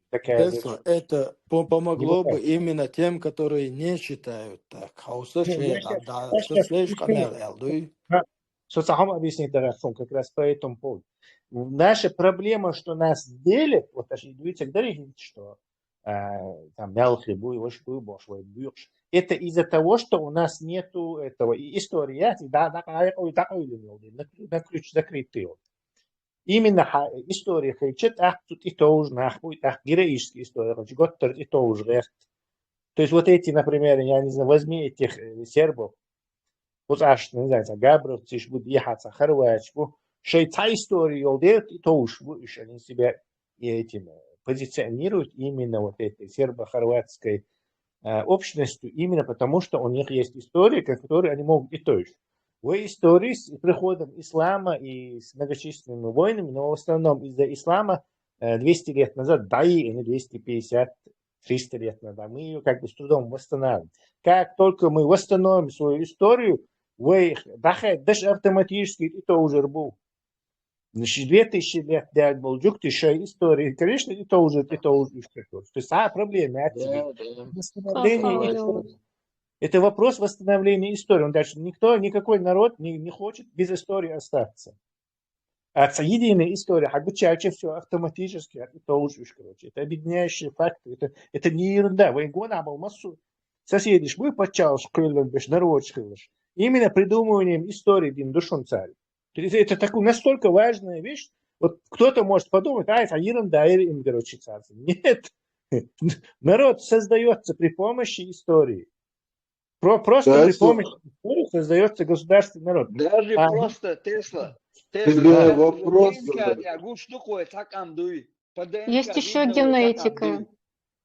Такая вещь. Это по- помогло бы Глупо. Именно тем, которые не считают так. Хьовса Ну, я шех, щас, да, я со щас слежка объясню. Мел, Элдуй. Ха, со цхьа хӀама объяснить дара хьона как раз по этому поводу. Наша проблема, что нас делят, вот аж и дуйцаг дари хӀинца, что, а, там мелхи буй, ваш буй, бош вай буйш. Это из-за того, что у нас нету этого и истории, и да, да, накру-, накручу закрытый. Именно ха-, история хилча, тӀаккха цу тӀе товжа нах буй, тӀаккха героическая история хилча, готтар тӀе товжа гӀерт. То есть вот эти, например, я не знаю, возьми этих, э, сербов, кхузткъа, не знаю, цхьа габровцаш бу, дехьа цхьа хорваташ бу, шоай цхьа история йола дера тӀе товжаш бу уж, они себя и этим, э, позиционируют именно вот этой сербо-хорватской, э, общностью, именно потому что у них есть история, ко которой они могут и то есть. В истории с приходом ислама и с многочисленными войнами, но в основном из-за ислама, э, двести лет назад, да и не двести пятьдесят, триста лет назад, мы её как бы с трудом восстанавливаем. Как только мы восстановим свою историю, вай даха даш автоматически и то уже бу. Значит, две тысячи лет даьлла болча жугтий шоай история, конечно, и то уже, и то уже уж такое. То есть, а, проблема, это Да, да. восстановление Ага, истории. да. Это вопрос восстановления истории. Он дальше никто, никакой народ не, не хочет без истории остаться. А с единой истории, а гучача всё автоматически, а это уж, уж, короче, это объединяющие факты, это, это не ерунда. Вай гонабал массу соседиш, мы подчас кхоьллина беш, народаш хилараш. Именно придумыванием истории дина ду шуна царех. То есть это такая настолько важная вещь, вот кто-то может подумать, а, это ерунда, или им, короче, царство. Нет. Народ создаётся при помощи истории. Про-, просто Да, при слушай. Помощи истории создаётся государственный народ. Даже А, просто, Тесла. Тебе Тесла, даже вопрос ДНК задаю. Я гуш такой, так ам дуй. По ДНК Есть еще видно, вы так ам генетика. дуй.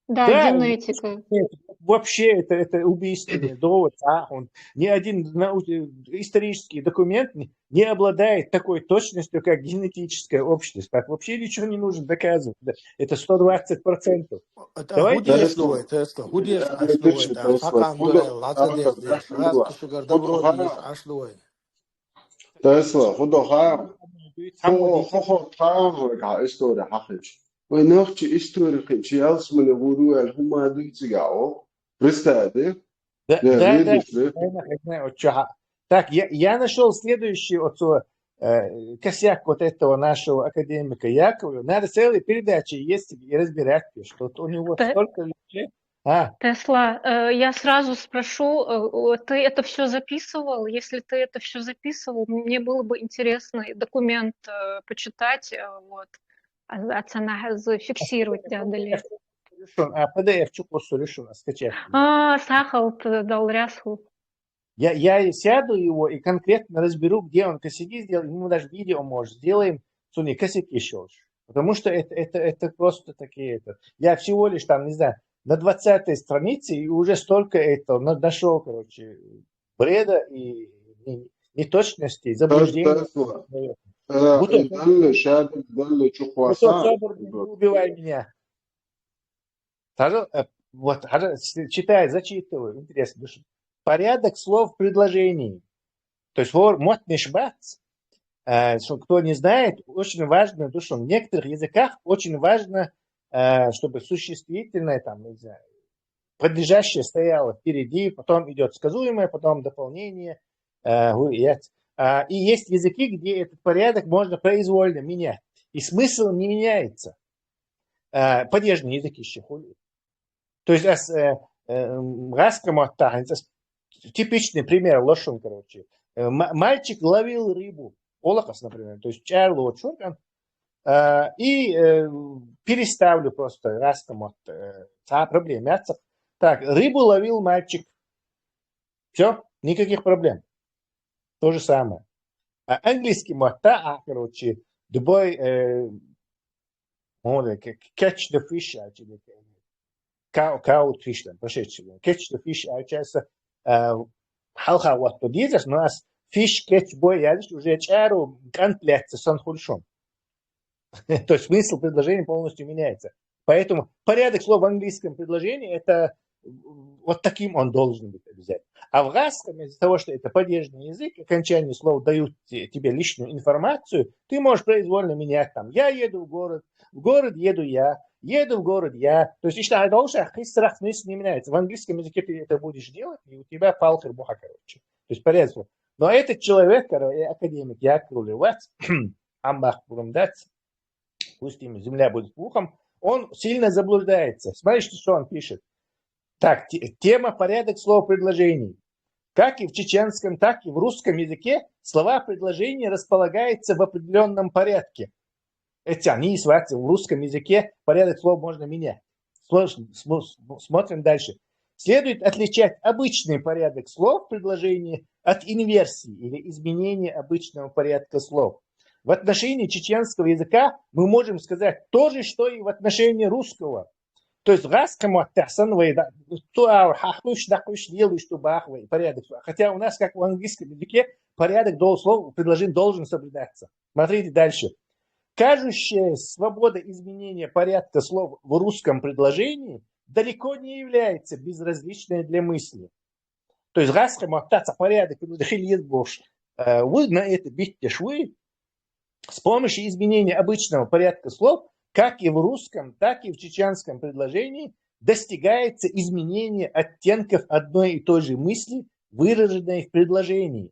Да, Да, генетика. нет, вообще это, это убийственный довод. А он, ни один нау-, исторический документ не, не обладает такой точностью, как генетическая общность. Так вообще ничего не нужно доказывать. Да. Это сто двадцать процентов. Это Давайте худеш Тесла. лой, Тесла, худеш Я аш отвечу, лой, да, Тесла. сакъам Худо, дурай, лаца а, деш деш, как раз было? кашугар Худо, добро деш ха, аш лой. Тесла, худо, ха, Там хо, вот хо, хо, ха, ха, история хьахилча. Вай нохчий история хилча, ялсмале гӀур ву аьлла хӀума дуй цигахь, о? Представь, да? Да, Да, да, да. видишь, да? Наверное, хозяин, вот чё, ха. Так, я, я нашёл следующий вот, э, косяк вот этого нашего академика Якова. Надо целые передачи есть и разбирать, что вот у него Те- столько вещей. А, Тесла, э, я сразу спрошу, э, о, ты это все записывал? Если ты это все записывал, мне было бы интересно документ, э, почитать, э, вот, а, а цена зафиксировать, да, далее. Решён, а, П Д Ф чу кхуссур ю шуна, скачать. А, сахал, т-, дал рясху. Я, я и сяду его и конкретно разберу, где он косяки сделал. И мы даже видео, может, сделаем, цуни косяки ещё. Потому что это, это, это просто такие, это, я всего лишь там, не знаю, на двадцатой странице и уже столько это на-, нашёл, короче, бреда и не-, неточностей, заблуждений. Тесла. Наверное. Э, Гуто, и дальше, ща, дальше, чё Гуто, хваса, собр, не убивай меня. Хьажал, э, вот, хьажал, с-, читай, зачитываю, интересно, ду шуна. Порядок слов в предложении. То есть, вор, мотнаш бац, э, что, кто не знает, очень важно, ду шуна, в некоторых языках очень важно, э, чтобы существительное, там, не знаю, подлежащее стояло впереди, потом идёт сказуемое, потом дополнение, э, гу-, яц. А, и есть языки, где этот порядок можно произвольно менять, и смысл не меняется. Э, падежный язык ещё хули. То есть, ас, э, э, м, гӀазкхий маттахь, хӀинца ас типичный пример ло шуна, короче. Э, ма-, мальчик ловил рыбу. Олакъас, например. То есть, чӀаьра лоцуш вара, э, и, э, переставлю просто гӀазкхий мотт, э, цхьа проблема яц. Так, рыбу ловил мальчик. Всё, никаких проблем. То же самое. А английский мотт, а, короче, любой, э, он, э, к-, catch the fish, а, или, Кау, кау фиш там, прошедший. Кечду фиш, а, получается, а, хьалха вот то дизас, но ас фиш кечбой языш уже чару кантляться сан хульшон. То есть смысл предложения полностью меняется. Поэтому порядок слов в английском предложении — это вот таким он должен быть обязательно. А в гасском, из-за того, что это падежный язык, окончание слов дают те- тебе лишнюю информацию, ты можешь произвольно менять там: «Я еду в город», «В город еду я», «Еду в город я». То есть, если это должен, а хисрах не меняется. В английском языке ты это будешь делать, и у тебя палка буха, короче. То есть, порядок слов. Но этот человек, который академик, я говорю, вот, амбах бурумдац, пусть ему земля будет пухом, он сильно заблуждается. Смотрите, что он пишет. Так, те- тема: порядок слов предложений. Как и в чеченском, так и в русском языке слова предложения располагаются в определенном порядке. Это не ситуация. В русском языке порядок слов можно менять. Слож- смо- смо- Смотрим дальше. Следует отличать обычный порядок слов предложения от инверсии или изменения обычного порядка слов. В отношении чеченского языка мы можем сказать то же, что и в отношении русского. То есть гасскому оттасан вайда, то хахуш, дакуш, делаешь, что бах вай, порядок. Хотя у нас, как в английском языке, порядок дол- слов предложений должен соблюдаться. Смотрите дальше. Кажущая свобода изменения порядка слов в русском предложении далеко не является безразличной для мысли. То есть гасскому оттаса порядок, ну, дохилиет бош. Э, Вы на это битте швы. С помощью изменения обычного порядка слов, как и в русском, так и в чеченском предложении, достигается изменение оттенков одной и той же мысли, выраженной в предложении.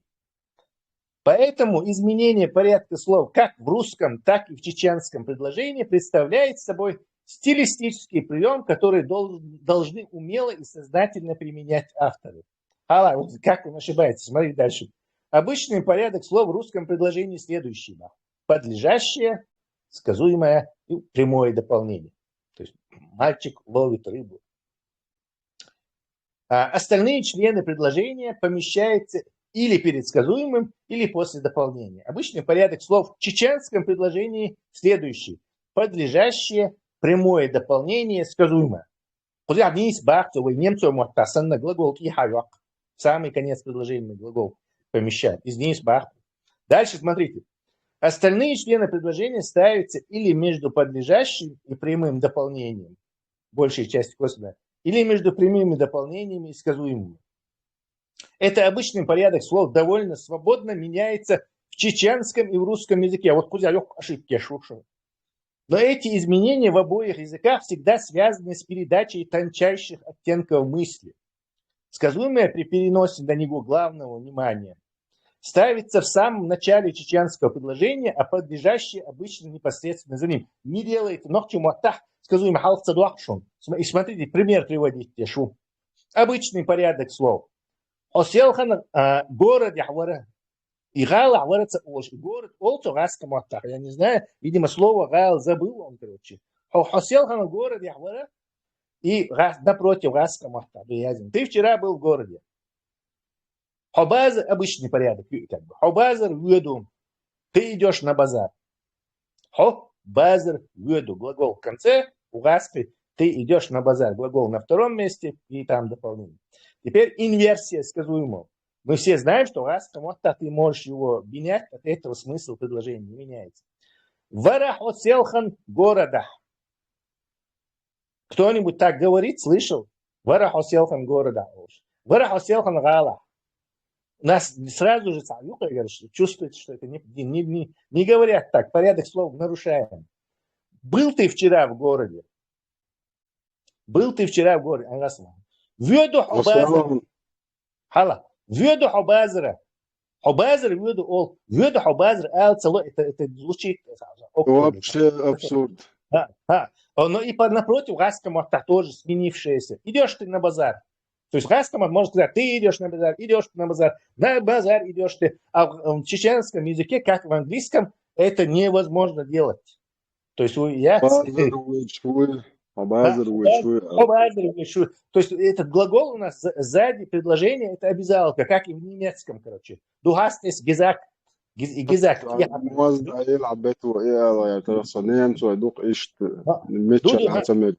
Поэтому изменение порядка слов как в русском, так и в чеченском предложении представляет собой стилистический прием, который дол- должны умело и сознательно применять авторы. Ала, вот как он ошибается, смотри дальше. Обычный порядок слов в русском предложении следующий. Подлежащее, сказуемое и прямое дополнение. То есть мальчик ловит рыбу. А остальные члены предложения помещаются или перед сказуемым, или после дополнения. Обычный порядок слов в чеченском предложении следующий. Подлежащее, прямое дополнение, сказуемое. Куда вниз бахту, вы немцу ему оттасан на глагол и хайок. Самый конец предложения глагол помещает. Из вниз бахту. Дальше смотрите. Остальные члены предложения ставятся или между подлежащим и прямым дополнением, большей части косвенно, или между прямыми дополнениями и сказуемыми. Это обычный порядок слов, довольно свободно меняется в чеченском и в русском языке. Вот куда лёг ошибки, я шушу. Но эти изменения в обоих языках всегда связаны с передачей тончайших оттенков мысли. Сказуемое при переносе на него главного внимания ставится в самом начале чеченского предложения, а подлежащее обычно непосредственно за ним. Не делайте ногти муаттах, сказуемое халкца дуахшун. См- И смотрите, пример приводите, шу. Обычный порядок слов. Оселхан а, город яхвара. И гала яхвара ца олш. И город олцо гаска муаттах. Я не знаю, видимо, слово гал забыл он, короче. Хо- Оселхан город яхвара. И гас- напротив гаска муаттах. Ты вчера был в городе. Хо базар обычный порядок, как бы. Хо базар веду. Ты идешь на базар. Хо базар веду. Глагол в конце, у гаспы. Ты идешь на базар. Глагол на втором месте и там дополнение. Теперь инверсия сказуемого. Мы все знаем, что гаска муаттах, ты можешь его менять, от этого смысл предложения не меняется. Вара хо селхан города. Кто-нибудь так говорит, слышал? Вара хо селхан города. Вара хо селхан гала. У нас сразу же ца- ю- говорят, что чувствуется, что это не, не, не, не говорят так, порядок слов нарушаем. Был ты вчера в городе? Был ты вчера в городе? Англасма. Веду хо базар. Хала. Веду хо базара. Хо базар веду ол. Веду хо базар ал цало. Это, это звучит вообще абсурд. Да, да. Но и по напротив гаска муаттах тоже сменившееся. Идешь ты на базар. То есть гаска муаттах может сказать, ты идешь на базар, идешь на базар, на базар идешь ты. А в чеченском языке, как в английском, это невозможно делать. То есть я... Базар веду. Хо базар веду. То есть этот глагол у нас сзади предложения, это обязаловка, как и в немецком, короче. Духастес гизак. Гизак. Муаз да ел абету, э, ала, я, то есть немцу дух ишт, меча, хацамет.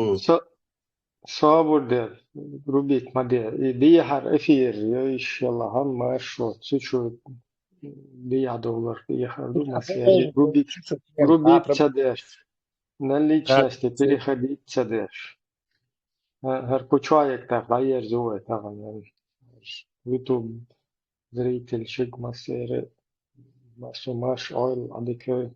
Са-, сабур де, рубить ма де. И дехар эфир, я иншаллах, ам маршрут, цу чу дехар доллар, дехар ду, ма се, рубить, рубить ца деш. На личности переходить ца деш. Гьа, гьар кучу як та гъайер зув та гъайер. YouTube зритель шик ма сери, ма сумаш ойл адикой.